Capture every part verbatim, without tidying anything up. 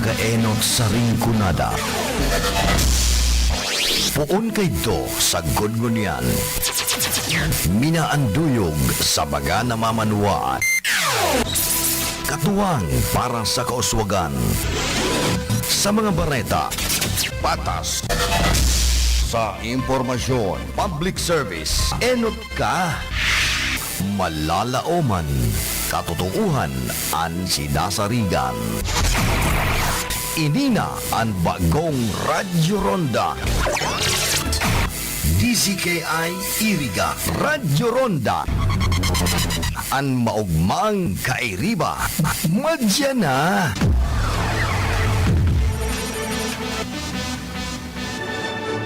Enot sa Rinconada. Poon kaidto sagkod ngunyan. Minaanduyog sa mga namamanwaan. Katuwang para sa kauswagan. Sa mga bareta, patas. Sa impormasyon, public service, enot ka. Malalaoman, katotoohan an sinasarigan. Ini na an bagong Radyo Ronda. D Z K I Iriga, Radyo Ronda. An maogmang kairiba, madya na.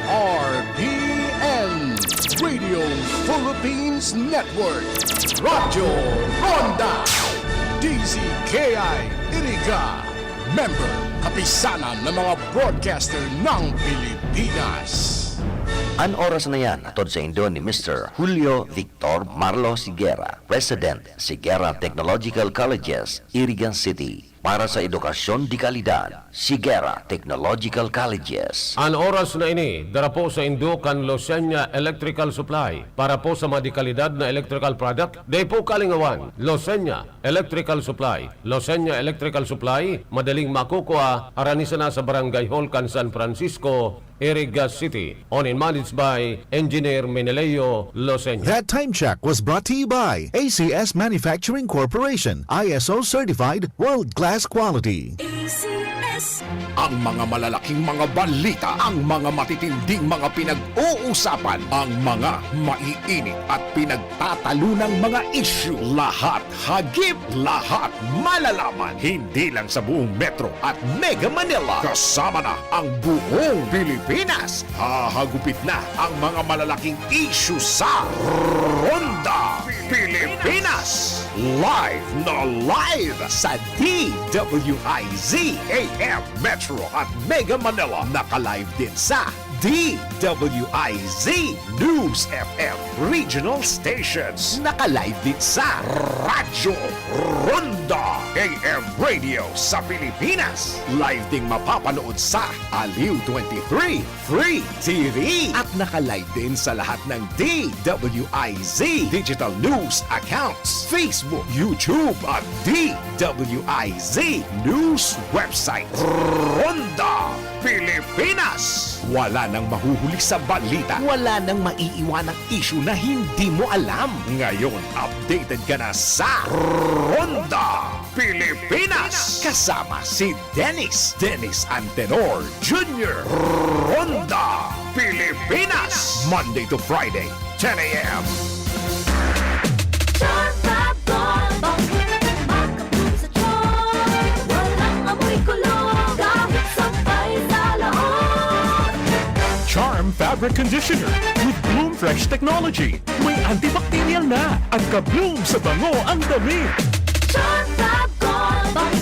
R P N, Radio Philippines Network, Radyo Ronda, D Z K I Iriga, member, Kapisanan ng mga Broadcaster ng Pilipinas. An oras na yan, hatod saindo ni Mister Julio Victor Marlo Sigera, President, Sigera Technological Colleges, Iriga City. Para sa edukasyon de kalidad, Sigera Technological Colleges. An oras na ini, dara po saindo kan Losenya Electrical Supply. Para po sa mga de kalidad na electrical product, dai po kalingawan. Losenya Electrical Supply. Losenya Electrical Supply, madaling makukua, harani sana sa Barangay Hall kan San Francisco, Iriga City. Owned and managed by Engineer Meneleo Losenya. That time check was brought to you by A C S Manufacturing Corporation, I S O certified, world-class quality. A C S. Ang mga malalaking mga balita, ang mga matitinding mga pinag-uusapan, ang mga maiinit at pinagtatalunang mga isyu, lahat hagip, lahat malalaman, hindi lang sa buong Metro at Mega Manila. Kasama na ang buong Pilipinas. Hahagupit na ang mga malalaking isyu sa Ronda Pilipinas. Live na live sa D W I Z A M Metro at Mega Manila. Naka-live din sa D W I Z News F M Regional Stations. Naka-live din sa Radyo Ronda A M Radio sa Pilipinas. Live ding mapapanood sa Aliw twenty-three Free T V. At naka-live din sa lahat ng D W I Z Digital News accounts, Facebook, YouTube at D W I Z News website. Ronda Pilipinas. Wala nang mahuhuli sa balita. Wala nang maiiwanang isyu na hindi mo alam. Ngayon, updated ka na sa Ronda Pilipinas. Kasama si Dennis, Dennis Antenor Junior. Ronda Pilipinas. Monday to Friday, ten a m. Charm Fab Gold, bang makapul sa charm. Walang amoy kulog, kahit sampay sa loob. Charm Fabric Conditioner with Bloom Fresh Technology. May antibacterial na at ka-bloom sa bango ang damit. Charm Fab Gold, bang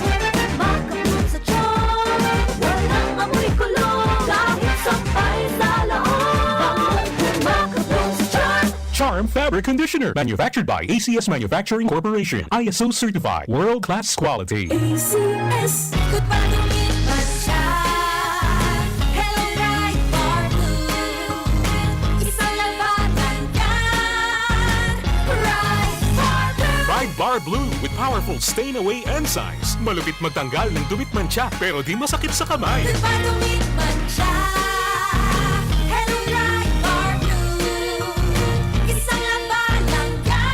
makapul sa charm. Walang amoy kulog, kahit sampay sa loob. Bang makapul sa charm. Charm Fabric Conditioner, manufactured by A C S Manufacturing Corporation, I S O certified, world-class quality. A C S. Goodbye, Dominic Mancha. Hello, Pride Bar Blue. Isang labanan yan. Pride Bar Blue. Pride Bar Blue with powerful stain away enzymes. Malupit magtanggal ng dumit mantsa, pero di masakit sa kamay. Goodbye, Dominic Mancha. Hello, Pride Bar Blue. Isang labanan yan.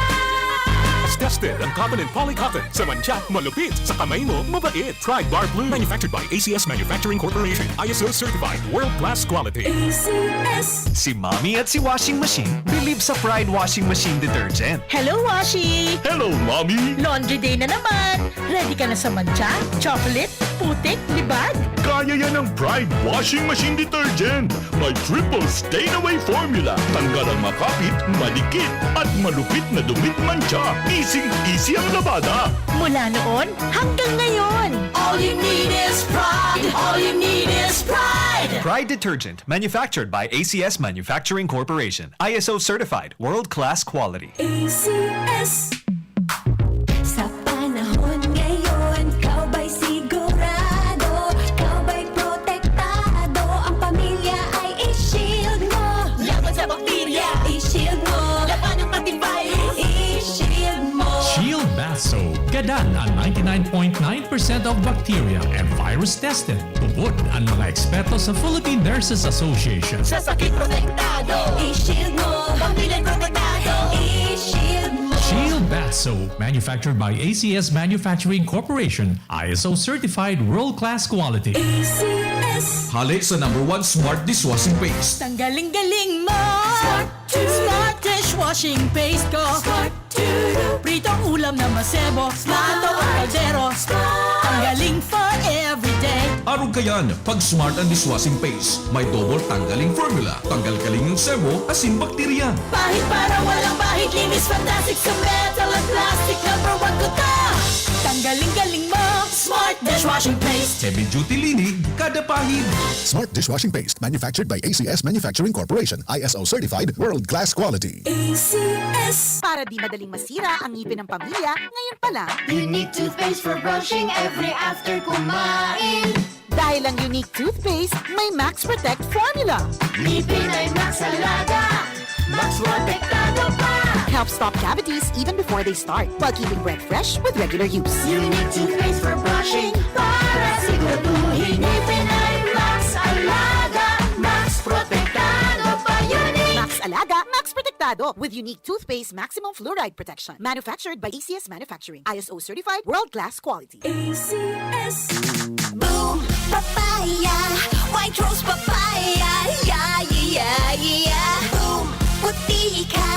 Tested ang cotton and poly cotton. Sa mantsa, malupit. Sa kamay mo, mabait. Pride Bar Blue. Manufactured by A C S Manufacturing Corporation. I S O certified. World class quality. A C S. Si Mommy at si Washing Machine believe sa Pride Washing Machine Detergent. Hello, Washi! Hello, Mommy! Laundry day na naman! Ready ka na sa mantsa, chocolate, putik, libag? Kaya yan ng Pride Washing Machine Detergent. May triple stain away formula. Tanggal ang makapit, madikit, at malupit na dumit mantsa. Easy-easy ang labada. Mula noon hanggang ngayon. All you need is Pride. All you need is Pride. Pride Detergent, manufactured by A C S Manufacturing Corporation. I S O certified, world-class quality. A C S. Sa panahon ngayon, ikaw ba'y sigurado? ninety-nine point nine percent of bacteria and virus tested. Tubod ang mga eksperto sa Philippine Nurses Association. Sa sakit protektado, i-shield mo. Pamilya protektado, i-shield mo. Shield Bath Soap, manufactured by A C S Manufacturing Corporation, I S O certified world-class quality. A C S. Hali sa number one smart dishwashing paste. Tanggaling-galing mo! Smart Smart dishwashing paste ko. Smart Pritong ulam na masebo. Smart ang kaldero. Tanggaling for everyday. Arog kayan, pag Smart ang dishwashing paste, may double tanggaling formula. Tanggal kaling ang sebo, asin bakterya. Pahid para walang bahid. Linis fantastic sa metal at plastic. Number one ko ta. Tanggaling-galing mo. Smart dishwashing paste. Heavy duty linig, kada pahid. Smart dishwashing paste, manufactured by A C S Manufacturing Corporation, I S O certified, world class quality. A C S. Para di madaling masira ang ngipin ng pamilya, ngayon pa lang. Unique toothpaste for brushing every after kumain. Dahil ang Unique Toothpaste may Max Protect Formula. Ngipin ay Max Alaga, Max Protektado pa. Helps stop cavities even before they start, while keeping breath fresh with regular use. Unique toothpaste for brushing para siguraduhin ngipin ay Max Alaga, Max Protektado pa. Unique! Max Alaga, Max Protektado with Unique Toothpaste Maximum Fluoride Protection. Manufactured by A C S Manufacturing. I S O certified, world class quality. A C S. Boom! Papaya! White Rose Papaya! Yeah, yeah, yeah, yeah! Boom! Puti ka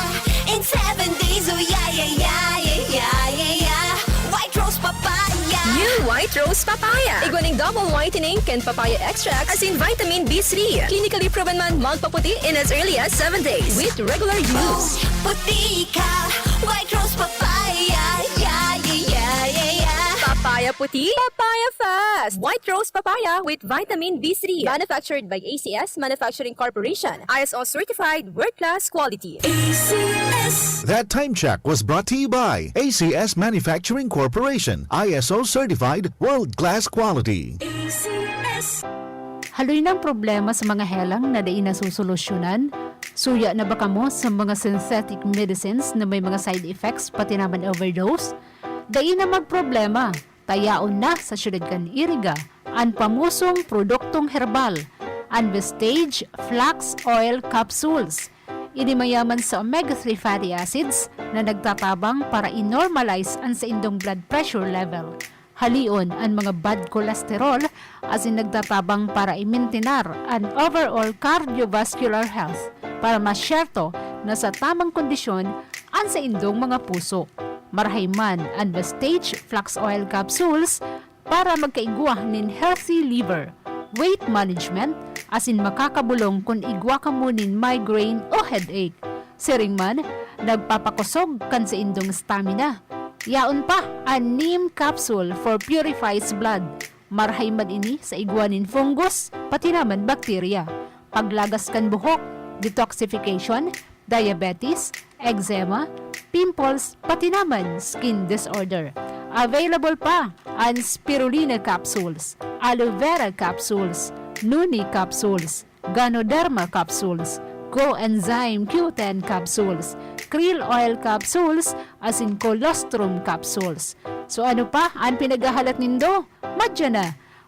in seven days! Oh, yeah, yeah, yeah, yeah, yeah, yeah, yeah! White Rose Papaya! New White Rose Papaya. Igwa nin double whitening kan papaya extract, asin vitamin B three. Clinically proven man magpaputi in as early as seven days with regular use. Puti ka, White Rose Papaya. Yeah, yeah, yeah, yeah, yeah. Papaya puti, papaya fast. White Rose Papaya with vitamin B three. Manufactured by A C S Manufacturing Corporation. I S O certified, world-class quality. A C S. That time check was brought to you by A C S Manufacturing Corporation, I S O certified, world-class quality. A C S. Haloy nang problema sa mga helang na dai nasosolusyonan? Suya na ba kamo sa mga synthetic medicines na may mga side effects, pati naman overdose? Dai na magproblema, ta yaon na sa siyudad kan Iriga an pamosong produktong herbal, an Vestige Flax Oil Capsules. Ini mayaman sa omega three fatty acids na nagtatabang para i-normalize an saindong blood pressure level. Halion an mga bad cholesterol asin nagtatabang para i-maintinar an overall cardiovascular health para masyerto na sa tamang kondisyon an saindong mga puso. Marahay man an Vestige Flax Oil Capsules para magkaigwa nin healthy liver, weight management, asin makakabolong kun igwa kamo nin migraine o headache. Siring man, nagpapakosog kan saindong stamina. Yaon pa an neem capsule for purifies blood. Marahay man ini sa igwa nin fungus, pati naman bakterya. Paglagas kan buhok, detoxification, diabetes, eczema, pimples, pati naman skin disorder. Available pa an spirulina capsules, aloe vera capsules, noni capsules, ganoderma capsules, coenzyme Q ten capsules, krill oil capsules, asin colostrum capsules. So, ano pa an pinaghahalat nindo? Madya na!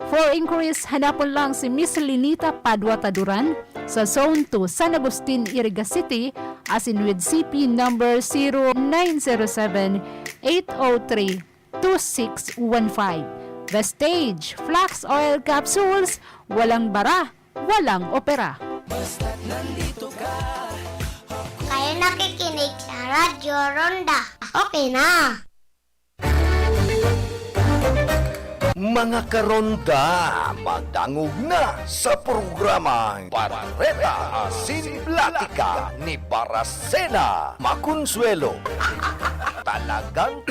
For inquiries, hanapon lang si Miss Linita Padua Taduran sa Zone two, San Agustin, Iriga City, asin with C P number zero nine zero seven, eight oh three, two six one five. Vestige Flax Oil Capsules, walang bara, walang opera. Basta't nandito ka. Kayo nakikinig sa Radyo Ronda. Okay na. Mga karonda, madangog na sa programang Bareta Asin Platika ni Barasena Maconsuelo. Talagang,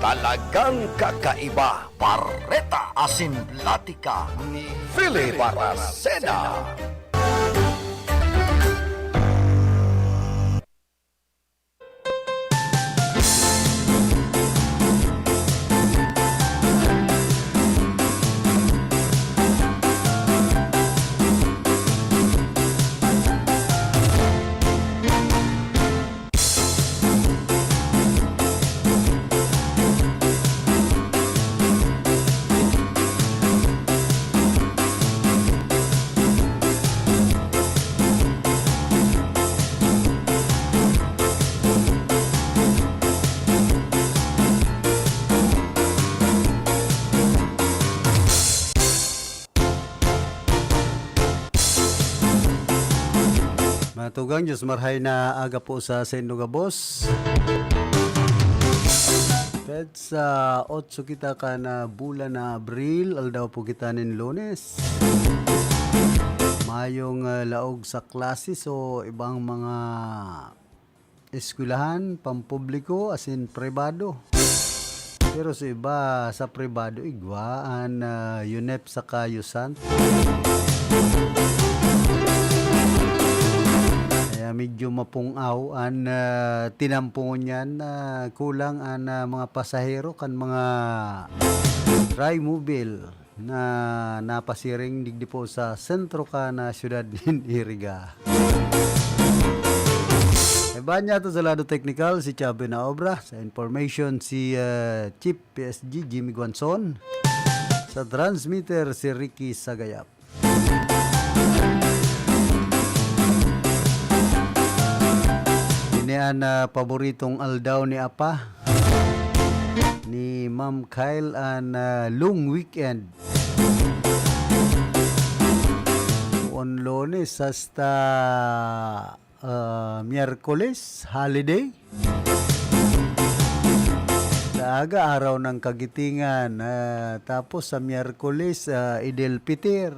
talagang kakaiba. Bareta Asin Platika ni Philip Barasena. Tugang Diyos, marhay na aga po sa saindo gabos. Petsa otso kita kan, ah, bulan na Abril, aldaw po kita nin Lunes. Mayong, ah, laog sa klase o ibang mga eskwelahan, pampubliko, asin pribado. Pero sa iba, sa pribado, igwa an, ah, UNEP saka USANT. Kaya medyo mapung-aw an, ah, tinampo ngunyan, ah, kulang an, ah, mga pasahero kan mga Trimobile na napasiring digdi po sa sentro kan, ah, siyudad nin Iriga. Iba niya to sa lado teknikal, si Chubby na obra. Sa information, si, ah, Chief P S G, Jimmy Guanzon. Sa transmitter, si Ricky Sagayap. Ini an, ah, paboritong aldaw ni Apa, ni Ma'am Kyle, an, ah, long weekend. On Lunes hasta, ah, Miyerkules, holiday. Sa aga, araw ng kagitingan. Ah, tapos sa Miyerkules, ah, Idil Pitir.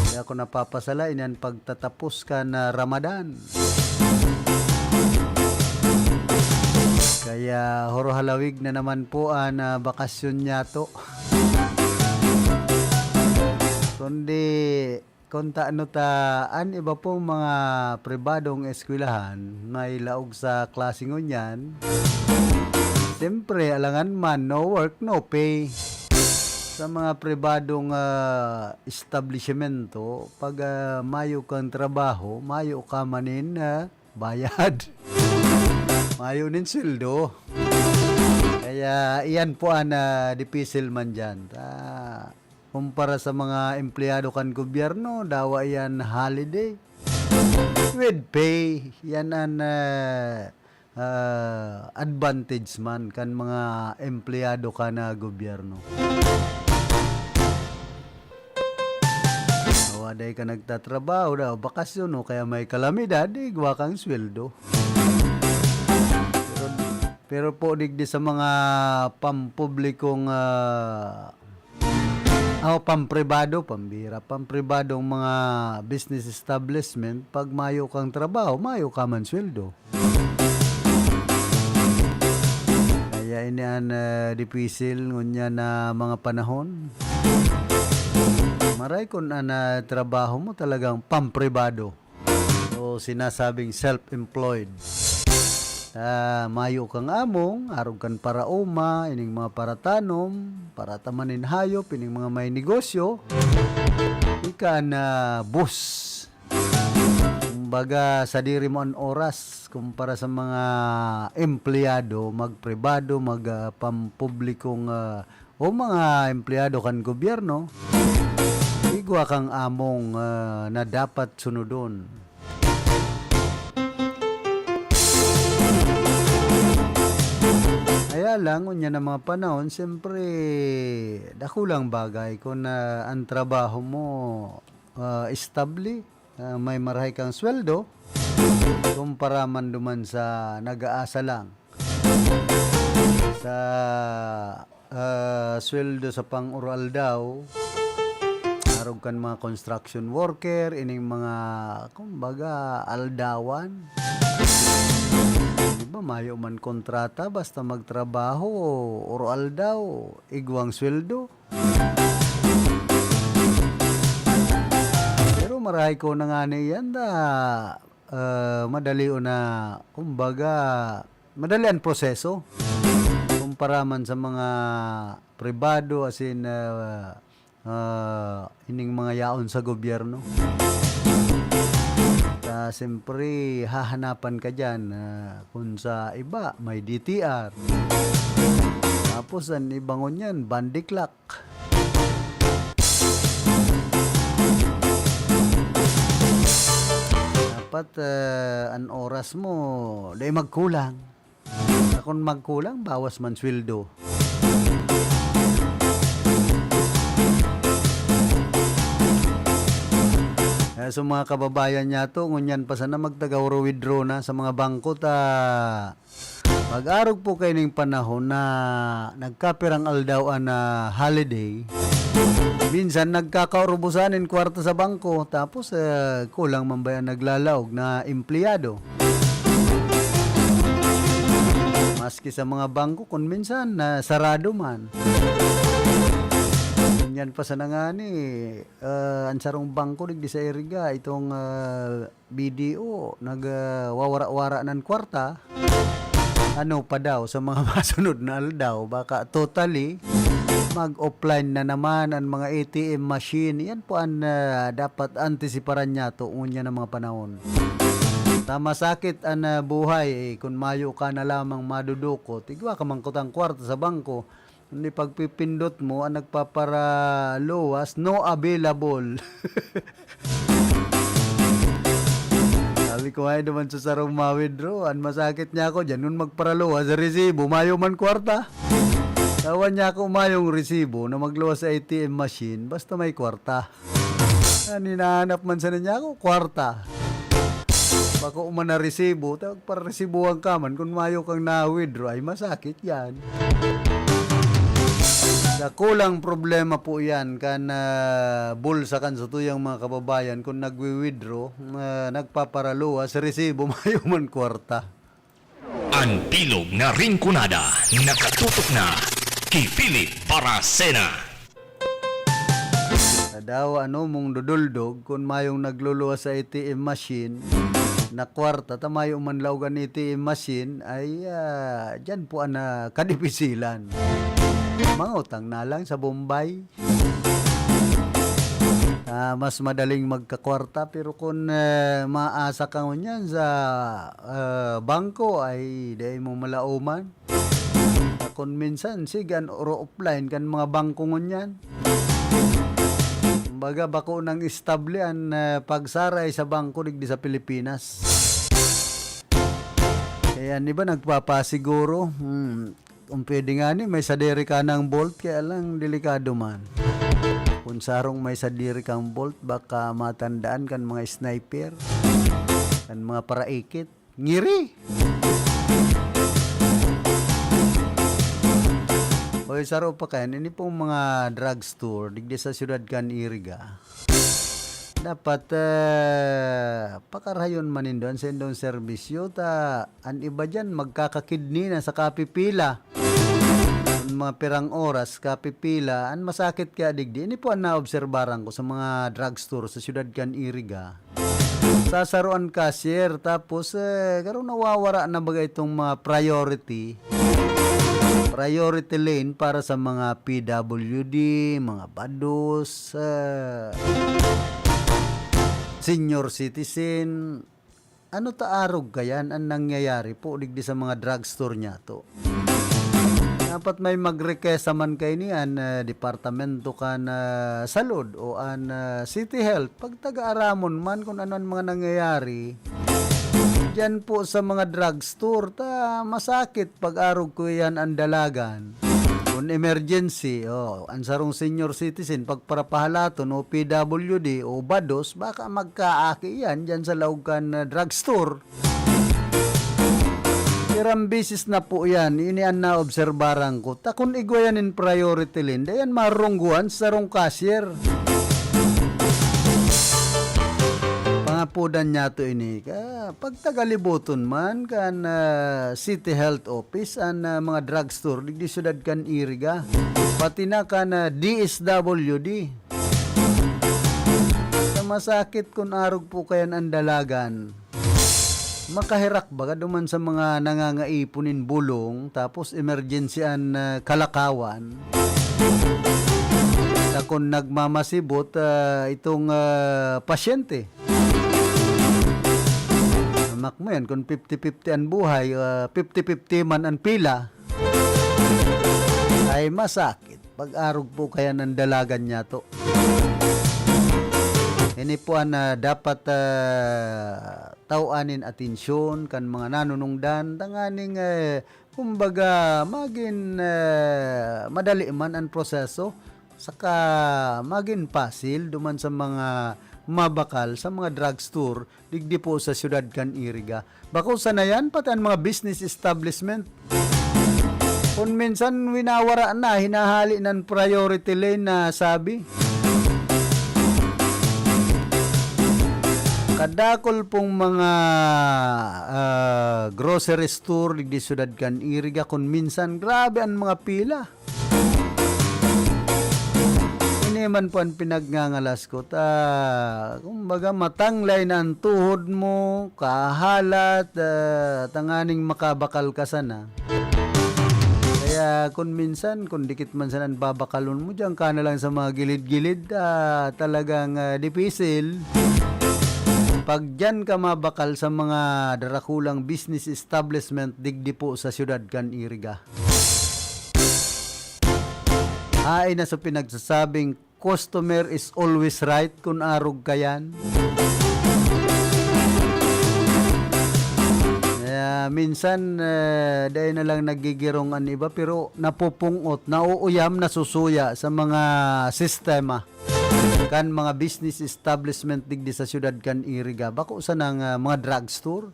Kaya ako napapasala, inan pagtatapos kan, ah, Ramadan. Kaya horo halawig na naman po an, ah, bakasyon niyato. Kundi, kung taano ta, an iba pong mga pribadong eskwelahan, may laog sa klase ngunyan. Siyempre, alangan man, no work, no pay. Sa mga pribadong, ah, establishmento, pag, ah, mayo kang trabaho, mayo ka manin, ah, bayad. Mayo nin sweldo. Kaya iyan po an, ah, dipisil man diyan. Ta-, kumpara sa mga empleyado kan gobyerno, dawa iyan holiday. With pay, yan an, ah, ah, advantage man kan mga empleyado kan gobyerno. Awa, dai ka nagtatrabaho, daw bakasyon o kaya may kalamidad, igwa kang sweldo. Pero, pero po, digdi sa mga pampublikong, ah, o pampribado, pambira, pampribadong mga business establishment, pag mayo kang trabaho, mayo ka man sweldo. Kaya ini an, ah, dipisil ngunyan na mga panahon. Maray kun an, ah, trabaho mo talagang pampribado o sinasabing self-employed. Ah, mayo kang among, arog kan paraoma, ining mga paratanom, parataman nin hayop, ining mga may negosyo, ika na boss. Kumbaga, sadiri mo an oras kumpara sa mga empleyado, magpribado, mag, ah, pampublikong, ah, o mga empleyado kan gobyerno, igwa kang among, ah, na dapat sunodon. Kaya lang, unya na mga panahon, siyempre, dakulang bagay kung, ah, ang trabaho mo, ah, estable, ah, may marahay kang sweldo, kumpara man duman sa nag-aasa lang. Sa, ah, sweldo sa pang-uro-aldaw, arog kan mga construction worker, ining mga, kumbaga, aldawan. Di ba, mayo man kontrata, basta magtrabaho, uro-aldaw, igwang sweldo. Pero marahay ko na nga ni yan, da, ah, madali o na, kumbaga, madali ang proseso. Kumpara man sa mga pribado, as in, ah, ah, ining mga yaon sa gobyerno. Ta, siyempre, hahanapan ka dyan, ah, kung sa iba, may D T R. Tapos, ang iba ngunyan, bandiklak. Dapat, ah, an oras mo, di magkulang. Kun magkulang, bawas man sweldo. Sa mga kababayan niyato, ngunyan pa sana magtaga-withdraw na sa mga bangko ta pag-arog po kaining panahon na nagkapirang aldaw an, ah, holiday, minsan nagkakaurubosan nin kwarta sa bangko, tapos, ah, kulang man ba yan naglalaog na empleyado? Maski sa mga bangko, kun minsan, na sarado man. Ngunyan pa sana ngani, ah, an sarong bangko digdi sa Iriga, itong, ah, B D O, nag, ah, wawara-wara nan kwarta. Ano pa daw, sa mga masunod na aldaw, baka totally mag-offline na naman an mga A T M machine. Yan po an, ah, dapat antisiparan niyato ngunyan na mga panahon. Ta masakit an, ah, buhay, eh, kun mayo ka na lamang madudukot, igwa ka man kutang kwarta sa bangko, kundi pagpipindot mo, an nagpaparaluwas, no available. Sabi ko nga naman sa sarong ma-withdraw, an masakit niya ako diyan, kun magparaluwas, resibo, mayo man kwarta. Tawan niya ako mayong resibo na magluwas sa A T M machine, basta may kwarta. An hinahanap man sana niya ako, kwarta. Bako man na resibo, ta pararesibuhan ka man kun mayo kang na-withdraw, ay masakit yan. Dakulang problema po yan kan, ah, bulsa kan satuyang mga kababayan kun nagwi-withdraw, ah, nagpaparaluwas, resibo, mayo man kwarta. An bilog na Rinconada, nakatutok na ki Philip Baracena. Sa dawa, ano, mong duduldog, kun mayong nagluluwas sa A T M machine, na kwarta, ta mayo man laog an A T M machine, ay, ah, diyan po an, ah, kadipisilan. Mangutang na lang sa Bombay. Ah, mas madaling magkakwarta, pero kun, eh, maasa ka ngunyan sa, ah, bangko, ay, dai mo malauman. Kun minsan, sige, an oro offline kan mga bangko ngunyan. Kumbaga, bako nang estable an, eh, pagsaray sa bangko digdi sa Pilipinas. Kaya an iba nagpapasiguro, hmm, kung pwede ngani, may sadiri ka nang bolt, kaya lang delikado man. Kung sarong may sadiri kang bolt, baka matandaan kan mga sniper, kan mga paraikit. Ngiri! Oy, saro pa kayan, ini pong mga drugstore, digdi sa siyudad kan Iriga. Dapat, eh, pakarayon man nindo an saindong serbisyo, ta an iba diyan magkakakidney na sa kapipila. An mga pirang oras, kapipila, an masakit kaya digdi. Ini po an naobserbaran ko sa mga drugstore sa siyudad kan Iriga. Sasaro an cashier, tapos, eh, garo nawawara na baga itong mga priority. Priority lane para sa mga P W D, mga bados, eh, senior citizen. Ano ta arog kayan an nangyayari po digdi sa mga drugstore niyato? Dapat may magrikesa man kaini an, ah, departamento kan, ah, salud o an, ah, City Health. Pagtaga-aramon man kun ano an mga nangyayari diyan po sa mga drugstore, ta masakit pag-arog ko iyan an dalagan. Kun emergency, oh, an sarong senior citizen, pagparapahalaton o P W D o bados, baka magkaaki iyan diyan sa laog kan, ah, drugstore. Pirang beses na po yan, ini an naobserbaran ko. Ta kun igwa yan in priority lane, dayan marungguan sa sarong cashier. Pangapodan niya to ini. Ka, pagtagaliboton man kan, ah, City Health Office, an, ah, mga drugstore, digdi syudad kan Iriga. Pati na kan, ah, D S W D. Sa masakit kun arog po kayan an dalagan. Makaherak baga duman sa mga nangangaipo nin bulong, tapos emergency an, ah, kalakawan. Sa kun nagmamasibot, ah, itong, ah, pasyente. Hamak mo yan, kun fifty fifty an buhay, ah, fifty fifty man an pila, ay masakit. Pag-arog po kaya ng dalagan niya to. Ini po an, ah, dapat, ah, taw-an nin atensyon kan mga nanunungdan, tanganing, eh, kumbaga, magin, eh, madali man an proseso, saka magin pasil duman sa mga mabakal sa mga drugstore digdi po sa siyudad kan Iriga. Bako sana yan, pati ang mga business establishment. Kung minsan winawara na, hinahali ng priority lane na sabi. Kadakol pong mga, ah, grocery store digdi siyudad kan Iriga, kung minsan grabe ang mga pila. Ini man po ang pinagngangalas ko. Ta, kumbaga, matanglay na ang tuhod mo, kahalat, ah, tanganing makabakal ka sana. Kaya kun minsan, kun dikit man sana an babakalon mo, diyan ka na lang sa mga gilid-gilid, ah, talagang, ah, dipisil. Pag diyan ka mabakal sa mga darakulang business establishment digdi po sa siyudad kan Iriga. Haen na sa pinagsasabing, "Customer is always right," kun arog ka yan. Kaya minsan, eh, dai na lang nagigirong an iba, pero napupung-ot, nauuyam, nasusuya sa mga sistema kan mga business establishment digdi sa siyudad kan Iriga. Bako sanang, ah, mga drugstore.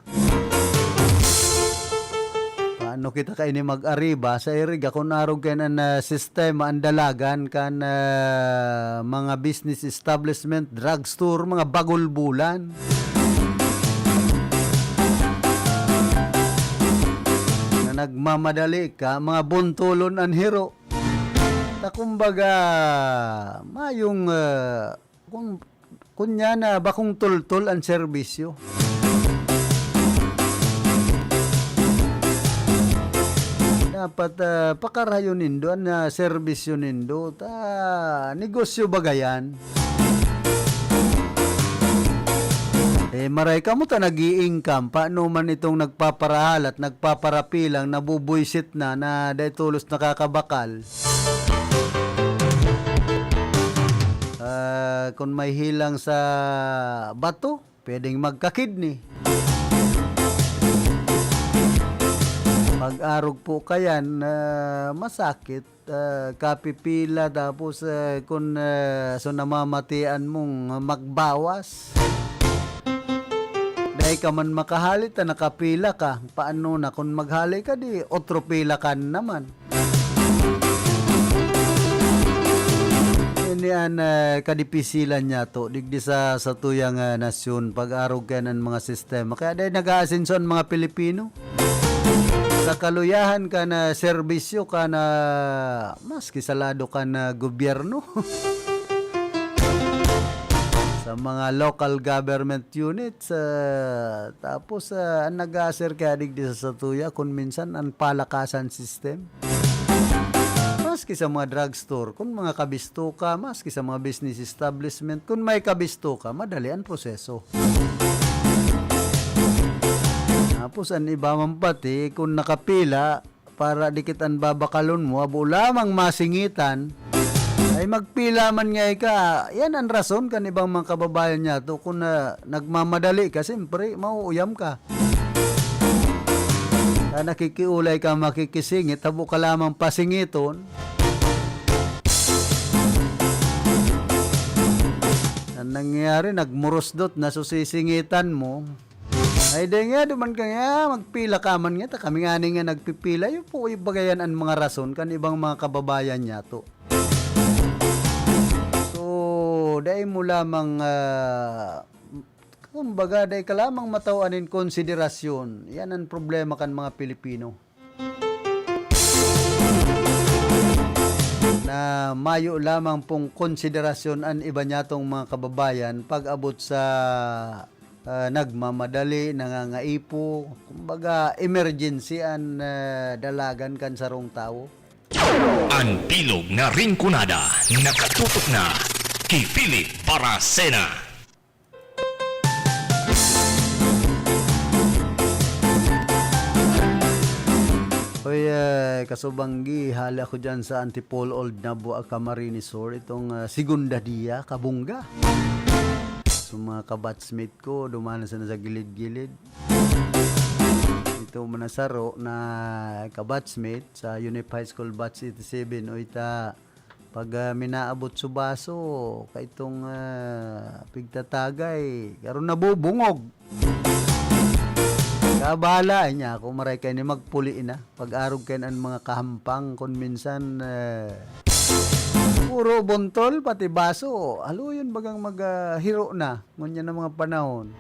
Paano kita kaini mag-ariba sa Iriga kun arog kayan an, ah, sistema, an dalagan kan, ah, mga business establishment, drugstore, mga bagulbulan na nagmamadali ka, mga buntulon an hiro. Ta kumbaga, mayong, ah, kung, kunya na bakong tultol ang serbisyo. Dapat, ah, pakarayon nindo an, ah, serbisyo nindo. Ta, negosyo baga yan. Eh, maray kamo ta nag-i-income, paano man itong nagpaparahalat, nagpaparapilang, nabubwisit na, na dai tolos nakakabakal? Ah, kun may hilang sa bato, pwedeng magka-kidney. Pag-arog po kayan, ah, masakit, ah, kapipila, tapos, ah, kun, ah, so namamatian mong magbawas. Dai ka man makahali ta nakapila ka. Paano na kun maghali ka, di otro pila ka naman? Ini an, ah, kadipisilan niyato digdi sa satuyang, ah, nasyon, pag-arog kayan an mga sistema. Kaya dai nag-aasenso an mga Pilipino. Sa kaluyahan kan serbisyo kan, maski sa lado kan gobyerno, sa mga local government units, ah, tapos, ah, an nag-aaser kaya digdi sa satuya, kun minsan an palakasan system. Maski sa mga drugstore, kun mga kabisto ka, maski sa mga business establishment, kun may kabisto ka, madali an proseso. Tapos an iba man pati, kun nakapila, para dikit an babakalon mo, abo lamang masingitan, ay magpila man ngani ka. Yan an rason kan ibang mga kababayan niyato, kun, ah, nagmamadali ka, siyempre, mauuyam ka. Ta nakikiulay ka, makikisingit, habo ka lamang pasingiton. An nangyayari, nagmurusdot na so sisingitan mo. Ay, dai nga, duman ka nga, magpila ka man nga, ta kami ngani nga nagpipila. Yun po, yung bagayan an mga rason kan ibang mga kababayan niyato. So, dai mo lamang, ah, kumbaga, dai ka lamang matao nin konsiderasyon. Yan ang problema kan mga Pilipino. Na mayo lamang pong konsiderasyon an iba niyatong mga kababayan pag-abot sa, ah, nagmamadali, nangangaipo, kumbaga, emergency an, ah, dalagan kan sarong tawo. An bilog na Rinconada nakatutok na ki Philip Baracena. Hoy, eh, kasubanggi, hali ako dyan sa Antipolo Old Nabua, Camarines Sur, itong, ah, Segunda Dia, Kabungga. So, mga kabatchmate ko, duman na sana sa gilid-gilid. Ito man na saro na kabatchmate sa Unip High School Batch eighty-seven, o ita, Pag, ah, minaabot su baso, kaitong, ah, pigtatagay, karon nabubungog. Kabahala niya ako, maray kaini magpuli na. Pag-arog kayan an mga kahampang, kun minsan, eh, puro buntol, pati baso, haluyon bagang mag, ah, hiro na, ngunyan na mga panahon.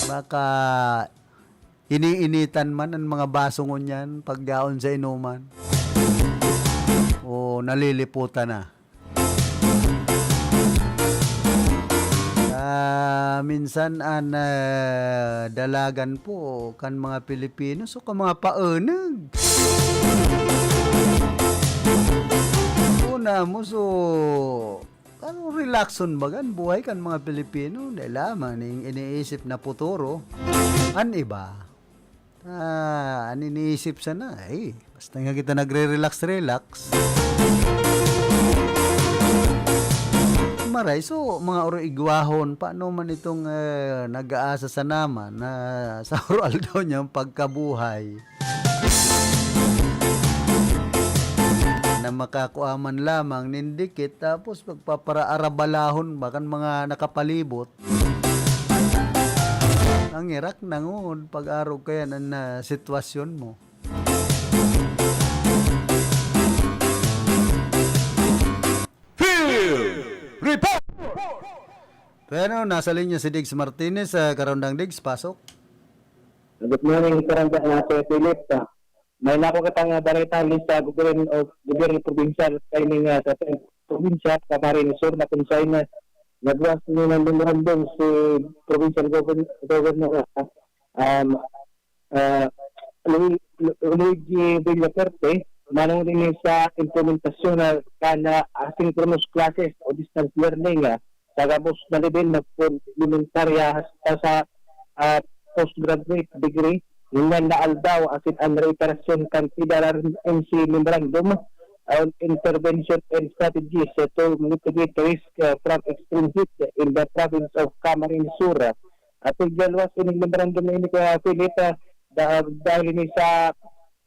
Baka iniinitan man an mga baso ngunyan pagyaon sa inuman. O naliliputan na. Ah, minsan an, ah, dalagan po kan mga Pilipino, so, kan mga paunag. Una mo, so, ano, relaxon baga an buhay kan mga Pilipino? Dai lamang ning iniisip na puturo. An iba, ah, an iniisip sana, eh, basta nga kita nagre-relax-relax. Maray, so, mga oro-igwahon, paano man itong, eh, nag-aasa sana man na sa oro-aldaw niyang pagkabuhay? Na makakua man lamang nin dikit, tapos magpaparaarabalahon ba kan mga nakapalibot? Ang irak na ngod, pag-arog kayan an, ah, sitwasyon mo. Field Report! Pero nasa linya si Diggs Martinez. Ah, Karondang Diggs, pasok. Good morning, Karondang, ah, Kuya Philip. Ah, may nako kitang, ah, bareta hali sa gobyerno, gobyerno probinsyal, timing, ah, sa probinsya, Camarines Sur, na kung saan, ah, nagluwas ni ng memorandum si provincial govern-, governor, ah, um, ah, Lu-, Lu-, Luigi Villafuerte, manong din sa implementasyon na, kan asynchronous classes o distance learning, ah, sa gabos na level na elementarya hasta sa, ah, postgraduate degree, ngunyan na aldaw asin an reiterasyon kan P D R R M C Memorandum on Intervention and Strategies to Mitigate Risk, ah, from Extreme Heat in the Province of Camarines Sur. At iglalwas ining memorandum na ini, Kuya Philip, ah, da-, dahil ini sa,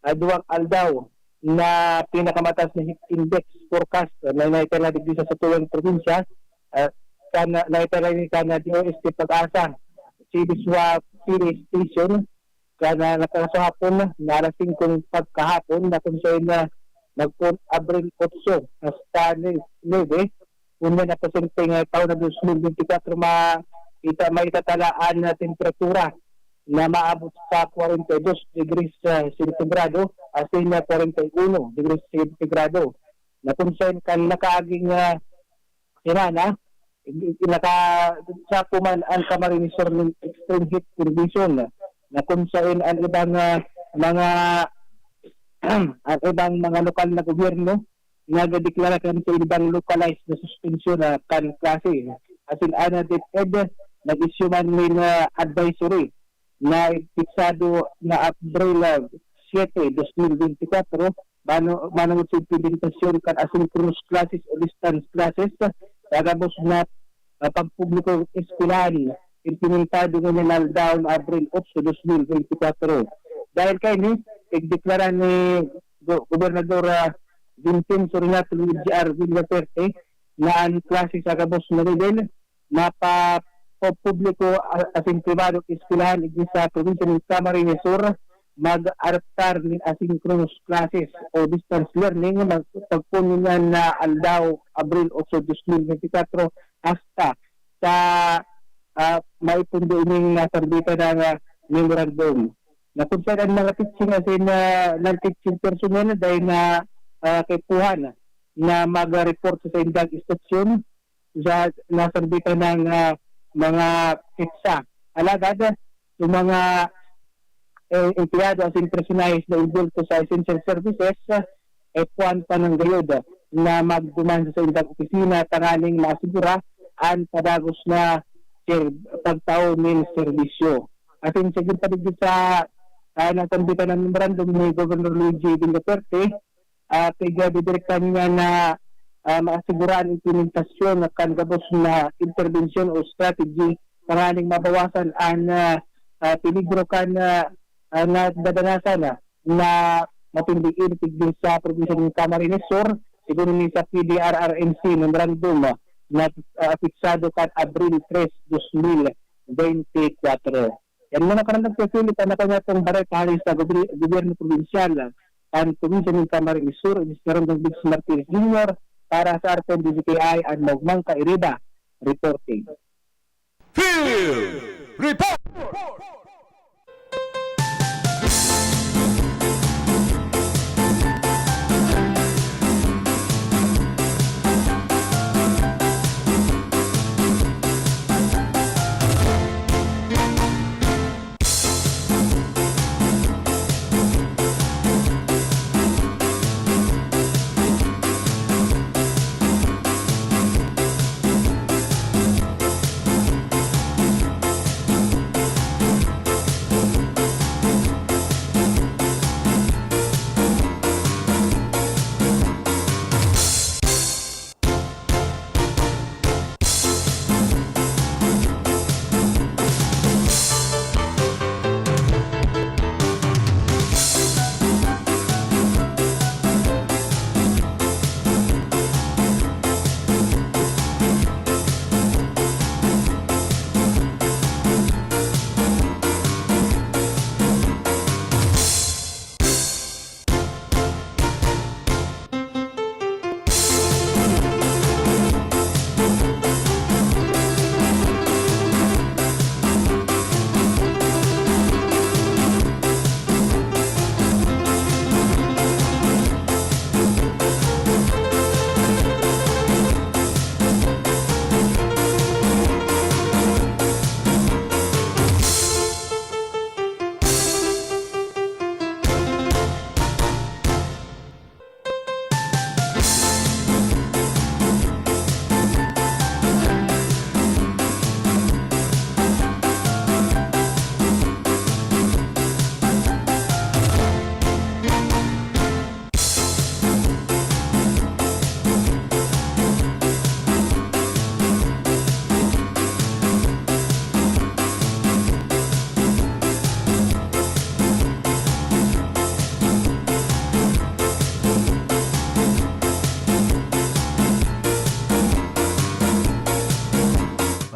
ah, duwang aldaw na pinakamataas na heat index forecast na naitala digdi sa satuyang probinsya, ah, sa na, naitala ni kan D O S T PAGASA, Sibiswa Police Station, kan nakasahapon na alas singko pagkahapon, na kung saan na nagpoon Abril otso hasta nuebe, ngunyan na presenteng taon na dos mil benti kwatro, ma-, ita-, maitatala an temperatura na maabot sa kwarenta y dos degrees, ah, sentigrado, asin na kwarenta y uno degrees sentigrado, na kung saan kan nakaaging, ah, semana, naka-, sapo man an Camarines Sur nin extreme heat condition, na kung saan an ibang, ah, mga, an ibang mga lokal na gobyerno nagdeklara kan sa ibang localized na suspensyon na kan klase. Asin an DepEd nag-issue man nin, ah, advisory na piksado na Abril, ah, siete, dos mil benti kwatro, mano-, manongod sa implementasyon kan asynchronous classes o distance classes sa gabos na, ah, pampublikong eskwelahan, implementado ngunyan na aldaw na Abril otso, dos mil benti kwatro. Dahil kaini, igdeklara ni Go-, Gobernador, ah, Vincenzo Renato Luigi R. Villafuerte na an klase sa gabos na level na pa-, pampubliko a-, asin pribadong eskwelahan digdi sa probinsya nin Camarines Sur mag-adoptar nin asynchronous classes o distance learning mag-, pagpoon ngunyan na aldaw, Abril otso, dos mil benti kwatro, hasta sa, ah, maipundo ining nasambitan na memorandum. Na kung saan an mga teaching asin, ah, non-teaching personnel dai na, ah, kaipuhan na mag-report sa saindang estasyon sa nasambitan na, ah, mga petsa. Alagad, yung mga, eh, empleyado asin personahes na involved sa essential services, eh, puwan pa ng gayod na magduman sa saindang opisina tanganing masigura an padagos na ser-, pagtao nin serbisyo. Asin sige pa digdi sa, ah, nasambitan na memorandum ni Governor Luigi Villafuerte, ah, pigdidirekta niya na, ah, maasigura an implementasyon na kan gabos na interbensyon o strategy tanganing mabawasan an, ah, ah, peligro kan, ah, ah, nadadanasan na, na matinding init digdi sa probinsya nin Camarines Sur, sigon nin sa P D R R M C memorandum na, ah, apeksado kan Abril tres, dos mil bente kwatro. Yan muna, Karandang Cecilio, kan ako niyatong bareta hali sa gobri-, gobyerno probinsyal, kan Probinsya nin Camarines Sur, Mister Rondon Diggs Martinez Junior, para sa R T N D Z K I, an Maugmang Kairiba, reporting. Field Report!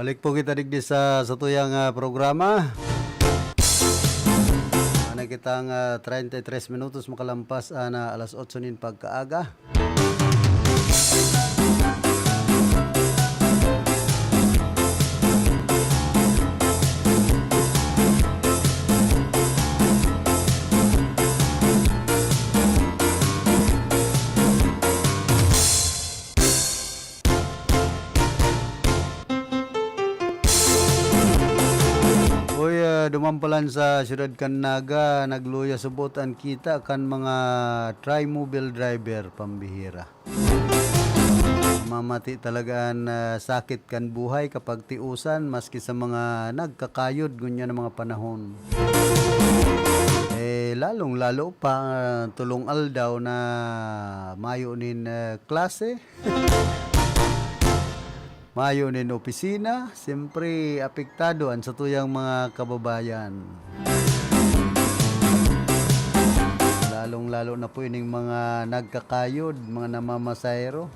Balik po kita digdi sa satuyang, ah, programa. Ano kitang, ah, treinta y tres minutos makalampas, ah, na alas otso nin pagkaaga. Uy, ah, duman palan sa siyudad kan Naga, nagluya subot an kita kan mga trimobile driver, pambihira. Mamati talaga an, ah, sakit kan buhay kapag tiusan, maski sa mga nagkakayod ngunyan na mga panahon. Eh, lalong-lalo pa, ah, tolong aldaw na mayo nin, ah, klase. Mayo nin opisina, siyempre apektado an satuyang mga kababayan. Lalong-lalo na po ining mga nagkakayod, mga namamasahero.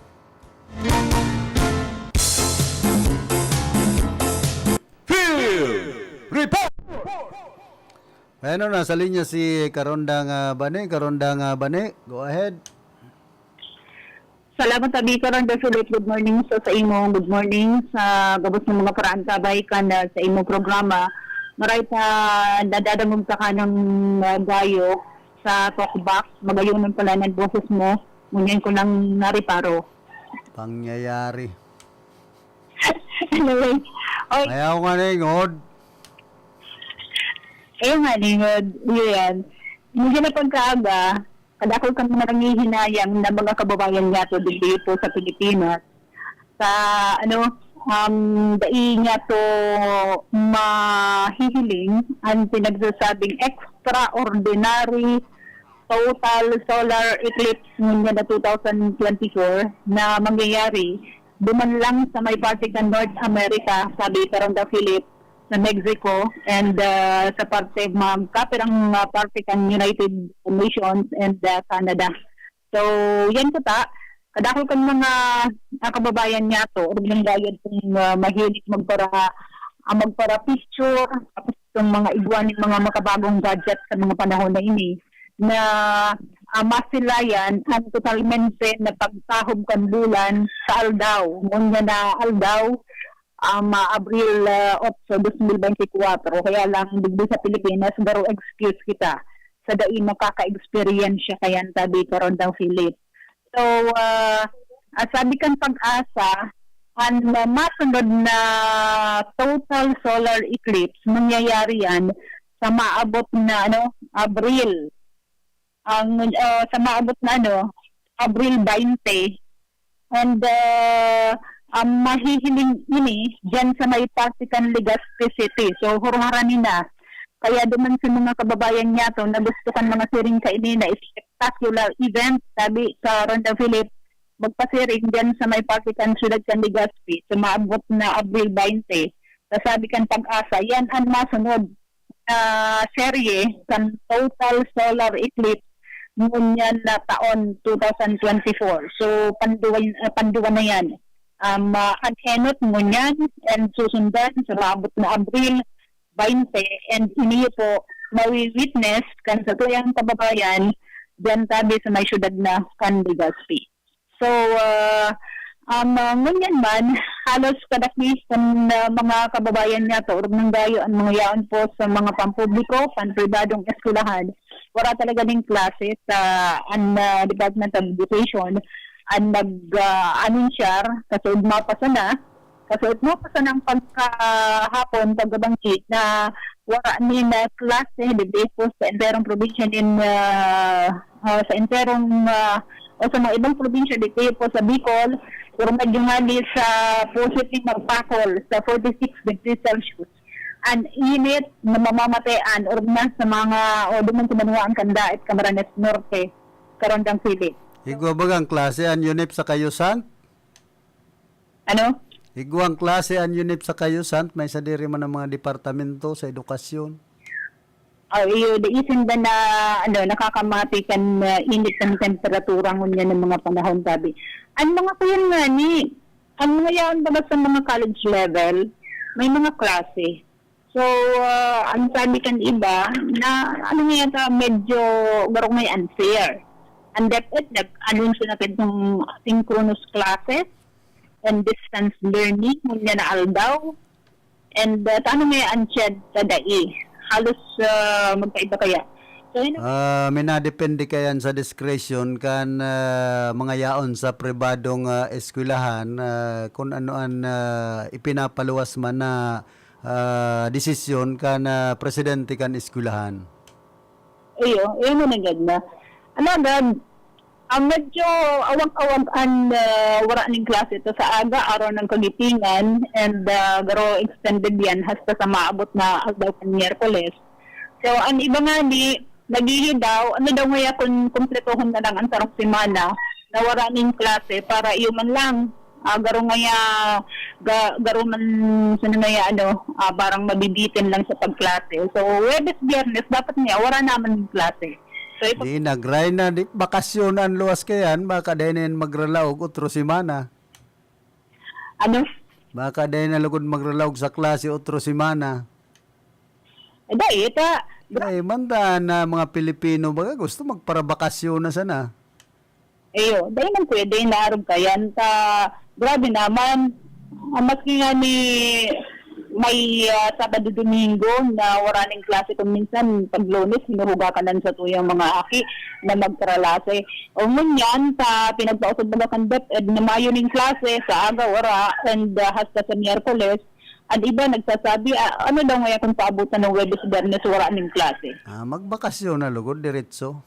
Field Report! Bueno, nasa linya si Karondang, ah, Bani. Karondang, ah, Bani, go ahead. Salamat, Abi. Karondang Philip, good morning sa, sa imo. Good morning sa gabos ng mga paraantabay kan, ah, sa imo programa. Maray pa, nadadangog ta kanang, ah, gayo sa talkback. Magayonon pala ng boses mo. Ngunyan ko lang nareparo. Pangyayari. Anyway, oy. Ayaw nga na ingod. Ayaw nga na ingod. Iyo yan. Medyo na pagkaaga, kadakol kami na nangihinayang na mga kababayan niyato dito po sa Pilipinas. Sa, ano, um, dai niyato mahihiling ang pinagsasabing extraordinary total solar eclipse ngunyan na two thousand twenty-four na mangyayari duman lang sa may parte kan North America, sabi Karondang Philip, sa Mexico, and, ah, sa parte, magkapirang, ah, parte kan United Nations and, ah, Canada. So, yan po ta. Kadakul kan mga, ah, kababayan niyato, orog nin gayod kung, ah, mahilig magpara-, ah, magpara-picture, tapos itong mga igwa nin mga makabagong gadget sa mga panahon na ini, na, ah, masilayan an totalmente na pagtahob kan bulan sa aldaw. Ngunyan na aldaw, um, ah, Abril, ah, otso, dos mil bente kwatro. Kaya lang, digdi sa Pilipinas, garo excuse kita sa dai makaka-eksperyensya kayan tabi, Karondang Philip. So, ah, ah, sabi kan PAGASA, an, ah, masunod na total solar eclipse, mangyayari yan sa maabot na, ano, Abril. Ang, ah, sa maabot na, ano, Abril baynte. And, ah, ang mahihiling ini diyan sa may parte kan Legazpi City. So, hurharan nina. Kaya duman sa mga kababayan niyato na gusto kan mga siring kaini na spectacular event, sabi ka, Ronda Philip, magpasiring diyan sa may parte kan siyudad kan Legazpi, sa maabot na Abril baynte. Sa sabi kan PAGASA, yan ang masunod na serye kan total solar eclipse ngunyan na taon, two thousand twenty-four. So, panduwa, ah, panduwa na yan. Um, ah, an enot ngunyan and susundan sa maabot na Abril baynte, and ini po mawi-witness kan satuyang kababayan diyan tabi sa may siyudad na kan Legazpi. So, ah, um, ah, ngunyan man, halos kadakul kan, ah, mga kababayan niyato, orog nin gayo an mga yaon po sa mga pampubliko, panpribadong eskwelahan. Wara talaga nin klase sa an, ah, Department of Education an nag, ah, anunsyar, kasi ugma pa sana, kasi ugma pa sana ang pagkahapon, pagkabanggi na wara nin, ah, klase, digdi po sa enterong probinsya nin, ah, ah, sa enterong, ah, o sa mga ibang probinsya, digdi po sa Bicol, pero medyo hali sa positive magpakol sa forty-six degrees Celsius. An init na mamamatean or na sa mga, o duman sa banwaan kan Daet, Camarines Norte, Karondang Philip. Igwa bagang klase an UNEP sa Kayo, Sant? Ano? Igwang klase an UNEP sa Kayo, Sant? May sadiri man ang mga departamento sa edukasyon. Ah, iyo, dai sinda na, ano, nakakamati kan, ah, init kan temperatura ngunyan ng mga panahon, sabi. Ang mga kuyan nga ni, ang mga yaon baga sa mga college level, may mga klase. So, ah, ang sabi kan iba, na ano nga yata, medyo garo may unfair. Ang DepEd nag-anunsyo na kadtong synchronous classes and distance learning, ngunyan na aldaw. And, ah, ta ano nga ang CHED ta dai? Halos, ah, magkaiba kaya. So, yun ang Ah, minadepende kayan sa discretion kan, ah, mga yaon sa pribadong, ah, eskwelahan, ah, kun ano an, ah, ipinapaluwas man na, ah, desisyon kan, ah, presidente kan eskwelahan. Iyo, iyo na nanggad na. Ano, agad, ah, medyo awag-awag an, ah, wara ning klase to sa aga, araw ng Kagipingan, and, ah, garo extended yan hasta sa maabot na aldaw kan Miyerkules. So, an iba ngani, naghihidaw, ano daw ngaya kun kumpletohon na lang an sarong semana na wara nin klase para iyo man lang, ah, garo ngaya, ga-, garo man sana ngaya, ano, ah, parang mabibitin lang sa pagklase. So, Huwebes, Biyernes, dapat ngaya wara naman nin klase. So, ito Di, nagray na, di, bakasyon an luwas kayan, baka dai na yan magralaog otro semana. Ano? Baka dai na lugod magralaog sa klase otro semana. Eh, dai, ita, gra- Ay, man ta na mga Pilipino, baga gusto magparabakasyon na sana. Ayo, dai man pwede, naarog kayan ta, grabe naman. Ah, maski nga ni may, ah, Sabado, Domingo na wara ning klase, kung minsan pag Lunes, hinuhugakan na sa tuyang mga aki na magkaralase. O ngunyan, sa pinagpausog baga kan DepEd na mayo ning klase, sa aga wara, and, ah, hasta sa Miyerkules, an iba nagsasabi, ah, ano daw ngaya kung paabutan ng Huwebes, Biyernes, wara ning klase? Ah, magbakasyon na lugod, diretso.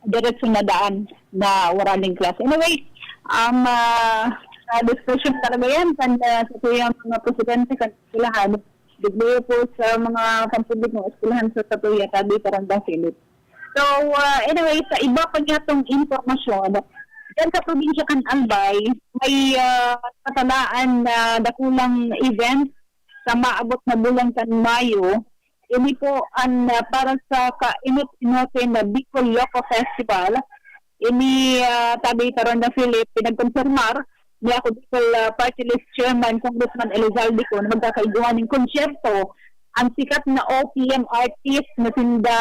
Diretso na daan na wara ning klase. Anyway, um, ah, sa discussion talaga yan, kan, ah, sa tuyang mga presidente, kan eskwelahan, digdi po sa mga pampublikong eskwelahan sa satuya, tabi, Karandang Philip. So, ah, anyway, sa iba pa niyatong impormasyon, diyan sa probinsya kan Albay, may, ah, natalaan na dakulang event sa maabot na bulan kan Mayo. Ini po an, ah, para sa kainot-inote na Bicol Loco Festival. Ini, ah, tabi karon na Philip, pinagkonfirmar ni Ako Bicol, ah, Party List Chairman, Congressman Elizalde Co, na magkakaigohan ning konsyerto ang sikat na O P M artist na sinda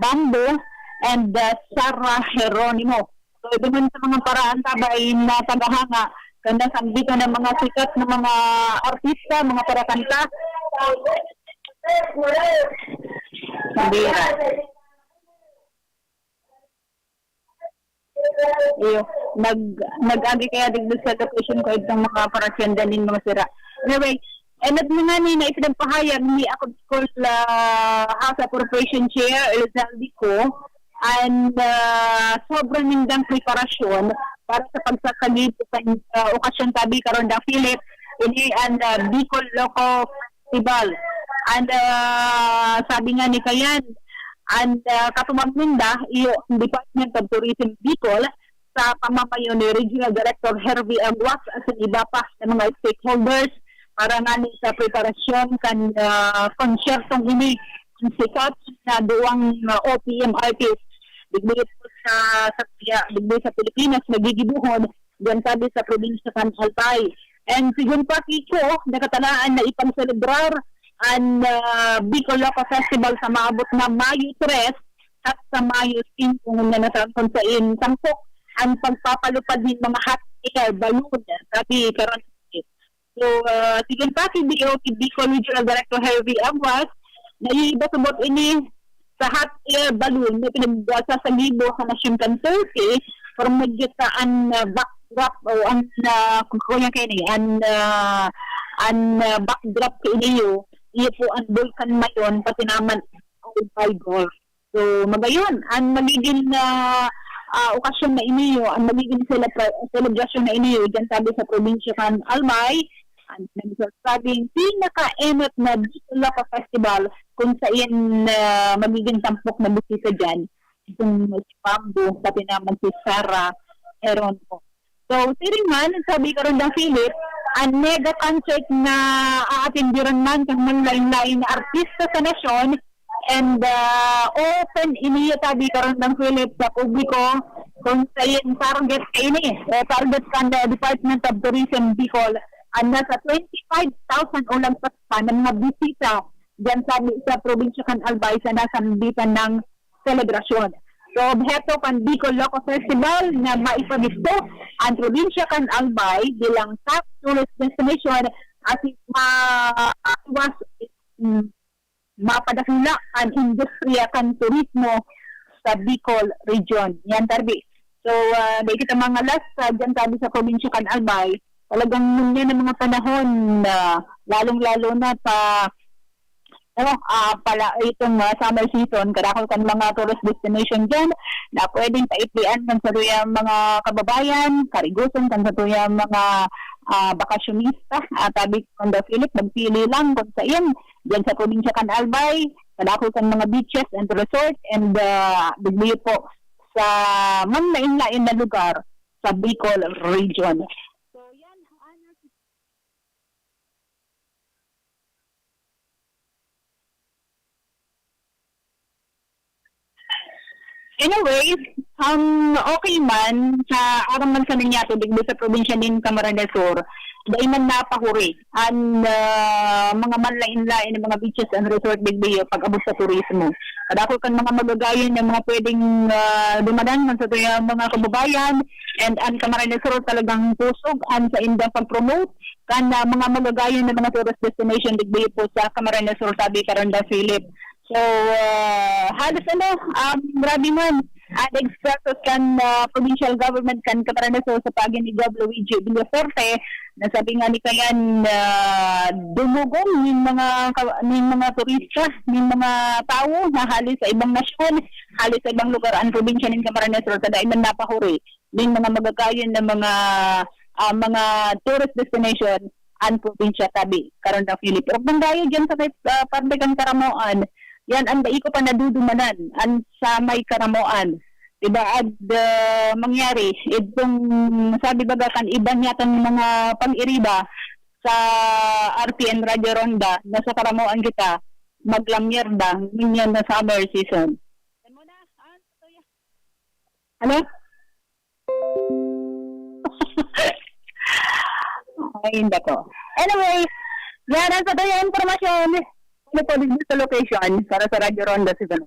Bamboo and, ah, Sarah Geronimo. So, duman sa mga paraan tabay na tagahanga, kanda sambitan ng mga sikat na mga artista, mga parakanta. Bira. Iyo, nag, nag-agi kaya digdi sa location ko itong mga parakyan din mga sira. Anyway, and at mga ni na ipinagpahayag ni Ako Bicol, ah, House Appropriation Chair, Elizalde Co, and, ah, sobrang nindang preparasyon para sa pagsasagibo kan, ah, okasyon tabi karon da Philip, ini and, ah, Bicol Loco Festival. And, ah, sabi nga ni Kayan, and, ah, katuwang ninda, iyo ang Department of Tourism Bicol sa pamamayo ni Regional Director Hervey Aguas asin iba pa na mga stakeholders para ngani sa preparasyon kan, ah, konsyertong ini ang sikat na duwang, ah, O P M artist digdi sa, sa, digdi sa Pilipinas na gigibohon diyan tabi sa probinsya kan Albay. And sigon pa, Kiko, nakatalaan na ipagselebrar an, ah, Bicol Loco Festival sa maabot na Mayo tres at sa Mayo singko ngunyan na taon, kung sain tampok ang pagpapalupad nin mga hot air balloon, sabi karon. So, ah, sigon pa si B O T Bicol Regional Director Hervey Aguas, naiiba subot ini sa hot air balloon na pinagsasagibo sa nasyon kan Turkey, pero medyo sa an, ah, backdrop o an, ah, kung kuya kayo ni, an, ah, an, ah, backdrop kayo niyo, iyo po ang Bulkan Mayon, pati naman ang Albay Golf. So, magayon, ang magiging, ah, ah, okasyon na iniyo, ang magiging celebra-, selebrasyon na iniyo, dyan sabi sa probinsya kan Albay, ang nagsasabing pinaka-enot na Bicol Loco Festival kung sain, ah, magiging tampok na bisita dyan, itong si Bamboo, pati naman si Sarah Geronimo. So, siring man, sabi karon da Philip, ang mega concert na aatendiran man kan mga lain-lain na artista sa nasyon, and, ah, open iniya tabi karon da Philip sa publiko, kung sain target kaini, eh, target kan, ah, Department of Tourism Bicol, ang nasa twenty-five thousand o lagpas pa na mga bisita diyan sabi sa probinsya kan Albay sa nasambitan ng selebrasyon. So, obheto kan Bicol Loco Festival na maipabisto ang probinsya kan Albay bilang top tourist destination asin ma-, iwas, mm, mapadakula ang industriya kan turismo sa Bicol Region. Yan, Tarbi. So, ah, dahil kita mga last, ah, dyan tabi sa probinsya kan Albay, talagang ngunyan ang mga panahon na lalong-lalo na sa, ano, ah, pala, itong, ah, summer season, kadakol kan mga tourist destination dyan na pwedeng paitlian kan sa tuyang mga kababayan, karigoson kan sa tuyang mga, ah, bakasyonista. Ah, tabi kan da Philip, magpili lang kung sain, dyan sa probinsya kan Albay, kadakol kan mga beaches and resort, and, ah, digdi po sa manlain-lain na lugar sa Bicol Region. So, yan, ano, Anyway, um, okay man, sa aram man sa nangyari digdi sa probinsya nin Camarines Sur, dai man napahuri an, ah, mga manlain-lain na mga beaches and resort digdi pag-abot sa turismo. Kadakol kan mga magagayon na mga pwedeng, ah, dumanan man sa tuyang mga kababayan, and an Camarines Sur talagang pusog an sa indang pag-promote kan, ah, mga magagayon na mga tourist destination digdi po sa Camarines Sur, sabi karon da Philip. So, ah, halos ano, um, grabe man, ah, expressos kan, ah, provincial government kan Camarines Sur sa paagi ni Gov Luigi Villafuerte, na sabi nga ni Kayan, ah, dumugong ning mga ka-, ning mga turista, ning mga tawo na hali sa ibang nasyon, hali sa ibang lugar ang probinsya nin Camarines Sur, sa dai man napahuri ning mga magagayon na mga, ah, mga tourist destination an probinsya tabi karon na Philip. Pero kung dayo dyan sa may, ah, parte kan Caramoan, yan ang dai ko pa nadudumanan, an sa may Caramoan. Diba, ad, ah, mangyari, itong sabi baga kan iba niyatang mga pag-iriba sa R T N Radyo Ronda, na sa Caramoan kita, maglamyerda, ngunyan na summer season. Ano? Ay, hindi ko. Anyway, yan ang sa tuya impormasyon. Ano po dito sa location para sa Radyo Ronda Cebu?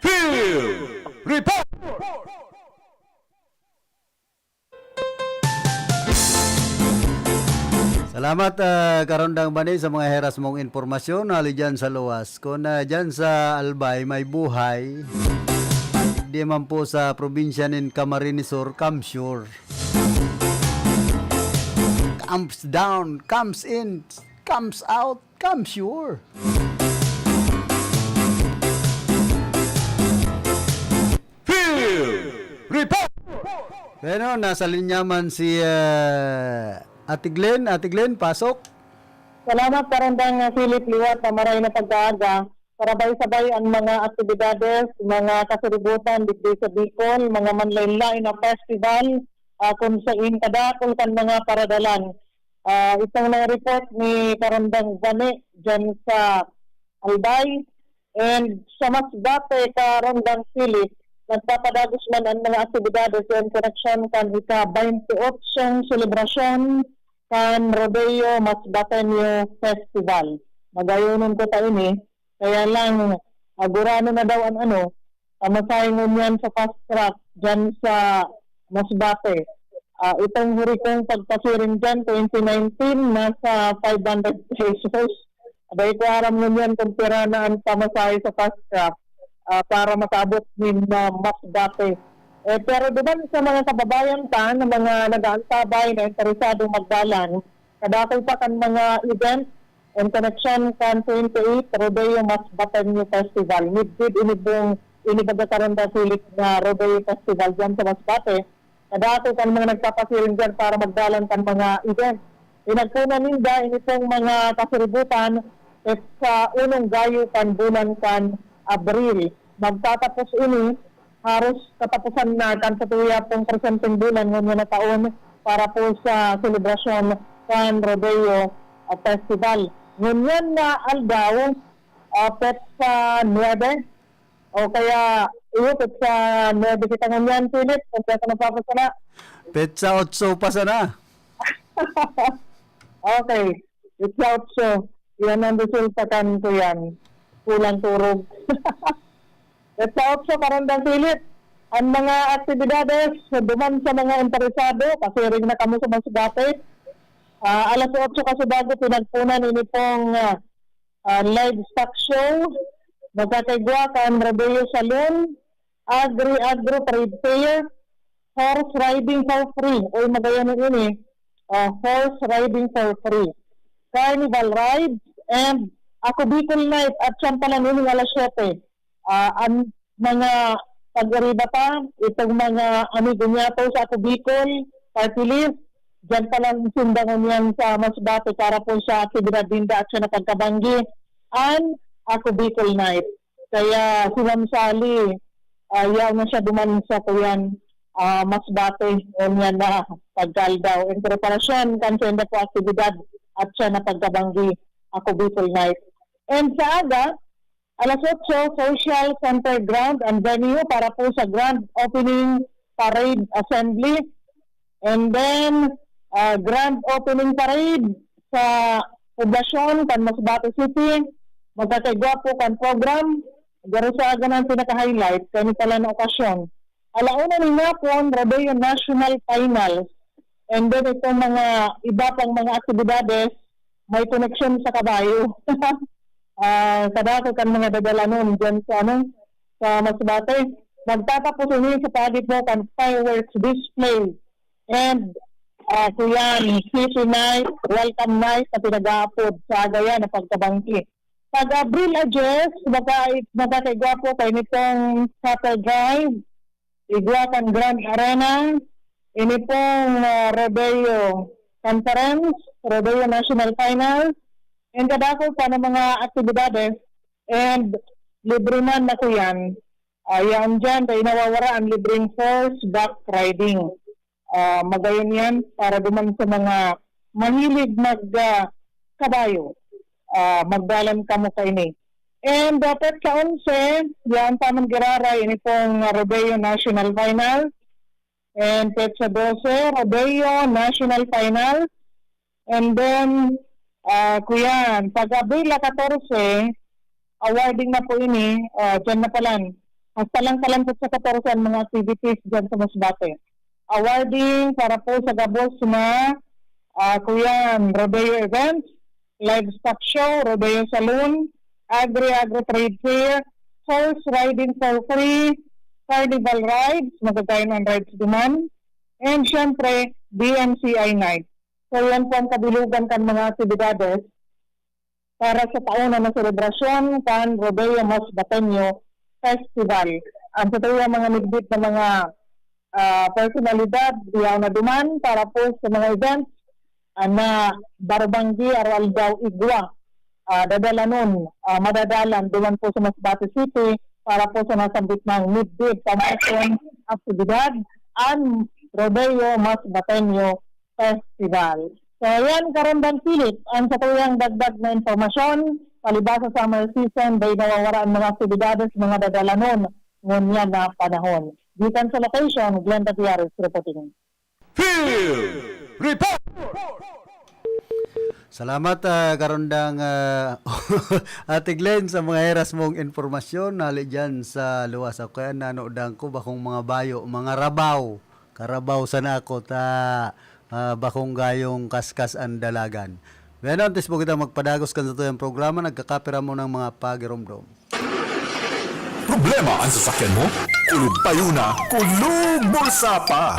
Field Report! Salamat, ah, Karondang Bani, sa mga heras mong impormasyon hali dyan sa luwas. Kung ah, dyan sa Albay may buhay, di man po sa probinsya nin Camarines Sur, Camsur. Comes down, comes in, comes out, Camsur. Field Report! Bueno, nasa linya man si ah, Ate Glenn. Ate Glenn, pasok. Salamat, Karandang Philip, liwat na maray na pagkaaga. Sarabay-sabay ang mga aktibidades, mga kasuributan digdi sa Bicol, mga manlain-lain na festival, ah, kung sain kadakol kan mga paradalan. Ah, itong na-report ni Karandang Vane dyan sa Albay. And sa Masbate, Karandang Philip, nagpapadagos man ang mga aktibidades in koneksyon kan ika-twenty-eight selebrasyon kan Rodeo Masbateño Festival. Magayonon ko ta ini, kaya lang, ah, gurano na daw an ano, pamasahe ngunyan sa fast track dyan sa Masbate. Ah, itong huri kong pagpasiring dyan, twenty nineteen, nasa five hundred pesos. Abay ko aram ngunyan kung pira na ang pamasahe sa fast track, ah, para makabot nin ah, Masbate. Eh, pero duman sa mga kababayan ta na mga nag-aantabay na interesadong magdalan, kadakol pa kan mga event in connection kan twenty-eight Rodeo Masbateño Festival. Midbid inibong inibaga karon da Philip na Rodeo Festival dyan sa Masbate. Kadakol kan mga nagpapasiring dyan para magdalan kan mga event. Pinagkunan ninda ini pong mga kasuributan at sa unong gayo kan bulan kan Abril. Magtatapos ini haros katapusan na kan satuya pong presenteng bulan ngunyan na taon para po sa selebrasyon kan Rodeo ah, Festival. Ngunyan na aldaw, ah, petsa nuebe, o kaya, iyo, petsa nuebe kita ngunyan, Philip, kung di ako napapasala. Petsa otso pa sana. Okay, petsa otso. Yan ang resulta kan ko yan. Kulang turog. Petsa otso, Karandang Philip. Ang mga aktibidades, duman sa mga interesado, pasiring na kamo sa Masbate. Ah, alas otso kasubago, pinagpunan ini pong ah, ah, livestock show, magkakaigwa kan Rodeo Saloon, Agri-Agro Trade Fair, Horse Riding for Free, uy, magayon ini, ah, Horse Riding for Free, Carnival Rides, and Ako Bicol Night at siyan pala nining alas siyete. Ah, ang mga pag-ariba pa, itong mga amigo niya po sa Ako Bicol, Party List, dyan pa lang sinda ngunyan sa Masbate para po sa aktibidad ninda at sa napagkabanggi, an Ako Bicol Night. Kaya si Ma'am Sally, ah, yaon na siya duman sa kuyan, ah, Masbate, ngunyan na pagkaldaw. In preparasyon, kan senda po aktibidad at siya napagkabanggi, Ako Bicol Night. And sa aga, alas otso, Social Center Ground and Venue para po sa Grand Opening Parade Assembly. And then, ah, Grand Opening Parade sa poblasyon kan Masbate City. Magkakaigwa po kan program. Garo sa aga na ang pinaka-highlight, kani pala na okasyon. Alauna nin hapon, Rodeo National Finals. And then, itong mga iba pang mga aktibidades, may koneksyon sa kabayo. Ah, kadako kan mga dadalanon dyan sa, ano, sa Masbate. Magtatapos ini sa paagi po kan fireworks display and, ah, kuyan, city night, welcome night na pinag-aapod sa Agayan na pagkabangki. Pag Abril a diyes, maka-, magkakaigwa po kayo nitong Chapel Drive, igwa kan Grand Arena, ini pong ah, Rodeo Conference, Rodeo National Finals, and kadako pa ng mga aktibidades, and libre man na kuyan. Uh, yan dyan, dahil nawawara ang libreng horseback riding. Ah, magayon yan para duman sa mga mahilig mag ah, kabayo. Ah, magdalan kamo kaini. And dapat sa onse, yan tamang giraray, ini pong ah, Rodeo National Final. And petsa dose, Rodeo National Finals. And then, ah, kuyan, pag Abril katorse, awarding na po ini, ah, dyan na palan. Hasta lang palan po sa katorse ang mga activities dyan sa Masbate. Awarding para po sa gabos na, ah, kuyan, rodeo events, livestock show, rodeo saloon, agri-agri trade fair, horse riding for free, carnival rides, magagayon ang rides duman, and syempre, B M C I night. So, yan po ang kabilugan kan mga aktibidades para sa taon na selebrasyon kan Rodeo Masbateño Festival. Ang sa tuya mga midbit na mga, ah, personalidad, diyaw na duman para po sa mga events, ah, na Barubanggi, Aroaldaw, Igwa, ah, dadalanon, ah, madadalan duman po sa Masbate City para po sa nasambit na midbit promotion aktibidad, ang Rodeo Masbateño Festival. So, ayan, Karondan Philip, ang satuyang dagdag na impormasyon. Palibasa sa summer season, dai nawawara ang mga aktibidades, mga dadalanon, ngunyan na panahon. Gikan sa location, Glenda Diares reporting. Field Report! Salamat, ah, Karondang, ah, Ate Glenn, sa mga heras mong impormasyon. Hali dyan sa luwas. Ako yan, nanoodang ko, bakong mga bayo, mga rabaw. Karabaw sana ako ta, ah, bakong gayong kaskas ang dalagan. Bueno, antes po kita magpadagos kan satuyang programa, nagkakapira mo ng mga pagiromdom. Problema ang sasakyan mo? Kulog payo na, kulog bulsa pa!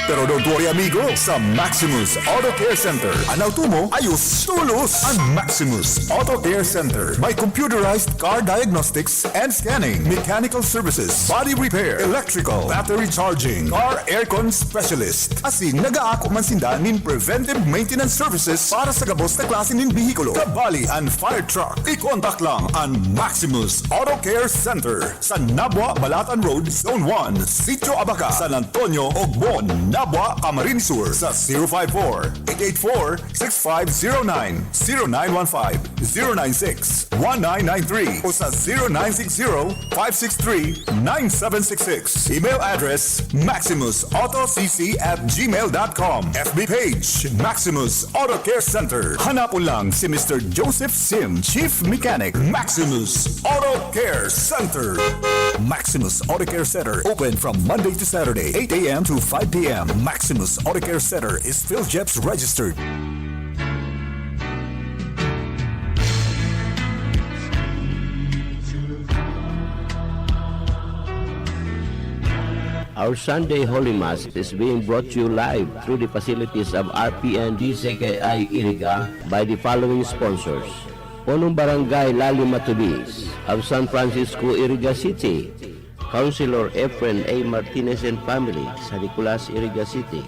Pero don't worry, amigo. Sa Maximus Auto Care Center, an auto mo ayos tolos. An Maximus Auto Care Center may computerized car diagnostics and scanning, mechanical services, body repair, electrical, battery charging, car aircon specialist. Asin nagaako man sinda nin preventive maintenance services para sa gabos na klase nin behikulo, kabali an fire truck. I-contact lang an Maximus Auto Care Center sa Nabua, Balatan Road, Zone one, Sitio Abaca, San Antonio, Ogbon, Nabua, Camarines Sur, sa zero five four, eight eight four, six five zero nine, zero nine one five, zero nine six, one nine nine three, o sa zero nine six zero, five six three, nine seven six six. Email address, maximus auto c c at gmail dot com. F B page, Maximus Auto Care Center. Hanapon lang si Mister Joseph Sim, Chief Mechanic, Maximus Auto Care Center. Maximus Auto Care Center, open from Monday to Saturday, eight a m to five p m. Maximus Auto Care Center is PhilGEPS registered. Our Sunday Holy Mass is being brought to you live through the facilities of R P N D C K I Iriga by the following sponsors: Punong Barangay Lali Matubis of San Francisco, Iriga City, Councilor Efren A Martinez and family, San Nicolas, Iriga City,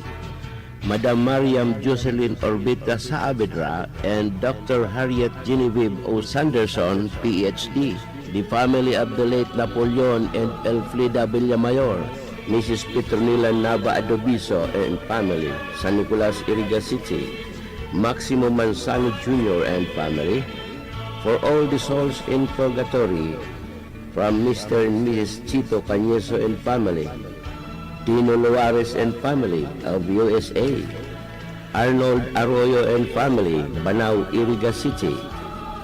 Madam Mariam Jocelyn Orbita Saavedra and Doctor Harriet Genevieve O Sanderson, P H D, the family of the late Napoleon and Elfrida Villamayor, Missus Petronila Nava Adobiso and family, San Nicolas, Iriga City, Maximo Manzano Junior and family, for all the souls in purgatory, from Mister and Missus Chito Cañeso and family, Tino Luares and family of U S A, Arnold Arroyo and family, Banao, Iriga City,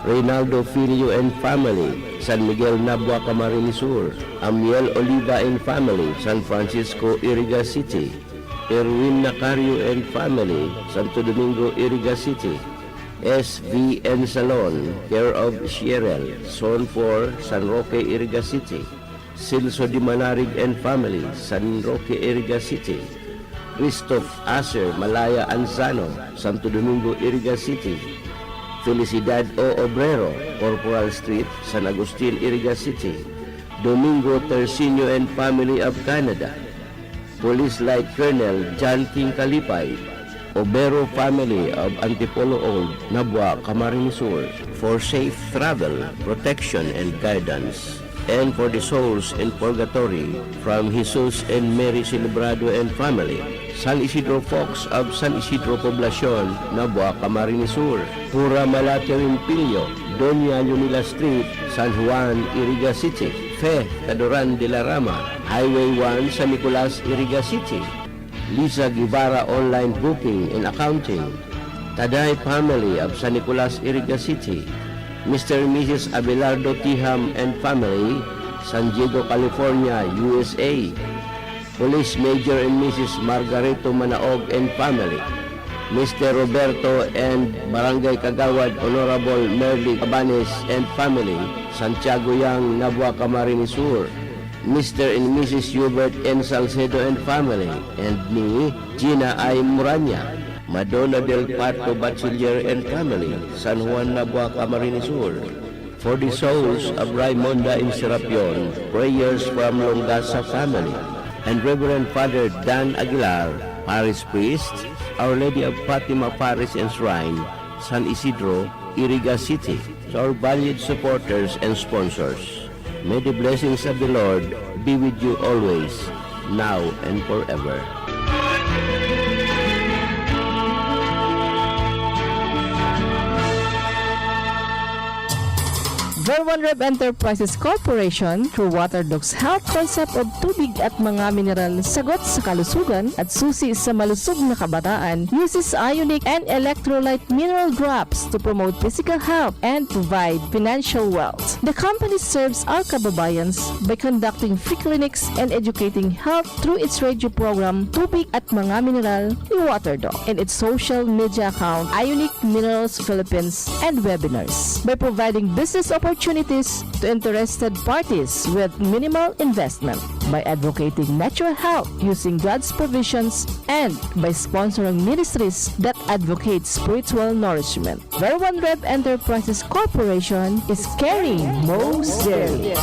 Reynaldo Filio and family, San Miguel, Nabua, Camarines Sur, Amiel Oliva and family, San Francisco, Iriga City, Erwin Nacario and family, Santo Domingo, Iriga City, S V N Salon, care of Sierrel, Zone four, San Roque, Iriga City, Celso Dimanarig and family, San Roque, Iriga City, Christoph Aser Malaya Anzano, Santo Domingo, Iriga City, Felicidad O Obrero, Corporal Street, San Agustin, Iriga City, Domingo Tercinio and family of Canada, Police Light Colonel John King Kalipay, Obero family of Antipolo Old, Nabua, Camarines Sur, for safe travel, protection, and guidance, and for the souls in purgatory, from Jesus and Mary Celebrado and family, San Isidro Fox of San Isidro Poblacion, Nabua, Camarines Sur, Pura Malate Rimpilyo, Doña Leonila Street, San Juan, Iriga City, Fe Cadoran de la Rama, Highway one, San Nicolas, Iriga City. Lisa Guevara Online Booking and Accounting. Taday Family of San Nicolas, Iriga City. Mister and Missus Abelardo Tiham and Family, San Diego, California, U S A. Police Major and Missus Margarito Manaog and Family. Mister Roberto and Barangay Kagawad Honorable Merly Cabanes and Family, Santiago Yang, Nabua, Camarines Sur. Mister and Missus Hubert N Salcedo and Family, and ni Gina I Muranya. Madonna del Parto Bachiller and Family, San Juan, Nabua, Camarines Sur. For the souls of Raimonda and Serapion, prayers from Longasa Family, and Reverend Father Dan Aguilar, Parish Priest, Our Lady of Fatima Parish and Shrine, San Isidro, Iriga City. To our valued supporters and sponsors, may the blessings of the Lord be with you always, now and forever. Verwan Rev Enterprises Corporation, through Waterdocs Health Concept of Tubig at Mga Mineral, sagot sa kalusugan at susi sa malusog na kabataan, uses ionic and electrolyte mineral drops to promote physical health and provide financial wealth. The company serves our kababayans by conducting free clinics and educating health through its radio program, Tubig at Mga Mineral ni Waterdoc, and its social media account, Ionic Minerals Philippines, and webinars. By providing business opportunities to interested parties with minimal investment, by advocating natural health using God's provisions, and by sponsoring ministries that advocate spiritual nourishment. Verwan Rev Enterprises Corporation is caring most dearly.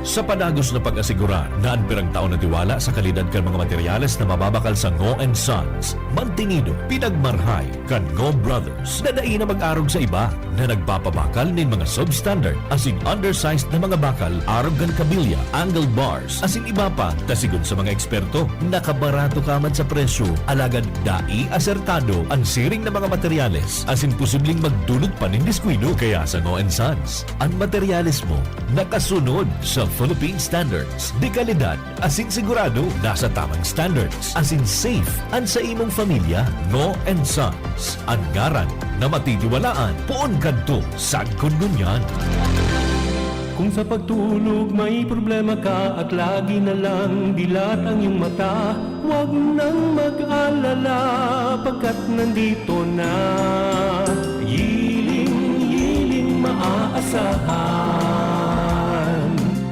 Sa padagos na pag-asigurar na an pirang taon na tiwala sa kalidad kan mga materyales na mababakal sa Ngo and Sons, mantinido, pinagmarhay kan Ngo Brothers na dai na mag-arog sa iba, na nagpapabakal nin mga substandard asin undersized na mga bakal arog kan kabilya, angle bars, asin iba pa, ta sigon sa mga eksperto, nakabarato ka man sa presyo, alagad dai asertado an siring na mga materyales asin posibleng magdulot pa nin diskuido. Kaya sa Ngo and Sons, an materyales mo nakasunod sa Philippine Standards de Calidad asin sigurado nasa tamang standards asin safe an sa imong pamilya. Ngo and Sons, an ngaran na matitiwalaan poon kadto sagkod ngunyan. Kung sa pagtulog may problema ka at lagi na lang dilat ang iyong mata, huwag nang mag-alala, pagkat nandito na Yiling, Yiling Maaasahan.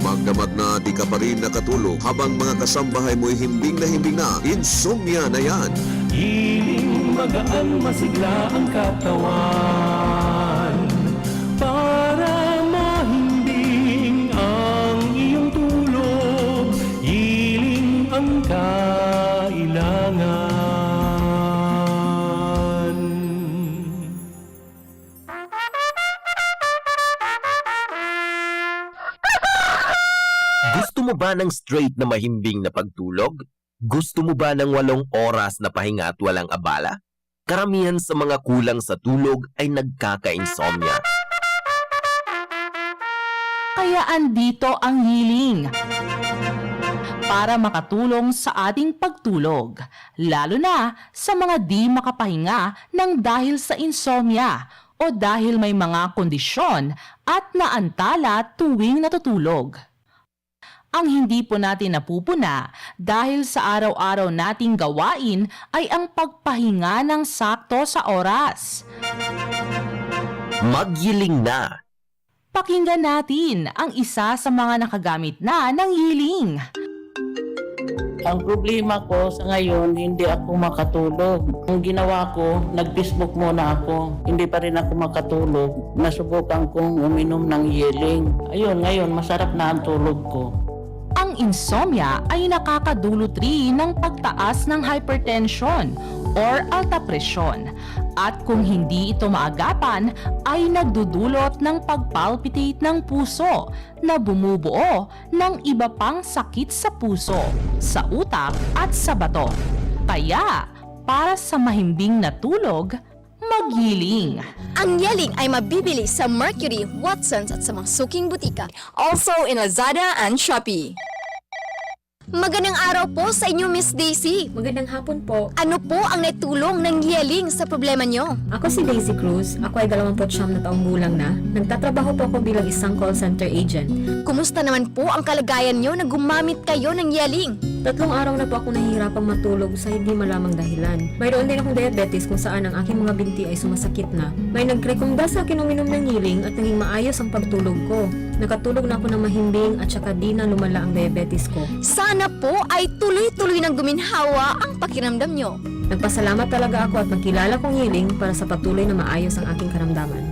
Magdamat na di ka pa rin nakatulog habang mga kasambahay mo'y himbing na himbing na, insomnia na yan. Yiling, magaan, masigla ang katawan. Para mahimbing ang iyong tulog, Yiling ang kailangan. Gusto mo ba ng straight na mahimbing na pagtulog? Gusto mo ba ng walong oras na pahinga at walang abala? Karamihan sa mga kulang sa tulog ay nagkaka-insomnia. Kaya andito ang Yiling para makatulong sa ating pagtulog, lalo na sa mga di makapahinga ng dahil sa insomnia o dahil may mga kondisyon at naantala tuwing natutulog. Ang hindi po natin napupuna dahil sa araw-araw nating gawain ay ang pagpahinga ng sakto sa oras. Magyiling na! Pakinggan natin ang isa sa mga nakagamit na ng Yiling. Ang problema ko sa ngayon, hindi ako makatulog. Ang ginawa ko, nag-Facebook muna ako. Hindi pa rin ako makatulog. Nasubukan kong uminom ng Yiling. Ayun, ngayon, masarap na ang tulog ko. Ang insomnia ay nakakadulot rin ng pagtaas ng hypertension or alta presyon, at kung hindi ito maagapan, ay nagdudulot ng pag-palpitate ng puso na bumubuo ng iba pang sakit sa puso, sa utak at sa bato. Kaya, para sa mahimbing na tulog, Maghiling. Ang Yeling ay mabibili sa Mercury, Watsons at sa mga suking butika. Also in Lazada and Shopee. Magandang araw po sa inyo, Miss Daisy. Magandang hapon po. Ano po ang naitulong ng Yeling sa problema nyo? Ako si Daisy Cruz. Ako ay dalawampu't siyam na taong gulang na. Nagtatrabaho po ako bilang isang call center agent. Kumusta naman po ang kalagayan nyo na gumamit kayo ng Yeling? Tatlong araw na po ako nahihirapang matulog sa hindi malamang dahilan. Mayroon din akong diabetes kung saan ang aking mga binti ay sumasakit na. May nagrekomenda sa akin uminom ng Yeling at naging maayos ang pagtulog ko. Nakatulog na ako ng mahimbing at saka di na lumala ang diabetes ko. Sana po ay tuloy-tuloy nang guminhawa ang pakiramdam nyo. Nagpasalamat talaga ako at nagkilala kong Yeling para sa patuloy na maayos ang aking karamdaman.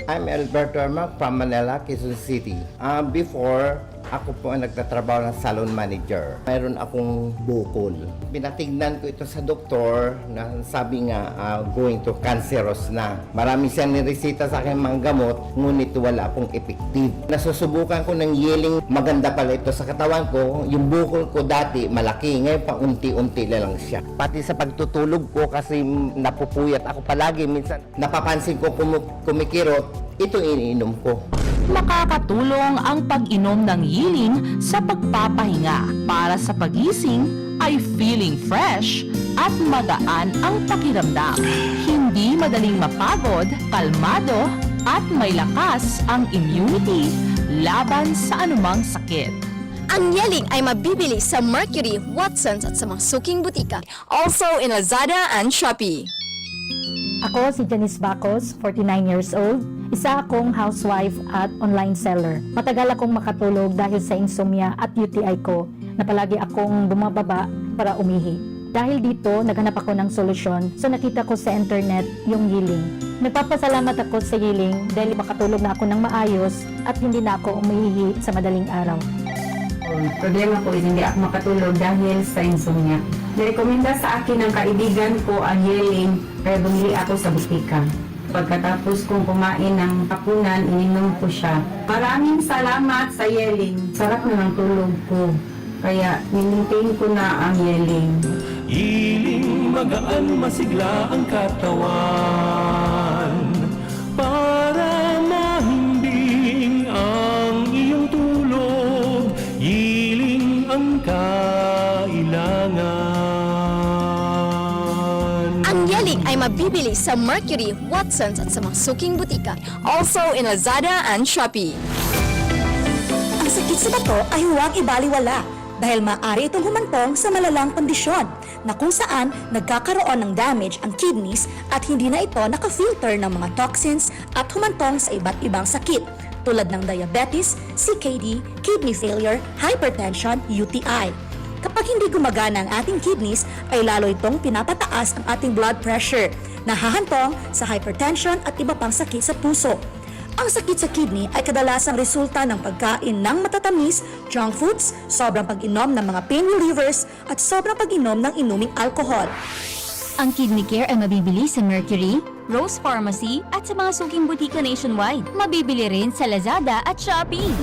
I'm Alberto Armac from Manila, Quezon City. Ah, before, ako po ang nagtatrabaho ng salon manager. Mayroon akong bukol. Pinatignan ko ito sa doktor na sabi nga, ah, going to cancerous na. Marami siyang niresita sa akin mga gamot, ngunit wala pong effective. Nasusubukan ko ng Yeling, maganda pala ito sa katawan ko. Yung bukol ko dati, malaki. Ngayon, paunti-unti na lang siya. Pati sa pagtutulog ko, kasi napupuyat ako palagi. Minsan, napapansin ko kumu-, kumikirot, ito iniinom ko. Makakatulong ang pag-inom ng Yeling sa pagpapahinga. Para sa pagising ay feeling fresh at magaan ang pakiramdam. Hindi madaling mapagod, kalmado, at may lakas ang immunity laban sa anumang sakit. Ang Yeling ay mabibili sa Mercury, Watsons at sa mga suking butika. Also in Lazada and Shopee. Ako si Janice Bacos, forty-nine years old. Isa akong housewife at online seller. Matagal akong makatulog dahil sa insomnia at U T I ko na palagi akong bumababa para umihi. Dahil dito, naghanap ako ng solusyon. So nakita ko sa internet yung Yeling. Nagpapasalamat ako sa Yeling dahil makatulog na ako ng maayos at hindi na ako umiihi sa madaling araw. Ang problema ko is hindi ako makatulog dahil sa insomnia. Nirekomenda sa akin ng kaibigan ko ang Yeling, kaya bumili ako sa butika. Pagkatapos kong kumain ng hapunan, ininom ko siya. Maraming salamat sa Yeling. Sarap na ng tulog ko. Kaya, ni-maintain ko na ang Yeling. Yeling, magaan, masigla ang katawan. Para mahimbing ang iyong tulog, Yeling ang kailangan. Ang Yeling ay mabibili sa Mercury, Watsons at sa mga suking butika. Also in Lazada and Shopee. Ang sakit sa bato ay huwag ibaliwala dahil maaari itong humantong sa malalang kondisyon na kung saan nagkakaroon ng damage ang kidneys at hindi na ito naka-filter ng mga toxins at humantong sa iba't ibang sakit tulad ng diabetes, C K D, kidney failure, hypertension, U T I. Kapag hindi gumagana ang ating kidneys, ay lalo itong pinapataas ang ating blood pressure, nahahantong sa hypertension at iba pang sakit sa puso. Ang sakit sa kidney ay kadalasang resulta ng pagkain ng matatamis, junk foods, sobrang pag-inom ng mga pain relievers, at sobrang pag-inom ng inuming alkohol. Ang Kidney Care ay mabibili sa Mercury, Rose Pharmacy, at sa mga suking butika nationwide. Mabibili rin sa Lazada at Shopee.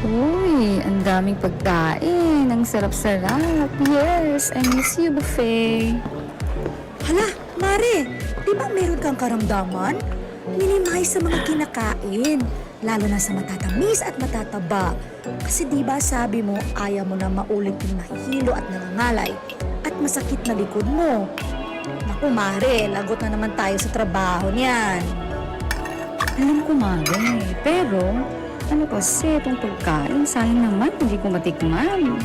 Uy, ang daming pagkain. Ang sarap-sarap. Yes, I miss you, buffet. Hala, Mare, di ba meron kang karamdaman? Minimize sa mga kinakain, lalo na sa matatamis at matataba. Kasi di ba sabi mo, ayaw mo na maulit yung mahihilo at nangangalay at masakit na likod mo? Naku, Mare, lagot na naman tayo sa trabaho niyan. Alam ko, Mare, pero ano kasi itong pagkain? Sayang naman, hindi ko matikman.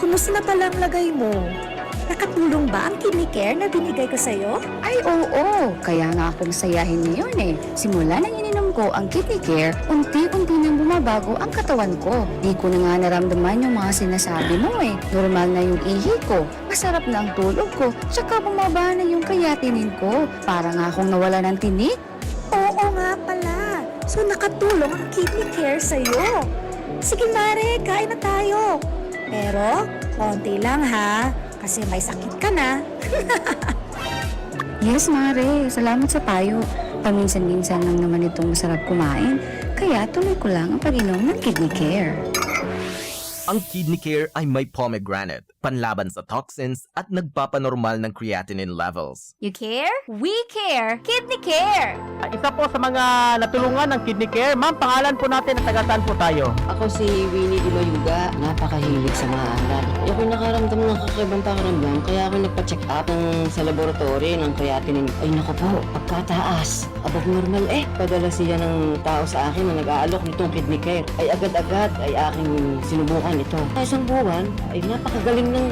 Kumusta na pala ang lagay mo? Nakatulong ba ang Kidney Care na binigay ko sa'yo? Ay, oo! Kaya nga akong sayahin ngayon eh. Simula nang ininom ko ang Kidney Care, unti-unti nang bumabago ang katawan ko. Di ko na nga naramdaman yung mga sinasabi mo eh. Normal na yung ihi ko, masarap na ang tulog ko, tsaka bumaba na yung creatinine ko. Para nga akong nawala ng tinik. Oo nga pala. So, nakatulong ang Kidney Care sa'yo. Sige, Mare, kain na tayo. Pero, konti lang ha, kasi may sakit ka na. Yes, Mare. Salamat sa payo. Paminsan-minsan lang naman itong masarap kumain. Kaya tuloy ko lang ang pag-inom ng Kidney Care. Ang Kidney Care ay may pomegranate, panlaban sa toxins at nagpapanormal ng creatinine levels. You care? We care! Kidney Care! Isa po sa mga natulungan ng Kidney Care. Ma'am, pangalan po natin at taga saan po tayo? Ako si Winnie Di Mayuga, napakahilig sa maalat. Ako'y nakaramdam ng kakaibang pakiramdam, kaya ako nagpa-check up ng, sa laboratory ng creatinine. Ay naku po, pagkataas. Above normal eh. Padala siya ng tao sa akin na nag-aalok nitong Kidney Care. Ay agad-agad ay aking sinubukan ito. Sa isang buwan, ay napakagaling ng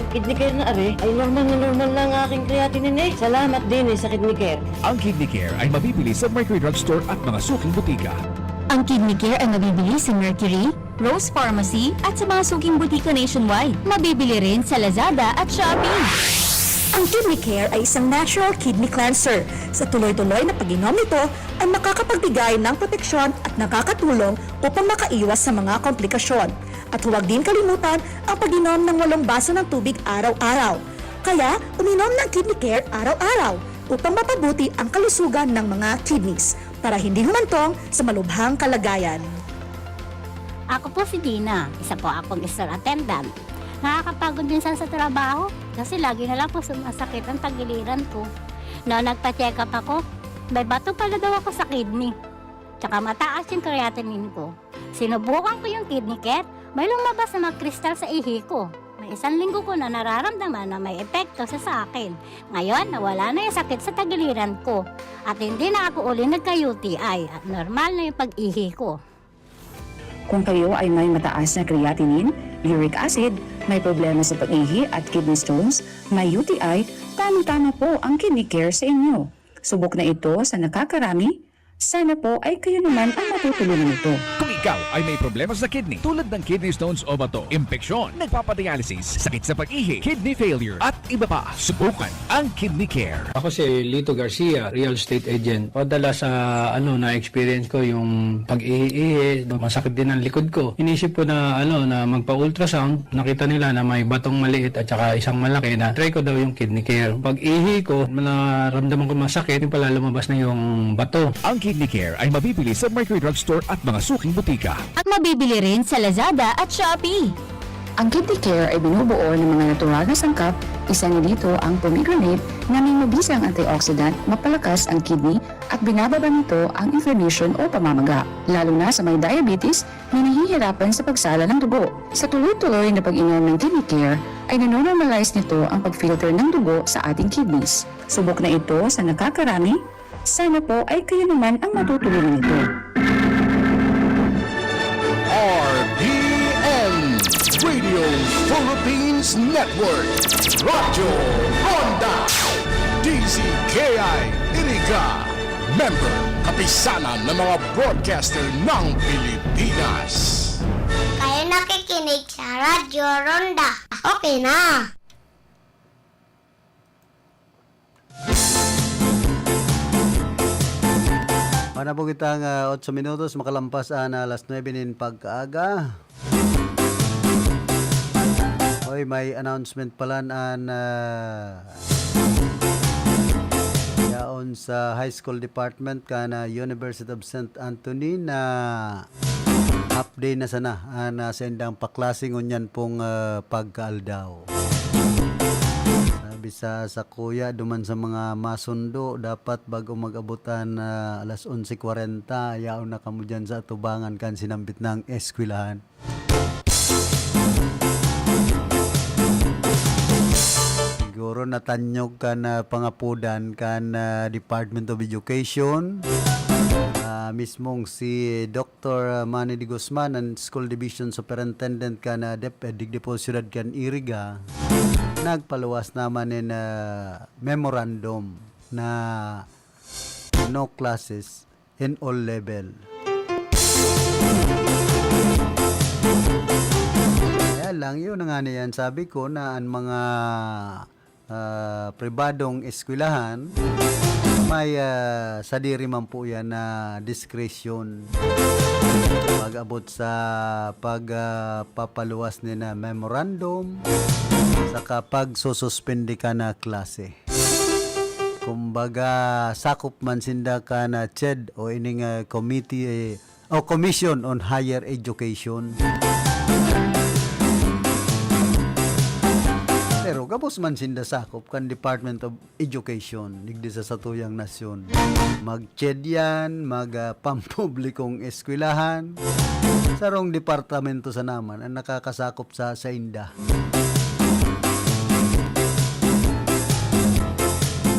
Kidney Care na are. Ay normal na normal na ang aking creatinine eh. Salamat din eh sa Kidney Care. Ang Kidney Care ay mabibili sa Mercury Drugstore at mga suking butika. Ang Kidney Care ay mabibili sa Mercury, Rose Pharmacy at sa mga suking butika nationwide. Mabibili rin sa Lazada at Shopee. Ang Kidney Care ay isang natural kidney cleanser. Sa tuloy-tuloy na pag-inom nito ay makakapagbigay ng proteksyon at nakakatulong upang makaiwas sa mga komplikasyon. At huwag din kalimutan ang pag-inom ng walong baso ng tubig araw-araw. Kaya, uminom ng Kidney Care araw-araw upang mapabuti ang kalusugan ng mga kidneys para hindi humantong sa malubhang kalagayan. Ako po si Dina, isa po akong store attendant. Nakakapagod minsan sa trabaho kasi lagi na lang po sumasakit ang tagiliran ko. Noon nagpa-check up ako, may bato pala daw ako sa kidney. Tsaka mataas yung creatinine ko. Sinubukan ko yung Kidney Care, may lumabas na mga kristal sa ihi ko. May isang linggo ko na nararamdaman na may epekto sa sa akin. Ngayon, nawala na yung sakit sa tagiliran ko. At hindi na ako uli nagka-U T I at normal na yung pag-ihi ko. Kung kayo ay may mataas na creatinine, uric acid, may problema sa pag-ihi at kidney stones, may U T I, tamang-tama po ang Kidney Care sa inyo. Subok na ito sa nakakarami. Sana po ay kayo naman ang matutulungan nito. Kung ikaw ay may problema sa kidney tulad ng kidney stones o bato, impeksyon, nagpapadialysis, sakit sa pag-ihi, kidney failure, at iba pa, subukan ang Kidney Care. Ako si Lito Garcia, real estate agent. Padala sa ano na experience ko yung pag-ihi-ihi, masakit din ang likod ko. Inisip ko na ano na magpa-ultrasound, nakita nila na may batong maliit at saka isang malaki na try ko daw yung Kidney Care. Pag-ihi ko, naramdaman ko masakit, yung pala lumabas na yung bato. Ang Kidney Care ay mabibili sa Mercury Drugstore at mga suking butika. At mabibili rin sa Lazada at Shopee. Ang Kidney Care ay binubuo ng mga natural na sangkap, isa na dito ang pomegranate na may mabisang antioxidant, mapalakas ang kidney at binababa nito ang inflammation o pamamaga, lalo na sa may diabetes na nahihirapan sa pagsala ng dugo. Sa tuloy-tuloy na pag-inom ng Kidney Care ay nanonormalize nito ang pag-filter ng dugo sa ating kidneys. Subok na ito sa nakakarami. Sana po ay kayo naman ang matutulungan nito. R P N Radio Philippines Network, Radyo Ronda, D Z K I Iriga, member, kapisanan ng mga broadcaster ng Pilipinas. Kayo nakikinig sa Radyo Ronda. Okay na. Ana po kitang ah, otso minutos, makalampas an alas nuebe nin pagkaaga. Oy, may announcement palan an ah, yaon sa High School Department kan ah, University of Saint Anthony na half day na sana an ah, saindang paklase ngunyan pong ah, pagkaaldaw. Sabi sa sakuya, duman sa mga masundo, dapat bago mag-abot an ah, alas onse kwarenta, yaon na kamo diyan sa atubangan kan sinambit na eskwelahan. Siguro natanyog kan ah, pangapodan kan ah, Department of Education. Ah, mismong si Doctor Manny de Guzman, an School Division Superintendent kan ah, DepEd digdi po siyudad kan Iriga, nagpaluwas naman nin ah, memorandum na no classes in all level. Kaya lang, yun na nga na yan. Sabi ko na ang mga ah, pribadong eskwelahan, may ah, sadiri man po yan na discretion pag-abot sa pagpapaluwas ni na memorandum saka pagsususpindi ka na klase. Kumbaga, sakop man sinda ka na CHED o ining ah, committee eh, o Commission on Higher Education. Pero gabos man sinda sakop kan Department of Education digdi sa satuyang nasyon. Mag-CHED yan, mag, ah, pampublikong eskwelahan. Sarong departamento sana man ang nakakasakop sa sainda.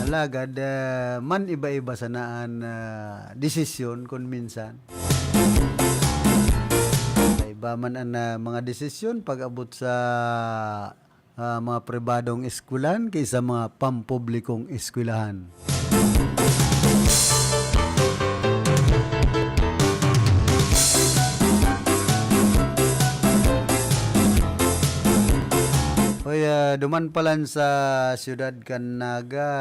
Alagad, ah, man iba-iba sana an, ah, desisyon kun minsan. Iba man an, ah, mga desisyon pag-abot sa, ah, mga pribadong eskwelahan kaysa mga pampublikong eskwelahan. Hoy, ah, duman palan sa siyudad kan Naga,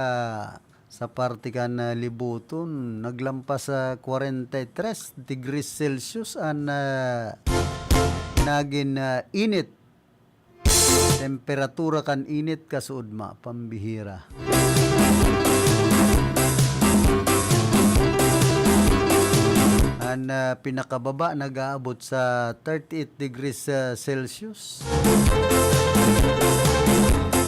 sa parte kan, ah, Libuton, naglampas sa kwarenta y tres degrees Celsius an, ah, nagin, ah, init. Temperatura kan init kasuodma, pambihira. An, ah, pinakababa nag-aabot sa thirty-eight degrees, ah, Celsius.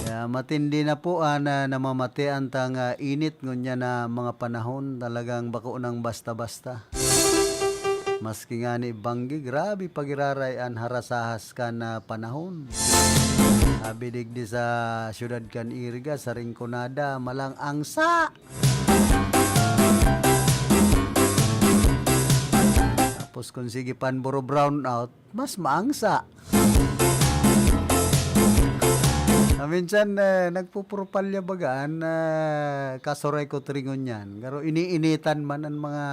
Kaya matindi na po an, ah, namamatean tang, ah, init ngunyan na mga panahon. Talagang bako nang basta-basta. Maski ngani banggi, grabe pagiraray an harasahas kan, ah, panahon. Abi digdi sa siyudad kan Iriga, sa Rinconada, malang angsa! Tapos kun sige pa an buro brown out, mas maangsa. Ah, minsan, eh, nagpupropalya baga an, ah, kasorekot ringon yan. Pero iniinitan man an mga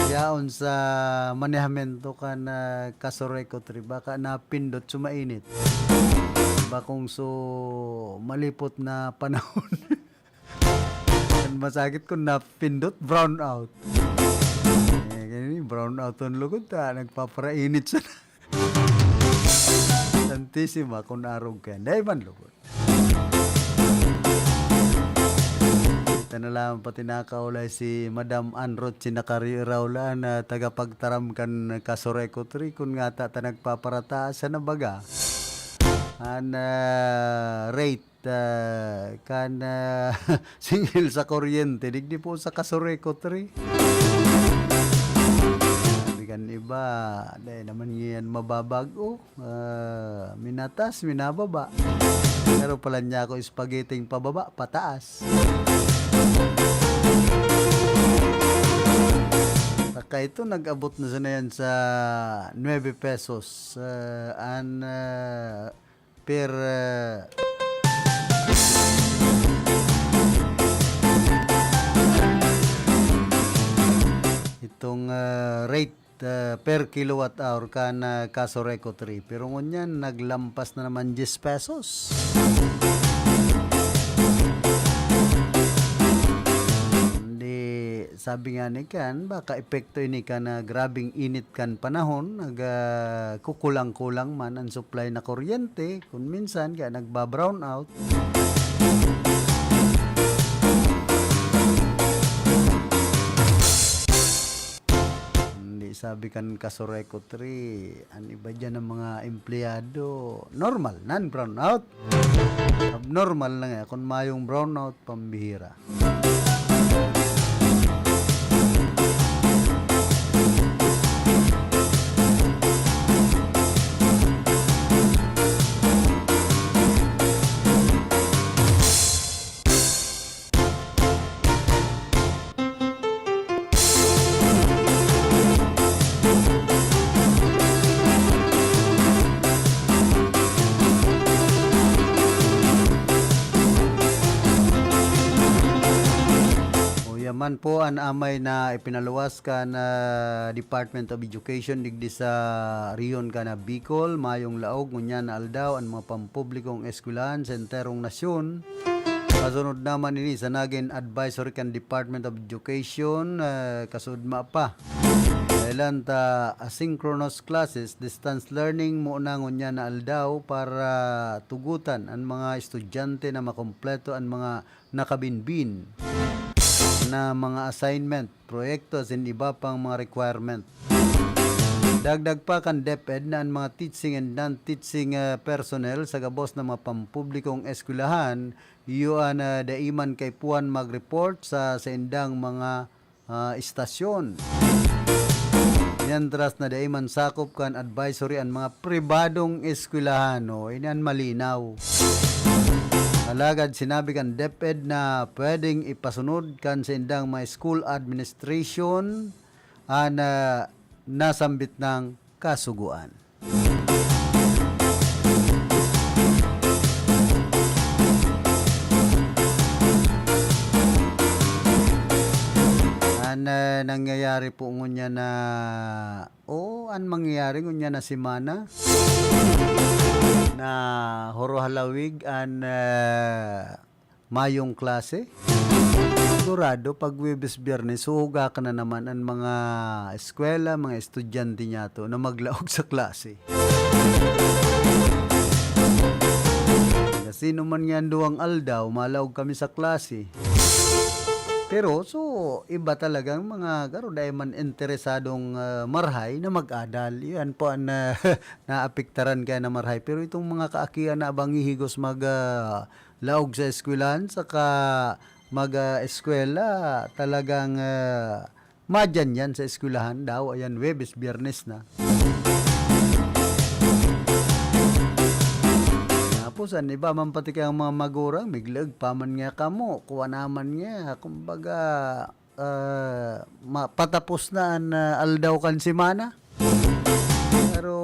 yaon sa manehamento kan, ah, kasorekot ri. Baka napindot sumainit. Bakong so malipot na panahon. An masakit kun napindot, brown out. Eh, ganyan, brown out an lugod, ta, nagpaparainit siya. Santisima, kun arog ka. Dai man lugod. Kita na lang pati nakaulay si Madam Ann Ruth Sinacario Iraula na tagapagtaram kan kasorekot ri, kun ngata ta nagpaparataas sa nabaga. An, ah, rate ah, kan, ah, singil sa kuryente, digdi po sa kasorekot ri. Sabi kan iba, "Dai naman ngiyan mababag-o. Ah, minatas, minababa." Pero pala niya ako spaghetti pababa, pataas. Saka ito, nag-abot na sana yan sa nuebe pesos. Ah, an, ah, per, ah, itong, ah, rate, ah, per kilowatt hour kan, ah, kasorekot ri. Pero ngunyan, naglampas na naman diyes pesos. Hindi, sabi nga ni kan, baka epekto ini kan, ah, grabeng init kan panahon, nag, ah, kukulang-kulang man an supply na kuryente, kun minsan kaya nagba-brown out. Hindi, sabi kan kasorekot ri, an iba diyan ng mga empleyado, normal, non-brown out. Abnormal na nga, kung mayong brown out, pambihira. Uya man po an amay na ipinaluwas kan, ah, Department of Education digdi sa rehiyon kan Bicol. Mayong laog ngunyan na aldaw an mga pampublikong eskwelahan sa enterong nasyon. Kasunod naman ini sa nagin advisory kan Department of Education, ah, kasuodma pa. Dahelan ta asynchronous classes, distance learning, muna ngunyan na aldaw para tugutan an mga estudyante na makompleto an mga nakabinbin na mga assignment, proyekto, asin iba pang mga requirement. Dagdag pa kan DepEd na an mga teaching and non-teaching, ah, personnel sa gabos na mga pampublikong eskwelahan, iyo an, ah, dai man kaipuhan mag-report sa saindang mga, ah, istasyon. Mientras na dai man sakop kan advisory an mga pribadong eskwelahan, o, ini an malinaw. Alagad sinabi kan DepEd na pwedeng ipasunod kan saindang mga school administration an, ah, nasambit nang kasugoan. An, ah, nangyayari po ngunyan na, o an mangyayari ngunyan na semana, na huro halawig an, ah, mayong klase. Sigurado, pag Huwebes, Biyernes, huhugakan na naman an mga eskwela, mga estudyante niyato na maglaog sa klase. Sino man nga an duwang aldaw, malaog kami sa klase. Pero, so, iba talagang mga garo, dai man interesadong, ah, marhay na mag-adal. Yan po ang, ah, naapektaran kaya na marhay. Pero itong mga kaakian na abang hihigos mag, ah, laog sa eskwelahan, saka mag, ah, eskwela, talagang, ah, madyan yan sa eskwelahan daw. Ayan, Huwebes, Biyernes na. Tapos, an iba man pati kaya mga magurang, miglaog pa man nga kamo, kuha naman nga, kumbaga, ah, ma-, patapos na an, ah, aldaw kan semana. Pero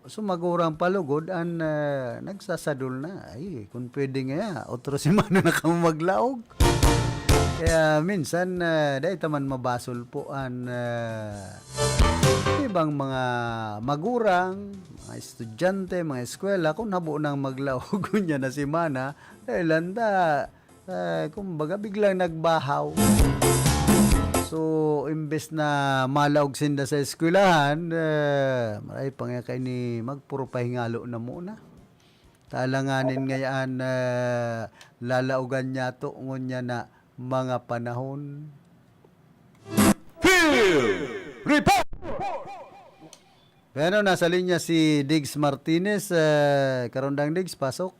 sumagurang palugod an, ah, nagsasadol na. Ay, kung pwede nga, otro semana na kamo maglaog. Kaya minsan, ah, dai ta man mabasol po an, ah, ibang mga magurang, mga estudyante, mga eskwela, kung habo nang maglaog ngunyan na semana, dahil handa, eh, kumbaga, biglang nagbahaw. So, imbes na malaog sinda sa eskwelahan, eh, maray pa nga kaini magpuro pahingalo na muna. Talanganin ngayaan, eh, lalaogan niyato ngunyan na mga panahon. Field Report! Pero nasa linya si Diggs Martinez. Eh, Karondang Diggs, pasok.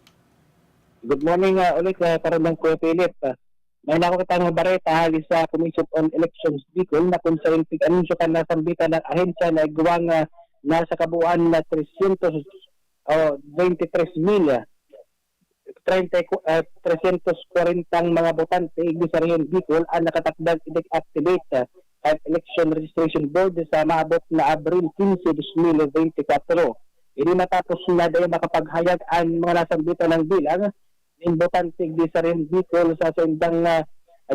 Good morning, ah, ulit, ah, Karondang Kuya Philip. Ah, may nako kitang bareta hali sa Commission on Elections Bicol na kung sain pig-anunsyo kan nasambitan na ahensya na igwang, ah, nasa kabuuan na trescientos, oh, veintitrés mil, ah, treinta y ku-, ah, trescientos kwarenta mga botante igdi sa Rehiyon Bicol ang nakatakdang i-deactivate, ah, kan Election Registration Board sa maabot na Abril quince, dos mil veintikwatro. Ini matapos na dai makapaghayag an mga nasambitan na bilang nin botante digdi sa Rehiyon Bicol sa saindang, ah,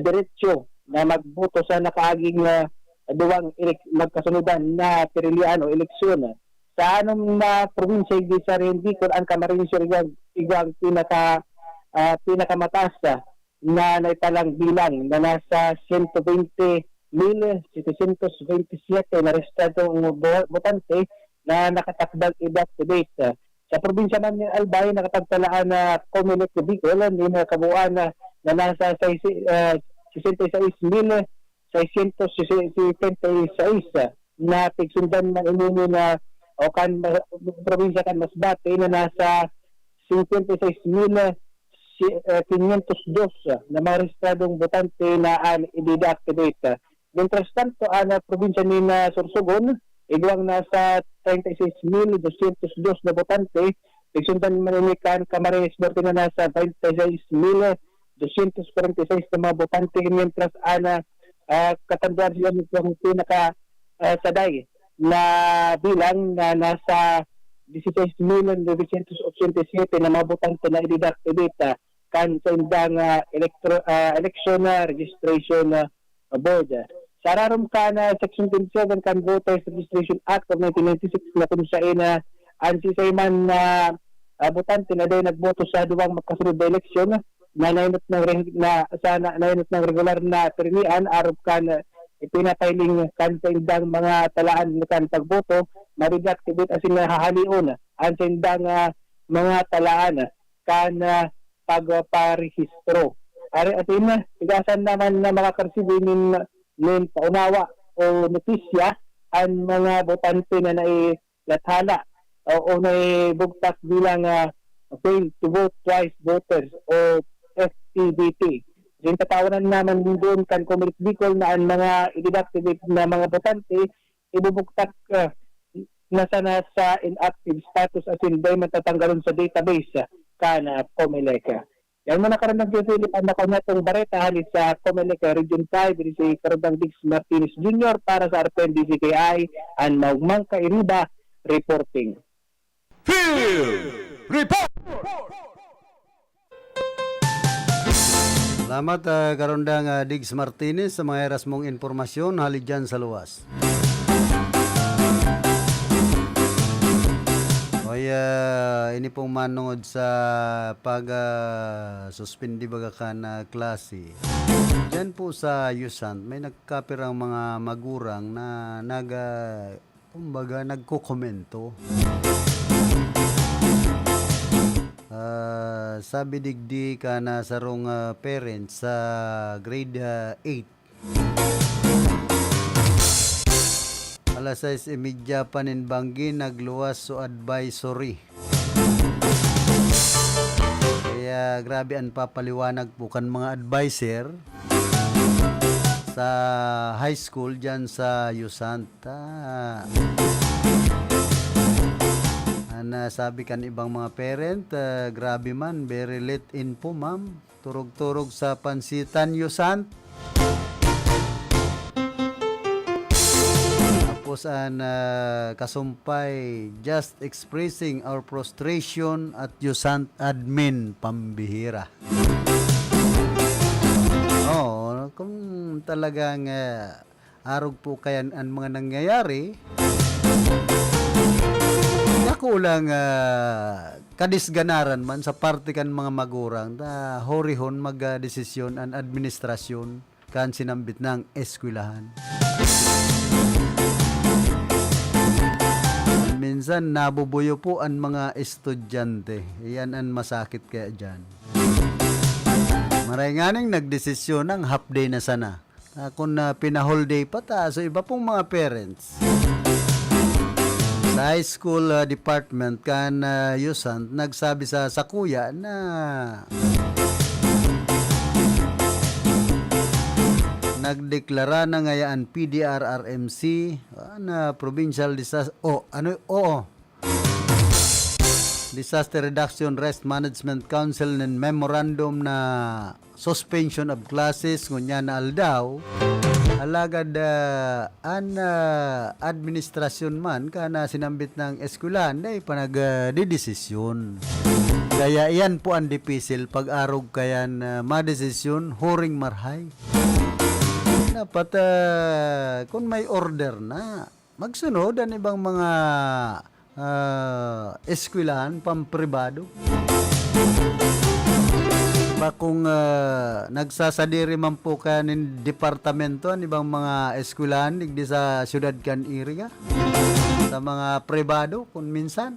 derecho na magboto sa nakaaging, ah, duwang elek-, magkasunodan na pirilian o eleksyon. Sa anom na probinsya digdi sa Rehiyon Bicol, ang Camarines Sur igwang, igwang pinaka, ah, pinakamataas, ah, na naitalang bilang na nasa siyento bente mil setecientos bente siyete na rehistradong bo-, botante na nakatakdang i-deactivate. Sa probinsya man nin Albay, nakapagtala an, ah, Comelec de Bicol nin, ah, kabuuan na, na nasa sais, ah, sesenta y seis mil seiscientos setenta y seis na pigsundan man ini na, o kan ma-, probinsya kan Masbate na nasa cincuenta y seis mil si-, eh, quinientos dos na mga rehistradong botante na an i-deactivate. Mientras tanto, an, ah, probinsya nin, ah, Sorsogon, igwang nasa treinta y seis mil doscientos dos na botante, pigsundan man ini kan Camarines Norte na nasa veintiséis mil doscientos cuarenta y seis na mga botante, mientras an, ah, ah, Catanduanes igwang pinaka, ah, saday na bilang na nasa dieciséis mil novecientos ochenta y siete na mga botante na i-deactivate, ah, kan saindang, ah, elektro-, ah, election, ah, registration, ah, board. Sa ararom kan, ah, Section twenty-seven kan Voters Registration Act of nineteen ninety-six na kung sain na an siisay man na, ah, botante na dai nagboto sa duwang magkasunod na eleksyon na nainot ng re-, na, sa na, nainot ng regular na pirilian, arog kan, ah, ipinapahiling kan saindang mga talaan kan pagboto, ma-deactivate asin hahalion an saindang, ah, mga talaan kan, ah, pagparehistro. Ari asin, tigasan naman na makakaresibi nin, nin paunawa o notisya an mga botante na nailathala o, o naibugtak bilang, ah, failed to vote twice voters o F T V T. Gintatawan naman duon kan Comelec Bicol na an mga i-deactivate na mga botante ibubugtak, ah, na sana sa inactive status asin dai matatanggalon sa database, ah, kan, ah, Comelec. Yan muna, Karandang Philip, ang nakuha niya itong bareta hali sa Comelec, ah, Region five. Ini si Karandang Diggs Martinez Junior para sa R T N D C K I, ang Maugmang Kairiba, reporting. Field Report! Salamat, ah, Karondang, ah, Diggs Martinez, sa mga eras mong impormasyon hali dyan sa luwas. Oy, ah, ini pong manungod sa pag, ah, suspindi baga kan, ah, klase. Diyan po sa Yusan, may nagkapirang mga magurang na nag, ah, kumbaga, nagkokomento. Ah, sabi digdi kan sarong, ah, parent sa grade, ah, eight. Alas sais y media pa nin banggi, nagluwas so advisory. Kaya grabe an papaliwanag po kan mga adviser sa high school diyan sa Yusanta. An, ah, sabi kan ibang mga parent, ah, "Grabe man, very late info, ma'am. Turog-turog sa pansitan, Yusant." Tapos an, ah, kasumpay, "Just expressing our frustration at Yusant admin, pambihira." Oo, kung talagang, ah, arog po kaya an mga nangyayari, nakulang, ah, kadisganaran man sa parte kan mga magurang ta horihon mag, ah, desisyon an administrasyon kan sinambit nang eskwelahan. Minsan, nabubuyo po an mga estudyante. Iyan an masakit kaya diyan. Maray nganing nagdesisyon ang half day na sana. Ah, kun, ah, pina-whole day pa ta, so iba pong mga parents sa high school, ah, department kan, ah, Yusant nagsabi sa sakuya na nagdeklara na ngaya an P D R R M C, ah, na provincial disas-, oh, ano, oo, Disaster Reduction Risk Management Council nin memorandum na suspension of classes ngunyan na aldaw. Alagad, ah, an, ah, administrasyon man kan sinambit nang eskwelahan dai pa nag, ah, didesisyon. Kaya iyan po an dipisil pag-arog kayan, ah, madesisyon huring marhay. Dapat, ah, kun may order na, magsunod an ibang mga, ah, eskwelahan pampribado. Bakong, ah, nagsasadiri man po kaya nin departamento an ibang mga eskwelahan digdi sa siyudad kan Iriga, sa mga pribado kun minsan.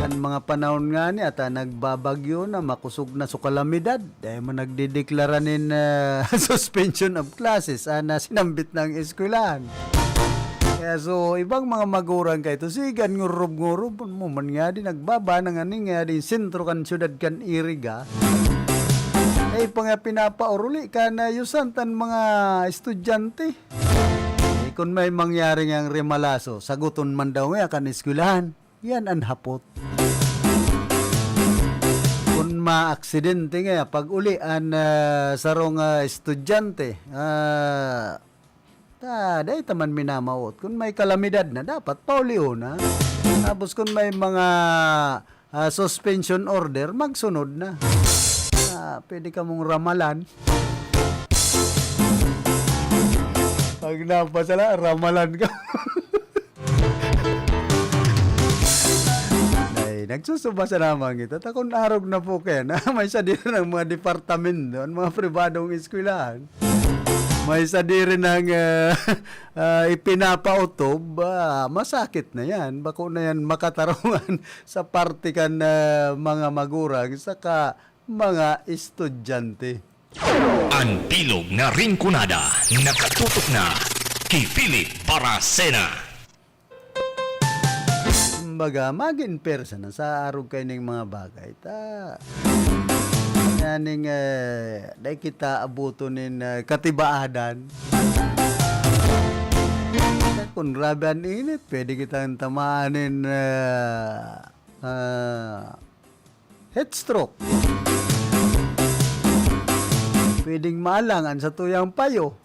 Kan mga panahon ngani, ata nagbabagyo na, makosog na so kalamidad. Dai man nagdedeklara nin, ah, suspension of classes, ah, na sinambit na ang eskwelahan. Kaya so, ibang mga magurang kaito, sigan ngurob-ngurob, mo man nga di nagbaba na nga ni nga di sentro kan siyudad kan Iriga. Ay, pa nga pinapauruli ka na yusan tan mga estudyante. Eh, kun may mangyari ngang remalaso, saguton man daw nga kan eskwelahan. Yan an hapot. Kun maaksidente nga, pag-uli an, ah, sarong, ah, estudyante, ah, ta, dai ta man minamawot. Kun may kalamidad na, dapat pauli na. Tapos kun may mga, ah, suspension order, magsunod na. Ah, pwede kamong ramalan. Pag napasala, ramalan ka. Ay, nagsusuba sa naman kita. Ta kun arog na po kaya na may sadiri ng mga departamento, ang mga pribadong eskwelahan. May sadiri ng, ah, ah, ipinapautob, ah, masakit na yan. Bako na yan makatarungan sa parte kan, ah, mga magurang saka mga estudyante. An bilog na Rinconada, nakatutok na. Ki Philip Baracena. Kumbaga, magin persa na sa arog kaining mga bagay. Ta, nganing, eh, dai kita abuton nin, eh, katibaadan. Kung grabe an init, pwede kitang tamaan nin, eh, ah, heat stroke. Pwedeng maalang an satuyang payo.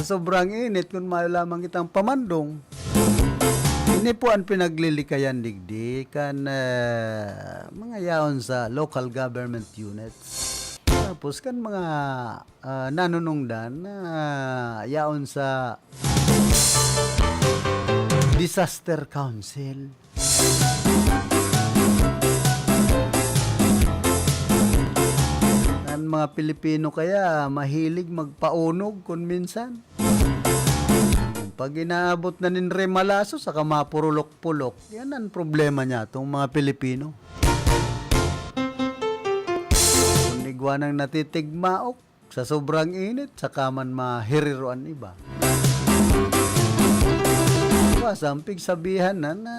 Sa sobrang init, kun mayo lamang kitang pamandong. Ini po an pinaglilikayan digdi kan, ah, mga yaon sa local government units. Tapos kan mga, ah, nanunungdan na yaon sa disaster council. An mga Pilipino kaya mahilig magpaunog kun minsan. Pag inaabot na nin remalaso, saka mapurulok-pulok. Yan ang problema niya, tong mga Pilipino. Kung igwa nang natitigmaok, sa sobrang init, saka man maherero an iba. Iba, sampig sabihan na, na,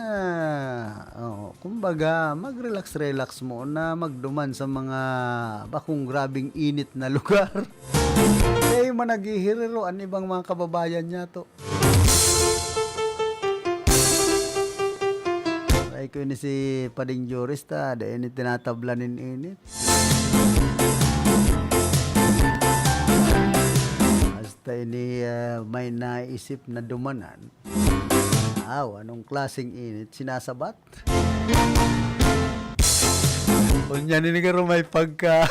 oo, kumbaga, mag-relax-relax muna, magduman sa mga bakong grabing init na lugar. Kaya man naghiherero an ibang mga kababayan niya to. Ay ko ini si Pading Joris ta, dai ini tinatabla nin init. Hasta ini, ah, may naisip na dumanan. Aw, anong klaseng init sinasabat? Unya nini garo may pagka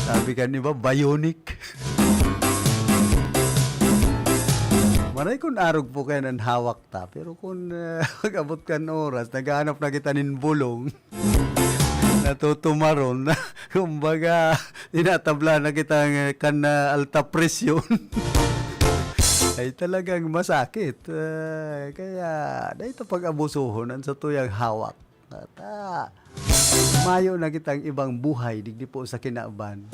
sabi kan iba, bionic. Maray kun arog po kayan an hawak ta, pero kun, ah, pag-abot kan oras, naghahanap na kita nin bulong na tutumaron, kumbaga, tinatabla na kita ng, kan, ah, alta presyon. Ay talagang masakit. Ah, kaya, dai ta pag-abusuhon an satuyang hawak. At, ah, mayo na kitang ibang buhay digdi po sa kinaban.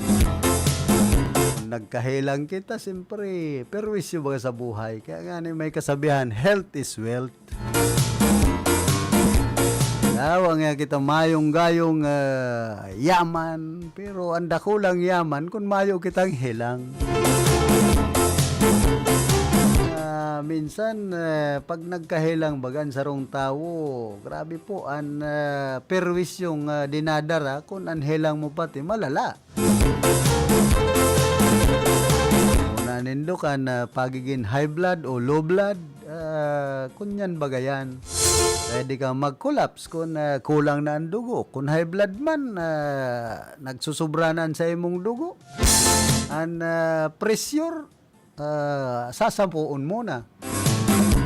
Kung nagkahelang kita, siyempre, perwisyo baga sa buhay. Kaya nga ni may kasabihan, "Health is wealth." Yawa nga kita mayong gayong, ah, yaman, pero ang dakulang yaman kun mayo kitang helang. Ah, minsan, eh, pag nagkahelang baga an sarong tawo, grabe po an, ah, perwisyong, ah, dinadara kun an helang mo pati malala. Una nindo kan, ah, pagigin high blood o low blood, ah, kun yan baga yan. Pwede kang mag-collapse kun, ah, kulang na ang dugo. Kun high blood man, ah, nagsusubra na an sa imong dugo. An, ah, pressure, ah, sasampoon mo na.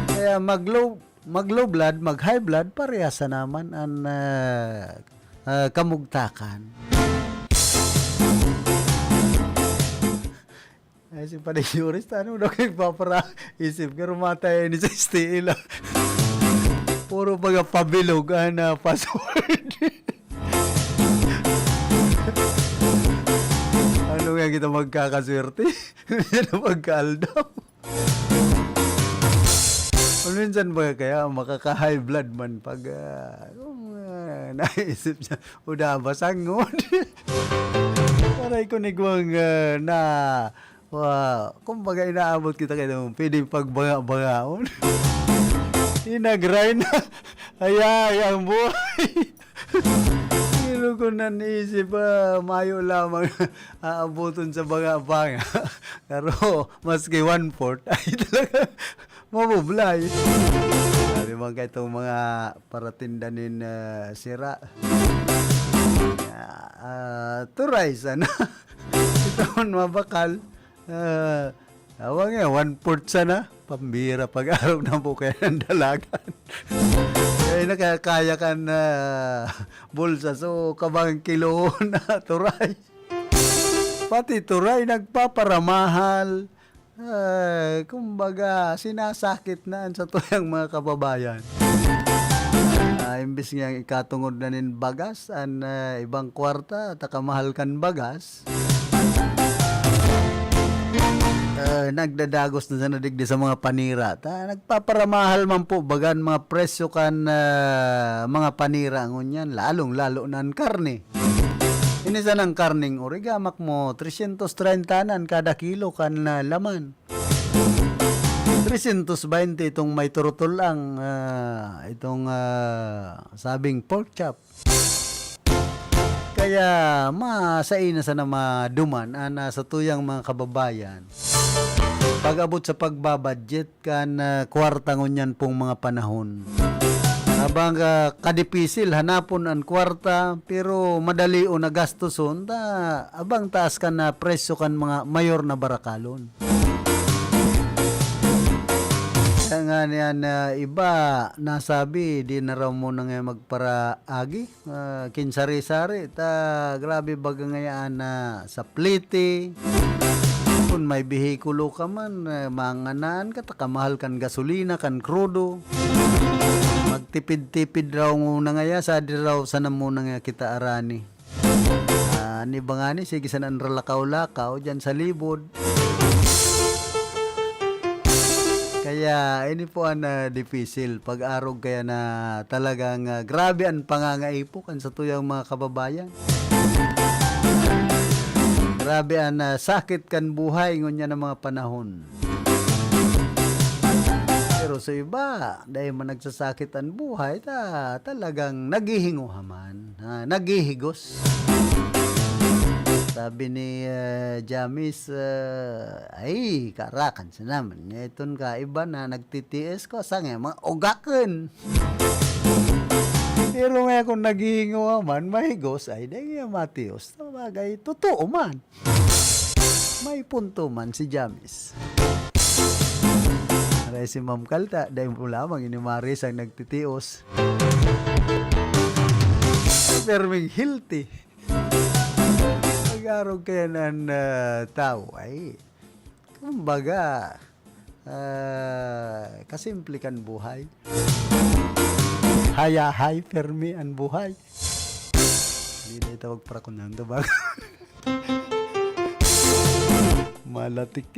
Kaya mag-low, mag-low blood, mag-high blood, parehas na naman an, ah, ah, kamugtakan. Ay, si Padre Joris, ano daw kayo nagpaparaisip? Pero matay ni sa S T L, ah. Puro baga pabilog, ah, na password. Ano nga kita magkakaswerte? Yan ang pagkaaldaw. Kung minsan ba kaya makaka-high blood man pag, ah, kung, ah, naisip niya, "Uda ba sangod?" Aray ko, nigwang, ah, na, wa, kumbaga, inaabot kita kayo, pwedeng pagbanga-bangaon. Inagray na. Ayay, ang buhay. Pero kung naisip, ah, mayo lamang aaboton sa banga-banga. Pero maski one-fourth, ay talaga mabublay. Sabi man kayo itong mga paratinda nin, ah, sira. Ah, ah, turay sana. Ito man mabakal. Ah, awa nga, one-fourth sana. Pambira, pag-arog na po kaya ng dalagan. Kaya nakakaya kan, ah, bulsa. So, kabang kilo na turay. Pati turay, nagpaparamahal. Ay, kumbaga, sinasakit na an satuyang mga kababayan. Ah, imbis nga ikatungod na nin bagas, an, ah, ibang kwarta, takamahal kan bagas. Ah, nagdadagos na sana digdi sa mga panira. Ta, nagpaparamahal man po baga an mga presyo kan, ah, mga panira ngunyan, lalong-lalo na an karne. Ini sanang karneng origamak mo, trescientos treinta na an kada kilo kan, ah, laman. Trescientos veinte itong may turutol ang, ah, itong, ah, sabing pork chop. Kaya masai na sana maduman an, ah, satuyang mga kababayan. Pag-abot sa pagbabudget kan, ah, kwarta ngunyan pong mga panahon. Abang, ah, kadipisil hanapon an kwarta, pero madali o nagastoson, ta abang taas kan, ah, presyo kan mga mayor na barakalon. Kaya nga niyan, ah, iba nasabi, di na raw muna nga magparaagi. Ah, kinsari-sari, ta grabe baga ngayaan na sapliti. Kun may behikulo ka man, eh, manganaan ka, ta kamahal kan gasolina, kan krudo. Magtipid-tipid raw nguna ngaya, sa di raw sana muna nga kita arani. Ah, ni ba ngani, sige sana an ralakaw-lakaw diyan sa libod. Kaya, ini po an, ah, dipisil. Pag-arog kaya na talagang, ah, grabe an pangangaipo kan satuyang mga kababayan. Grabe an, ah, sakit kan buhay ngunyan na mga panahon. Pero sa iba, dai man nagsasakit an buhay, ta-, talagang naghihinguha man, ah, naghihigos. Sabi ni, ah, Jamis, ah, "Ay, karakan sa naman. Itong kaiba na nagtitiis ko, sa nga mga ugakon." Pero nga kung naghihinguha man, mahigos, ay, dai nga matios. Sabagay, totoo man. May punto man si Jamis. Aray si Ma'am Kalta, dai mo lamang ini maris ang nagtitios. Perming healthy. Pag-arog kaya ng, ah, tao, ay, kumbaga, ah, kasimple kan buhay. Hayahay, permi an buhay. Hindi na ito magparakunan to, bago. Malatik.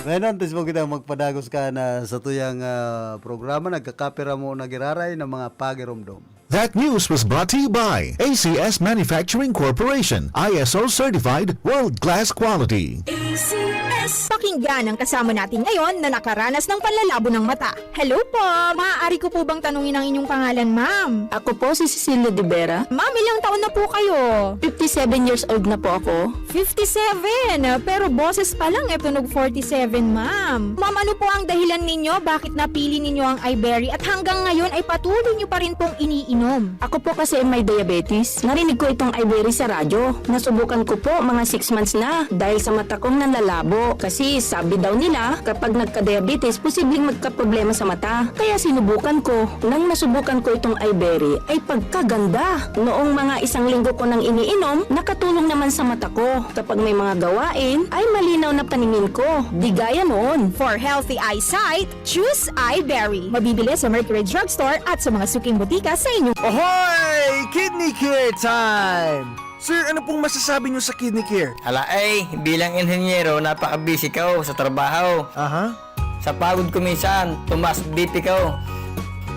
Ngayon, antes mo kita magpadagos ka na sa tuyang, ah, programa, nagkakapira mo nagiraray ng mga pagiromdom. That news was brought to you by A C S Manufacturing Corporation, I S O certified, world-class quality. A C S. Pakinggan ang kasama natin ngayon na nakaranas ng panlalabo ng mata. Hello po! Maaari ko po bang tanungin ang inyong pangalan, ma'am? Ako po si Cecilia de Vera. Ma'am, ilang taon na po kayo? Fifty-seven years old na po ako. Fifty-seven? Pero boses pa lang, e tunog forty-seven, ma'am. Ma'am, ano po ang dahilan ninyo bakit napili ninyo ang Iberry at hanggang ngayon ay patuloy nyo pa rin pong iniinom? Ako po kasi may diabetes. Narinig ko itong Iberry sa radyo. Nasubukan ko po mga six months na dahil sa mata kong nanlalabo. Kasi sabi daw nila, kapag nagka-diabetes, posibleng magkaproblema sa mata. Kaya sinubukan ko. Nang nasubukan ko itong Iberry, ay pagkaganda! Noong mga isang linggo ko nang iniinom, nakatulong naman sa mata ko. Kapag may mga gawain, ay malinaw na paningin ko. Di gaya noon. For healthy eyesight, choose Iberry. Mabibili sa Mercury Drugstore at sa mga suking botika sa inyong Ohoy! Kidney Care Time! Sir, ano pong masasabi niyo sa Kidney Care? Ala ay, bilang inhenyero, napaka-busy ko sa trabaho. Aha. Sa pagod ko minsan, tumaas B P ko.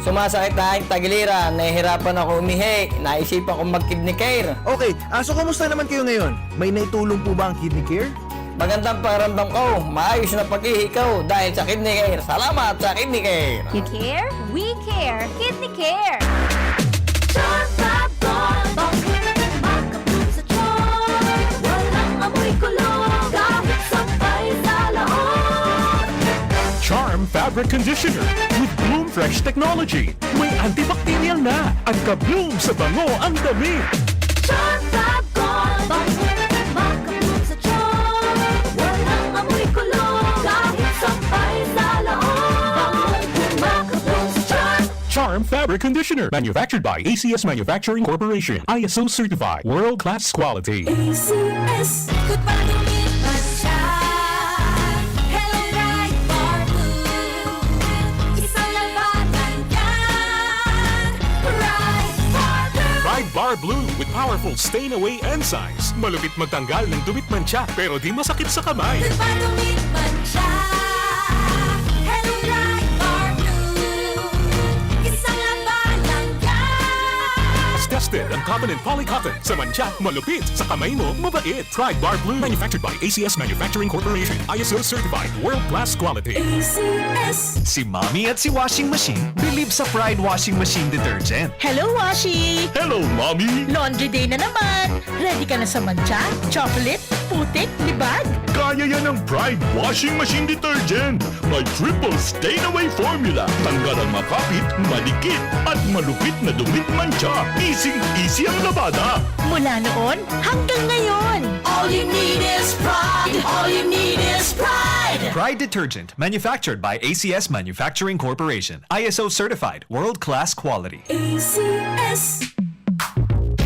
Sumasakit na ang tagiliran, nahihirapan ako umihi, naisipan kong mag-Kidney Care. Okay, ah, so kumusta naman kayo ngayon? May naitulong po ba ang Kidney Care? Magandang pakiramdam ko, maayos na pag-ihi ko dahil sa Kidney Care. Salamat sa Kidney Care! You care? We care! Kidney Care! Charm Fab Gold! Bangkong makapul sa charm! Walang amoy kulog, kahit sampay sa laot! Charm Fabric Conditioner with Bloom Fresh Technology. May antibacterial na. Ang ka-Bloom sa bango ang damit. Charm Fab Gold! Bangkong makapul sa charm! Walang amoy kulog, kahit sampay sa laot! Bangkong makapul sa charm! Charm Fabric Conditioner, manufactured by A C S Manufacturing Corporation, I S O certified, world-class quality. A C S. Ikot pa, lumipat siya. Hello, Pride Barbecue. Isang lapatan yan. Pride Barbecue. Pride Bar Bar Blue with powerful stain away enzymes. Malupit magtanggal ng dumi't mantsa, pero di masakit sa kamay. Goodbye dumi't mantsa. Hello Pride Bar Blue. Isang laba lang yan. Tested ang cotton and poly cotton. Sa mantsa, malupit. Sa kamay mo, mabait. Pride Bar Blue. Manufactured by A C S Manufacturing Corporation. I S O certified. World class quality. A C S. Si Mommy at si Washing Machine believe sa Pride Washing Machine Detergent. Hello, Washi! Hello, Mommy! Laundry day na naman! Ready ka na sa mantsa, chocolate, putik, libag? Kaya yan ng Pride Washing Machine Detergent! May triple stain away formula. Tanggal ang makapit, madikit, at malupit na dumi't mantsa. Easy-easy ang labada. Mula noon hanggang ngayon. All you need is Pride. All you need is Pride. Pride Detergent, manufactured by A C S Manufacturing Corporation. I S O certified, world-class quality. A C S.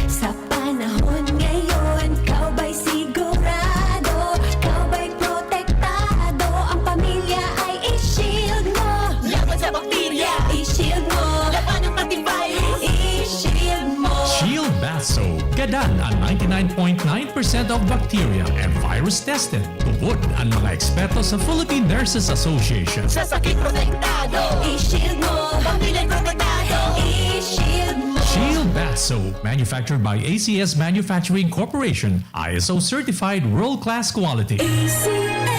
Sa panahon ngayon, ikaw ba'y sigurado? Ikaw ba'y protektado? Ang pamilya ay i-shield mo. Laban sa bakterya, i-shield mo. Labanan pati virus, i-shield mo. Shield Bath Soap. Gadan ang ninety-nine point nine percent of bacteria and virus tested. Tubod ang mga eksperto sa Philippine Nurses Association. Sa sakit protektado, i-shield mo. Pamilya protektado, i-shield mo. Shield Bath Soap, manufactured by A C S Manufacturing Corporation, I S O certified world-class quality. A C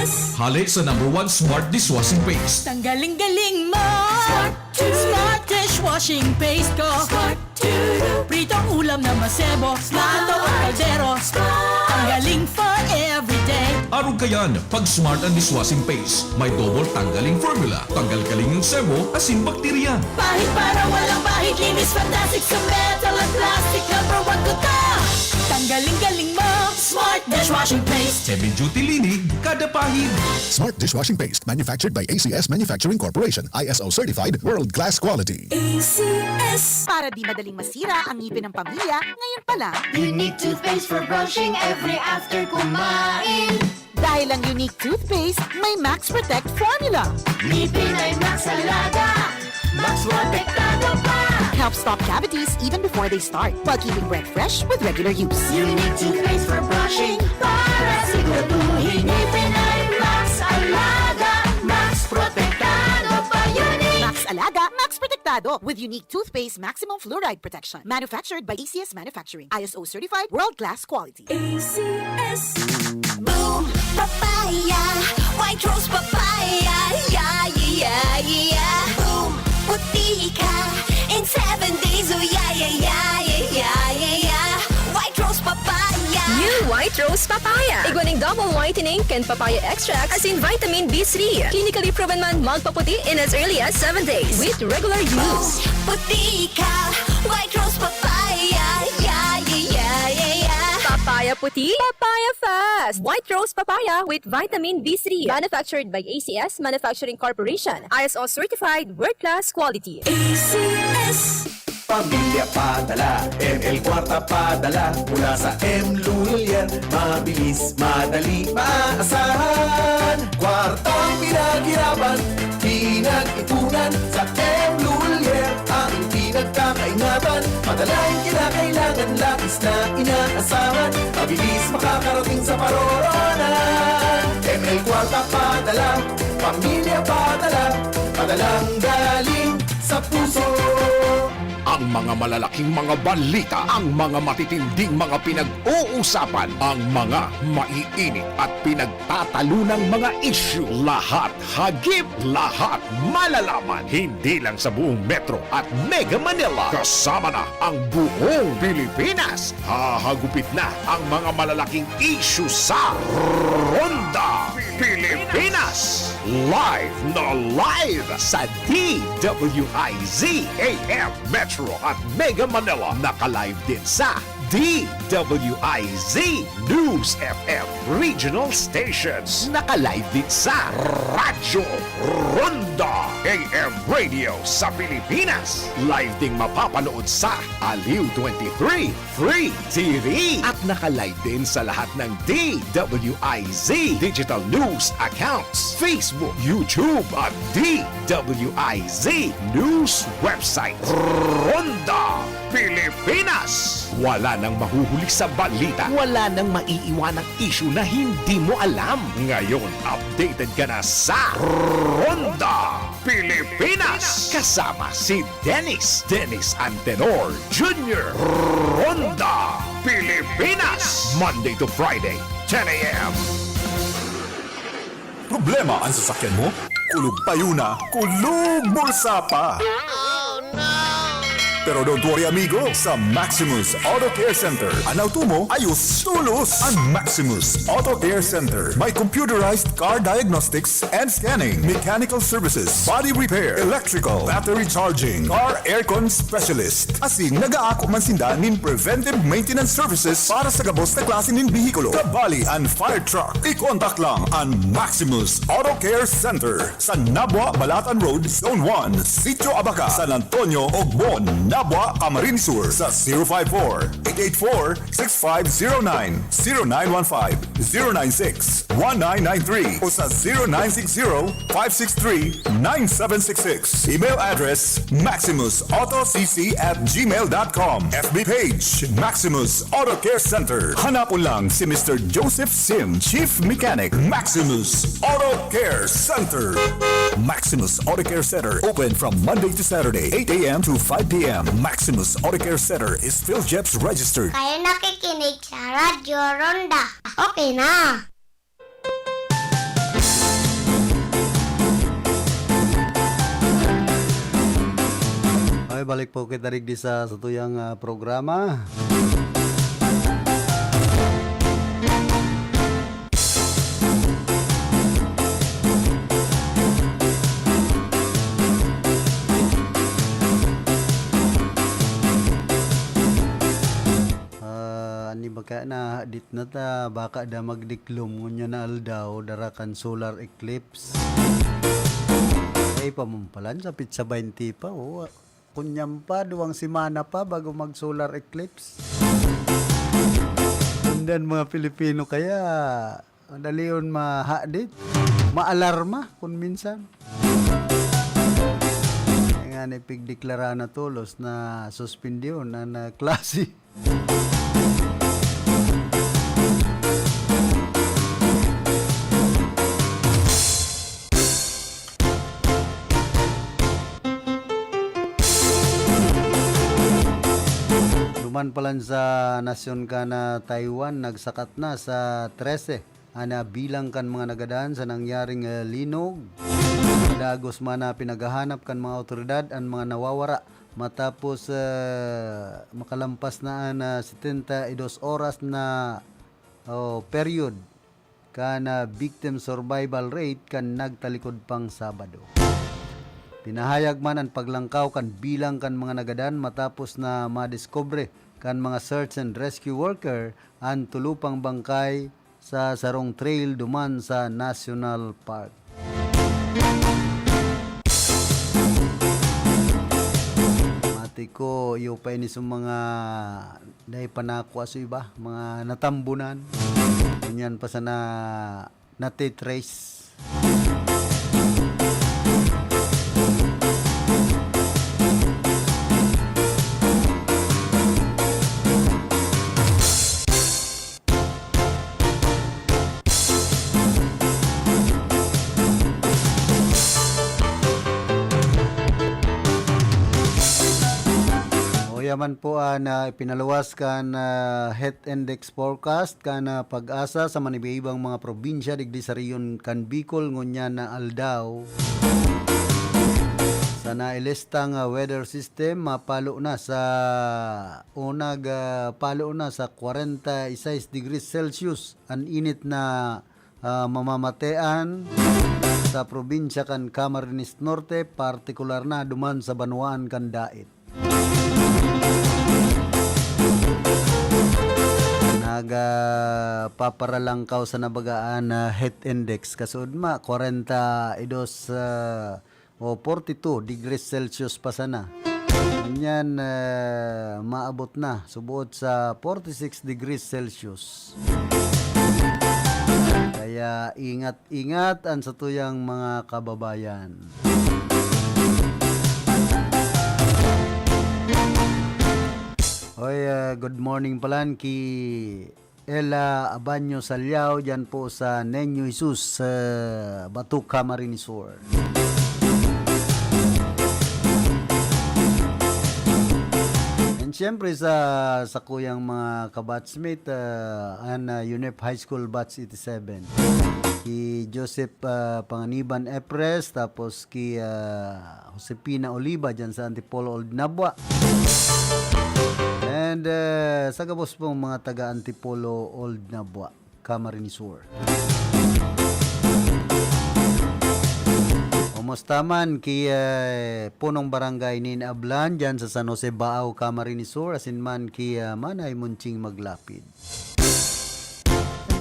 S. Hale sa number one smart dishwashing paste. Tanggaling-galing mo! Smart! Smart dishwashing paste ko. Smart! Pritong ulam na masebo. Smart! Ang kaldero. Smart! Tanggaling for everyday. Arog kayan, pag Smart ang dishwashing paste, may double tanggaling formula. Tanggal-galing ang sebo, asin bakterya. Pahid para walang bahid, linis fantastic sa metal at plastic. Number one ko to. Tanggaling-galing mo. Smart dishwashing paste. Heavy duty linig, kada pahid. Smart dishwashing paste, manufactured by A C S Manufacturing Corporation, I S O certified, world class quality. A C S. Para di madaling masira ang ngipin ng pamilya, ngayon pa lang. Unique toothpaste for brushing every after kumain. Dahil ang Unique toothpaste may Max Protect formula. Ngipin ay Max Alaga, Max Protektado pa. Helps stop cavities even before they start, while keeping breath fresh with regular use. Unique toothpaste for brushing para siguraduhin ngipin ay Max Alaga, Max Protektado pa. Unique. Max Alaga, Max Protektado with Unique toothpaste maximum fluoride protection. Manufactured by A C S Manufacturing. I S O certified, world class quality. A C S. Boom Papaya, White Rose Papaya, yeah, yeah, yeah, yeah. Boom, puti ka in seven days, oh yeah, yeah, yeah, yeah, yeah, yeah, yeah. White Rose Papaya. New White Rose Papaya. Igwa nin double whitening kan papaya extract asin vitamin B three. Clinically proven man magpaputi in as early as seven days with regular use. Puti ka, White Rose Papaya, yeah, yeah, yeah, yeah, yeah. Papaya puti, papaya fast. White Rose Papaya with vitamin B three. Manufactured by A C S Manufacturing Corporation. I S O certified, world class quality. A C S. Pamilya Padala, M L Kwarta Padala, mula sa M Lulier. Mabilis, madali, maaasahan. Kwartang pinaghirapan, pinag-ipunan, sa M Lulier ang pinagkakaingatan. Madalang kinakailangan, labis na inaasahan. Mabilis makakarating sa paroroonan. M L Kwarta Padala, Pamilya Padala, padalang galing sa puso. Ang mga malalaking mga balita, ang mga matitinding mga pinag-uusapan, ang mga maiinit at pinagtatalunang mga isyu, lahat hagip, lahat malalaman, hindi lang sa buong Metro at Mega Manila, kasama na ang buong Pilipinas. Hahagupit na ang mga malalaking isyu sa Ronda Pilipinas. Live na live sa D W I Z A M Metro at Mega Manila. Naka-live din sa D W I Z News F M Regional Stations. Naka-live din sa Radyo Ronda A M Radio sa Pilipinas. Live ding mapapanood sa Aliw twenty-three Free T V. At naka-live din sa lahat ng D W I Z Digital News accounts, Facebook, YouTube at D W I Z News website. Ronda Pilipinas. Wala nang mahuhuli sa balita. Wala nang maiiwanang isyu na hindi mo alam. Ngayon, updated ka na sa Ronda Pilipinas. Kasama si Dennis, Dennis Antenor Junior. Ronda Pilipinas. Monday to Friday, ten a m. Problema an sasakyan mo? Kulog payo na, kulog bulsa pa! Pero don't worry, amigo. Sa Maximus Auto Care Center, an auto mo ayos tolos. An Maximus Auto Care Center may computerized car diagnostics and scanning, mechanical services, body repair, electrical, battery charging, car aircon specialist. Asin nag-aako man sinda nin preventive maintenance services para sa gabos na klase nin behikulo, kabali an fire truck. I-contact lang an Maximus Auto Care Center sa Nabua, Balatan Road, Zone one, Sitio Abaca, San Antonio, Ogbon, Nabua, Camarines Sur, sa zero five four, eight eight four, six five zero nine, zero nine one five, zero nine six, one nine nine three, o sa zero nine six zero, five six three, nine seven six six. Email address, maximus auto c c at gmail dot com. F B page, Maximus Auto Care Center. Hanapon lang si Mister Joseph Sim, Chief Mechanic, Maximus Auto Care Center. Maximus Auto Care Center, open from Monday to Saturday, eight a m to five p m. Maximus Auto Care Center is PhilGEPS registered. Kayo nakikinig sa Radyo Ronda. Okay na. Okay, balik po kita digdi sa satuyang, ah, programa. Ah, ani ba kaya na, hadit na ta, baka da magdiklom ngunyan na aldaw, dara kan solar eclipse. Ay, pamumpalan sa pitsa baynti pa, oh. Kunyan pa, duwang semana pa bago mag-solar eclipse. Kundan mga Pilipino kaya, madalion mahadit, maalarma kun minsan. Kaya nga, ipigdeklara na tolos na suspendyon an, ah, klase. Duman pa lang sa nasyon kan, ah, Taiwan, nagsakat na sa trese an, ah, bilang kan mga nagadan sa nangyaring, ah, linog. Dagos man na pinaghahanap kan mga awtoridad an mga nawawara matapos, ah, makalampas na an, ah, setenta y dos oras na, oh, period kan, ah, victim survival rate kan nagtalikod pang Sabado. Pinahayag man an paglangkaw kan bilang kan mga nagadan matapos na madiskubre kan mga search and rescue worker an tulo pang bangkay sa sarong trail duman sa National Park. Mati ko, iyo pa ini sa mga dai pa nakua sa iba, mga natambunan. Ngunyan pa sana natitrace. O, yaman po an, ah, ipinaluwas kan, ah, Heat Index Forecast kan, ah, PAGASA sa manibaibang mga probinsya digdi sa rehiyon kan Bicol ngunyan na aldaw. Sa nailistang, ah, weather system, mapalo na sa o nag, ah, palo na sa kwarenta y seis degrees Celsius an init na, ah, mamamatean sa probinsya kan Camarines Norte, partikular na duman sa banwaan kan Daet. Nagpaparalangkaw sa nabagaan na heat index. Kasuodma, kwarenta y dos, ah, o forty-two degrees Celsius pa sana. Ngunyan, ah, maabot na, subuot sa forty-six degrees Celsius. Kaya ingat-ingat an satuyang mga kababayan. Hoy, ah, good morning palan ki Ella Abanyo Salyao, dyan po sa Niño Jesus, sa Bato, Camarines Sur. And siyempre sa, sa kuyang mga kabatchmate, ah, an, ah, UNEP High School Batch eighty-seven. Ki Joseph, ah, Panganiban Epres, tapos ki, ah, Josefina Oliva dyan sa Antipolo, Old Nabua. And, ah, sa gabos pong mga taga Antipolo, Old Nabua, Camarines Sur. Kumusta man ki, ah, punong barangay nin Ablan dyan sa San Jose, Baao, Camarines Sur, asin man ki, ah, Manay Munching Maglapid.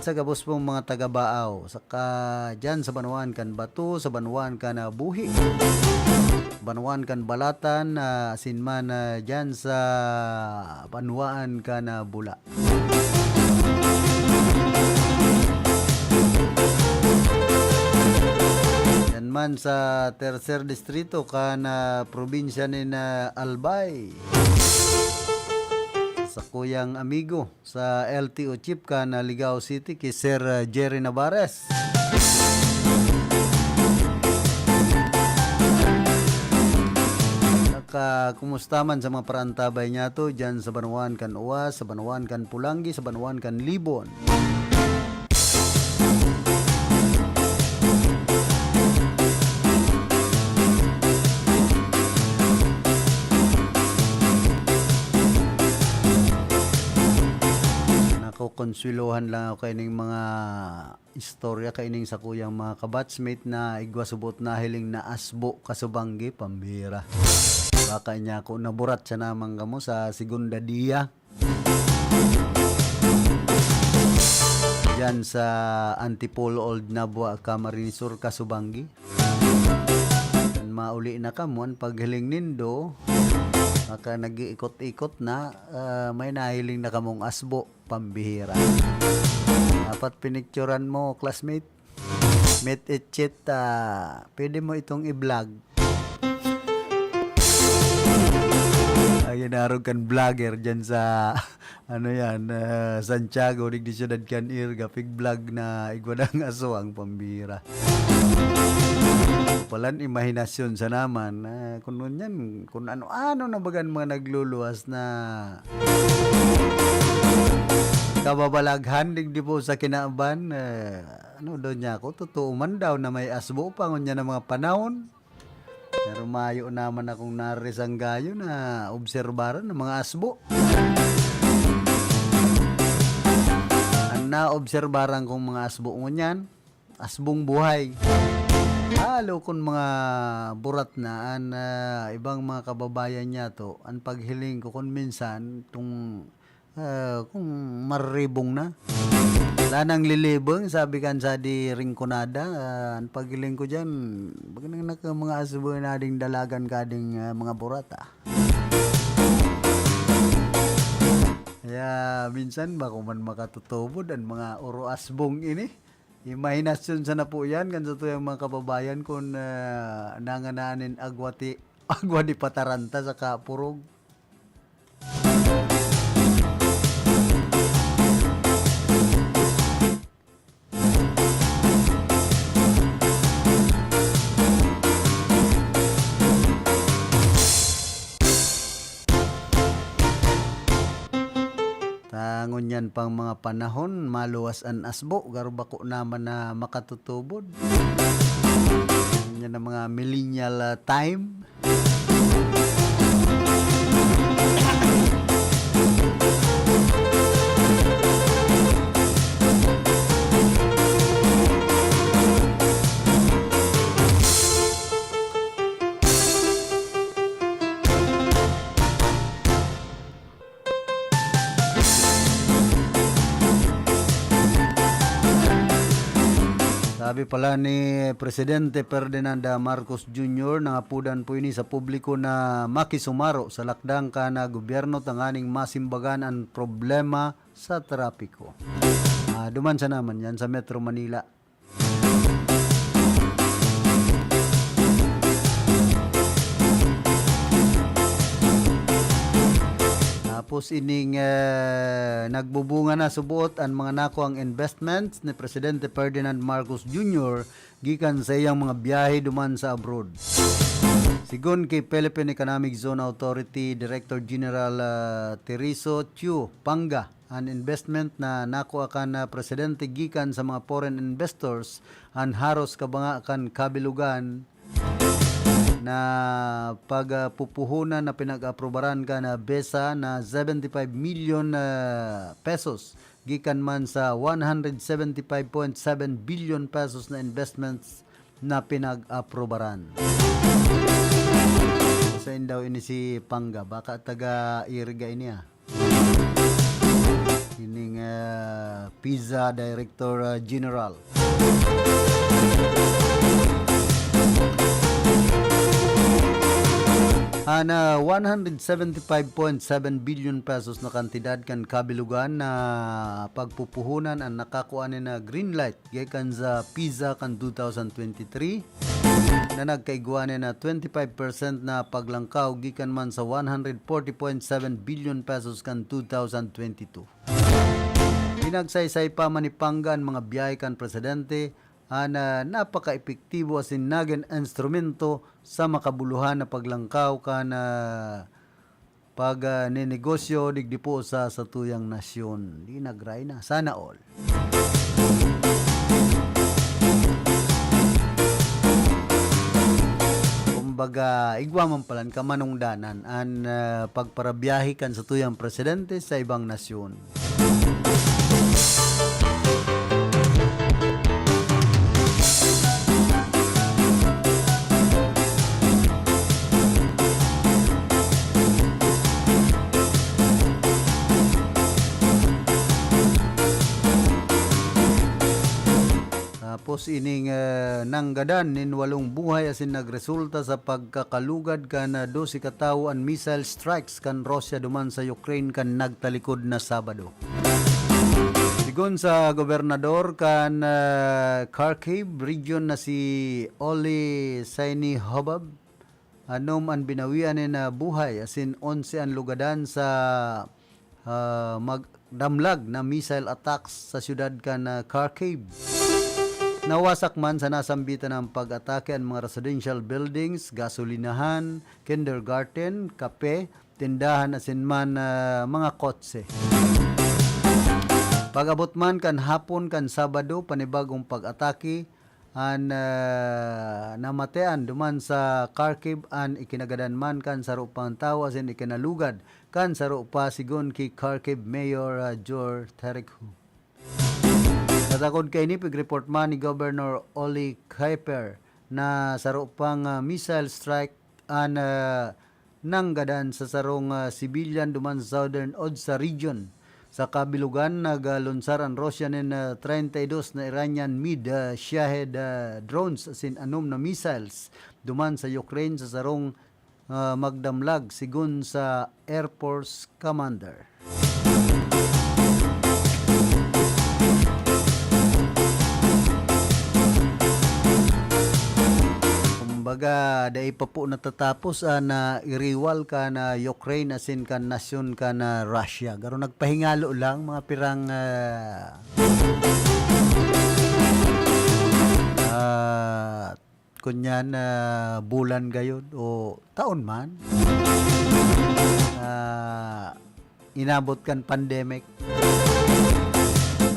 Sa gabos pong mga taga Baao, saka dyan sa banwaan kan Bato, sa banwaan kan, ah, Buhi, banwaan kan Balatan, ah, asin man, ah, dyan sa banwaan kan, ah, Bula. Yan man sa tercer distrito kan, ah, probinsya nin, ah, Albay. Sa kuyang amigo, sa L T O chief kan, ah, Ligao City, ki Sir, ah, Jerry Navarez. Saka, kumusta man sa mga paraantabay niyato, dyan sa banwaan kan Uwas, sa banwaan kan Pulanggi, sa banwaan kan Libon. Nakokonswelohan lang ako kaining mga istorya kaining sakuyang mga kabatchmate na igwa subot nahiling na asbo kasubanggi, pambira. Baka niya ako naburat siya naman kamo sa segunda dia. Diyan sa Antipolo, Old Nabua, Camarines Sur, kasubanggi. Kan mauli na kamo, an paghiling nindo, maka nag-iikot-ikot na, ah, may nahiling na kamong asbo, pambihira. Dapat pinicturan mo, classmate. Meet it cheat, ah, pwede mo itong i-vlog. Ay, inarog kan vlogger dyan sa, ano yan, ah, Santiago, digdi siyudad kan Irga, pig-vlog na igwa nang aswang, pambira. Palan imahinasyon sa naman, ah, kun ngunyan, kun ano-ano na bagan mga nagluluwas na kababalaghan, digdi po sa kinaban, ah, ano daw niya ako, totoo man daw na may asbo pa ngunyan na mga panahon. Pero mayo naman akong narisang gayo na obserbaran ng mga asbo. Ang naobserbaran kong mga asbo ngunyan, asbong buhay. Lalo kun mga burat na an, ah, ibang mga kababayan niyato, an paghiling ko kun minsan, itong, ah, kung maribong na. Wala nang lilibong, sabi kan sa di Rinconada, ah, an paghiling ko diyan, baga nang naka-, mga asbo na ding dalagan ka ding, ah, mga burat, ah. Kaya minsan, bako man makatutubod an mga oro asbong ini. Imahinasyon sana po yan kan satuyang mga kababayan kun, ah, nanganaan nin agwa ti, agwa di pataranta saka purog. Ta ngunyan pang mga panahon, maluwas an asbo, garo bako naman na makatutubod. Ngunyan na mga millennial, ah, time. Sabi pala ni Presidente Ferdinand Marcos Junior, nangapodan po ini sa publiko na makisumaro sa lakdang kan gobyerno tanganing masimbagan an problema sa trapiko. Ah, duman sa naman yan sa Metro Manila. Tapos ining, eh, nagbubunga na subuot an mga nakuang investments ni Presidente Ferdinand Marcos Junior gikan sa iyang mga biyahe duman sa abroad. Sigon ki Philippine Economic Zone Authority Director General, ah, Teriso Chiu Panga, an investment na nakua kan, ah, presidente gikan sa mga foreign investors an haros kabanga kan kabilogan na pagpupuhunan na pinag-aprobaran kan, ah, BESA na seventy-five million, ah, pesos gikan man sa one hundred seventy-five point seven billion pesos na investments na pinag-aprobaran. Sa indaw ini si Panga, baka taga Iriga ini, ah. Ining, ah, PIZA Director, ah, General. An, ah, one hundred seventy-five point seven billion pesos na kantidad kan kabilogan na pagpupuhunan an nakakua nin green light gikan sa PIZA kan two thousand twenty-three, na nagkaigwa nin twenty-five percent na paglangkaw gikan man sa one hundred forty point seven billion pesos kan two thousand twenty-two. Pinagsaysay pa man ni Panga an mga biyahe kan presidente, an, ah, napakaepektibo asin nagin instrumento sa makabuluhan na paglangkaw kan, ah, pag, ah, ninegosyo digdi po sa satuyang nasyon. Di nagray na. Sana all. Kumbaga, igwa man palan kamanungdanan an, ah, pagparabiyahe kan satuyang presidente sa ibang nasyon. Tapos ining, eh, nanggadan nin walong buhay asin nagresulta sa pagkakalugad kan, ah, dose ka tawo an missile strikes kan Russia duman sa Ukraine kan nagtalikod na Sabado. Sigon sa gobernador kan, ah, Kharkiv region na si Oli Sainihobov, anom an binawian nin, ah, buhay asin onse an lugadan sa, ah, magdamlag na missile attacks sa siyudad kan, ah, Kharkiv. Nawasak man sa nasambitan na pag-atake an mga residential buildings, gasolinahan, kindergarten, kape, tindahan asin man, ah, mga kotse. Pag-abot man kan hapon kan Sabado, panibagong pag-atake an, ah, namatean duman sa Kharkiv, an ikinagadan man kan saro pang tawo asin ikinalugad kan saro pa, sigon ki Kharkiv Mayor, ah, Jor Terekhu. Sa takod kaini, pig-report man ni Governor Oli Kiefer na saro pang, ah, missile strike an, ah, nanggadan sa sarong, ah, civilian duman sa Southern Odessa region. Sa kabilogan, naglunsar an Russia nin, ah, treinta y dos na Iranian mid, ah, Shahed, ah, drones asin anom na missiles duman sa Ukraine sa sarong, ah, magdamlag, sigon sa Air Force Commander. Kumbaga, dai pa po natatapos an, ah, iriwal kan, ah, Ukraine asin kan nasyon kan, ah, Russia. Garo nagpahingalo lang, mga pirang, ah, ah, kunyan, ah, bulan gayod o taon man, ah, inabot kan pandemic.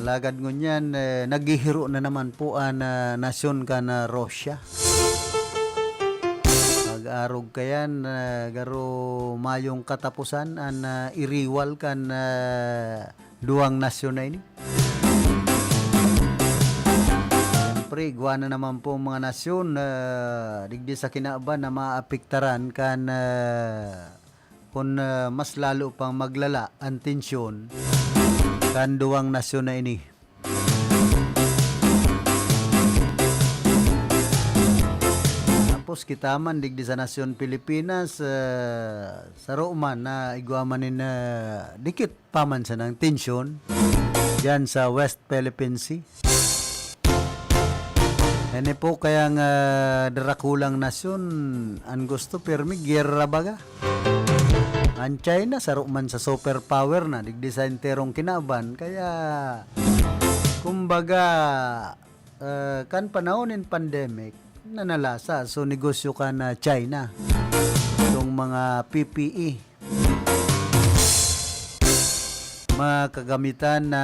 Alagad ngunyan, eh, naghihiro na naman po an, ah, nasyon kan, ah, Russia. Pag-arog kayan, ah, garo mayong kataposan an, ah, iriwal kan, ah, duwang nasyon na ini. Siyempre, igwa na naman po ang mga nasyon na digdi sa kinaban na maapektaran kan, ah, kun, ah, mas lalo pang maglala an tensyon kan duwang nasyon na ini. kita man digdi sa nasyon Pilipinas, ah, saro man na igwa man nin, ah, dikit pa man sanang tensyon diyan sa West Philippine Sea. Ini po kayang, ah, darakulang nasyon, an gusto pirmi, giyera baga. An China, saro man sa superpower na, digdi sa enterong kinaban. Kaya, kumbaga, ah, kan panahon nin pandemic, nanalasa so negosyo kan, ah, China. Itong mga P P E, mga kagamitan na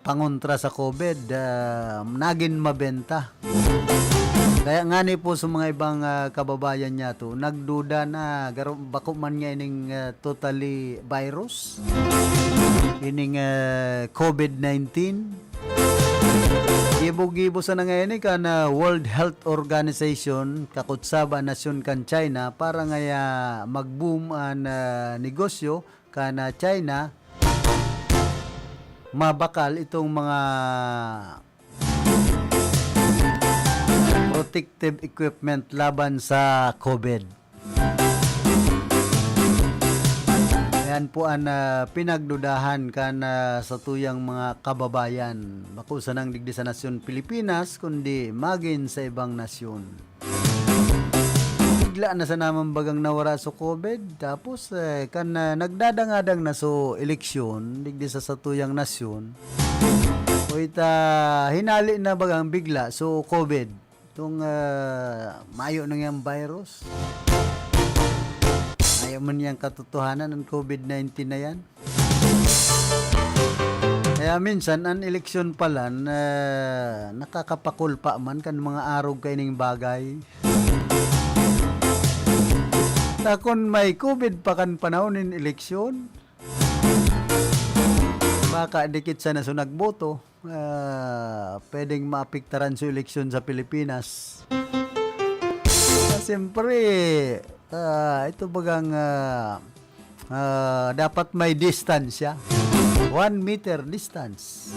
pangontra sa COVID, ah, nagin mabenta. Kaya ngani po sa mga ibang, ah, kababayan niyato, nagduda na garo-, bako man niya ining, ah, totally virus, ining, ah, COVID nineteen. Gibo-gibo sana ngayon eh, kan, ah, World Health Organization, kakutsaba nasyon kan China, para ngaya mag-boom an, ah, negosyo kan, ah, China, mabakal itong mga protective equipment laban sa COVID. Ayan po an, ah, pinagdudahan kan, ah, satuyang mga kababayan. Bako sanang digdi sa nasyon Pilipinas, kundi magin sa ibang nasyon. Bigla na sana man bagang nawara so COVID. Tapos, eh, kan, ah, nagdadangadang na so eleksyon, digdi sa satuyang nasyon, o ita, hinali na bagang bigla so COVID. Itong, ah, mayo na ngayang virus. Mayo man niyang katotohanan ang COVID nineteen na yan. Kaya minsan, an eleksyon pala, ah, nakakapakulpa man kan mga arog kaining bagay. Ta kun may COVID pa kan panahon nin eleksyon, baka dikit sana so nagboto, ah, pwedeng maapektaran so eleksyon sa Pilipinas. Ah, siyempre, ah, ito bagang, ah, ah, dapat may distansya. One meter distance.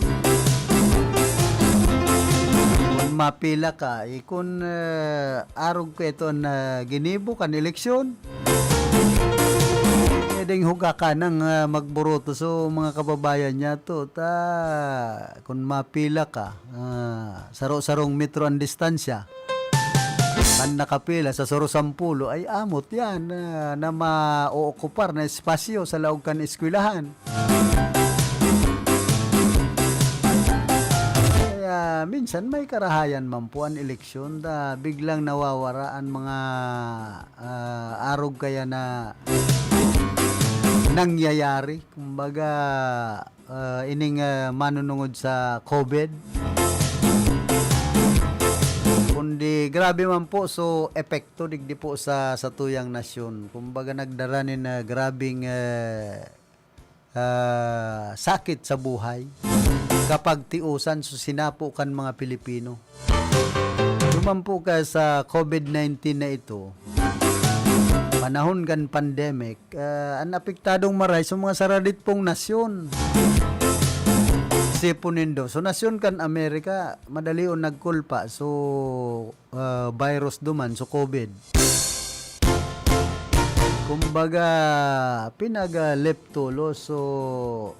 Kun mapila ka, eh, kun, ah, arog ka ito na ginibo kan eleksyon, pwedeng hugakan ang, ah, magburoto. So, mga kababayan niyato, ta, kun mapila ka, ah, saro-sarong metro ang distansya. Kan nakapila sa saro-sampulo, ay amot yan, ah, na maookupar na espasyo sa laog kan eskwelahan. Kaya minsan may karahayan man po an eleksyon, ta biglang nawawara an mga, ah, arog kaya na nangyayari. Kumbaga, ah, ining, ah, manunungod sa COVID. Kundi grabe man po so epekto digdi po sa satuyang nasyon. Kumbaga nagdara nin, ah, grabeng, ah, ah, sakit sa buhay, kapagtiosan so sinapo kan mga Pilipino. Duman po ka sa COVID nineteen na ito, panahon kan pandemic, ah, an apektadong maray sa mga saradit pong nasyon. Sipon nindo. So, nasyon kan Amerika, madali on nagkulpa. So, ah, virus duman, so COVID. Kumbaga, pinag-, ah, left tulos. So,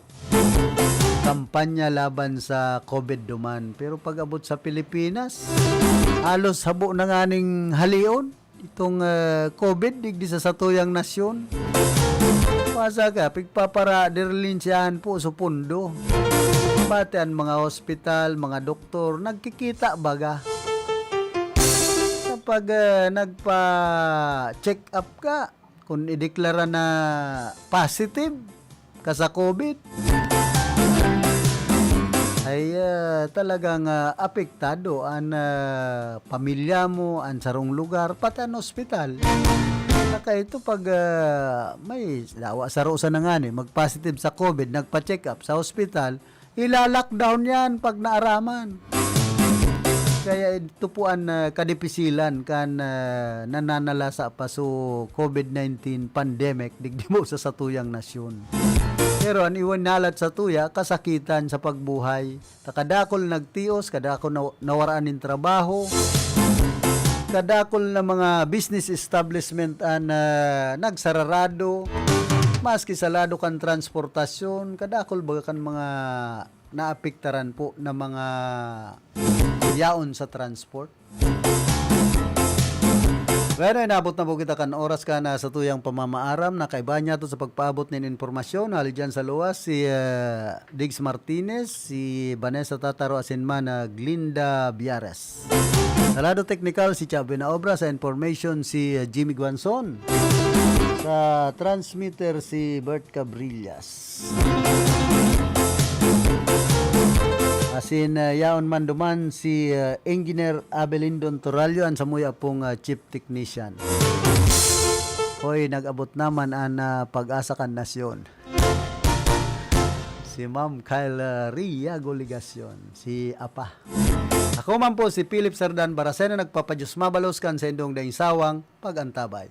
kampanya laban sa COVID duman. Pero pag-abot sa Pilipinas, halos habo na nganing halion itong, ah, COVID digdi sa satuyang nasyon. Masa ka, pigpaparadirlinsyahan po sa pundo. Pati ang mga hospital, mga doktor, nagkikita baga. Kapag, ah, nagpa-check up ka, kung ideklara na positive ka sa COVID, ay, ah, talagang, ah, apektado an, ah, pamilya mo, an sarong lugar, pati an ospital. Saka ito pag, ah, may dawa saro sana ngani, mag-positive sa COVID, nagpa-check up sa ospital, ila-lockdown yan pag naaraman. Kaya ito po an, ah, kadipisilan kan, ah, nananalasa pa so COVID nineteen pandemic digdi mo sa satuyang nasyon. Pero an iwinalat satuya, kasakitan sa pagbuhay. Ta kadakul nagtios, kadakul na, nawaraan nin trabaho. kadakol na mga business establishment an, ah, nagsararado, maski sa lado kan transportasyon, kadakol baga kan mga naapektaran po na mga yaon sa transport. Bueno, inabot na po kita kan oras kan satuyang pamamaaram. Nakaiba niya to sa pagpaabot nin impormasyon. Hali dyan sa luwas, si, ah, Diggs Martinez, si Vanessa Tataro asin man, ah, Glinda Biares. Sa lado teknikal, si Chab Obra. Sa information, si, ah, Jimmy Guanzon. Sa transmitter, si Bert Cabrillas. Asin, ah, yaon man duman si, ah, Engineer Abelindon Torallo, an samuya pong, ah, chief technician. Hoy, nag-abot naman an, ah, pag-asa kan nasyon. Si Ma'am Kyle, ah, Riago Legacion, si Apa. Ako man po si Philip Sardan Baracena, nagpapadiyos mabalos kan sa indong daing sawang pag-antabay.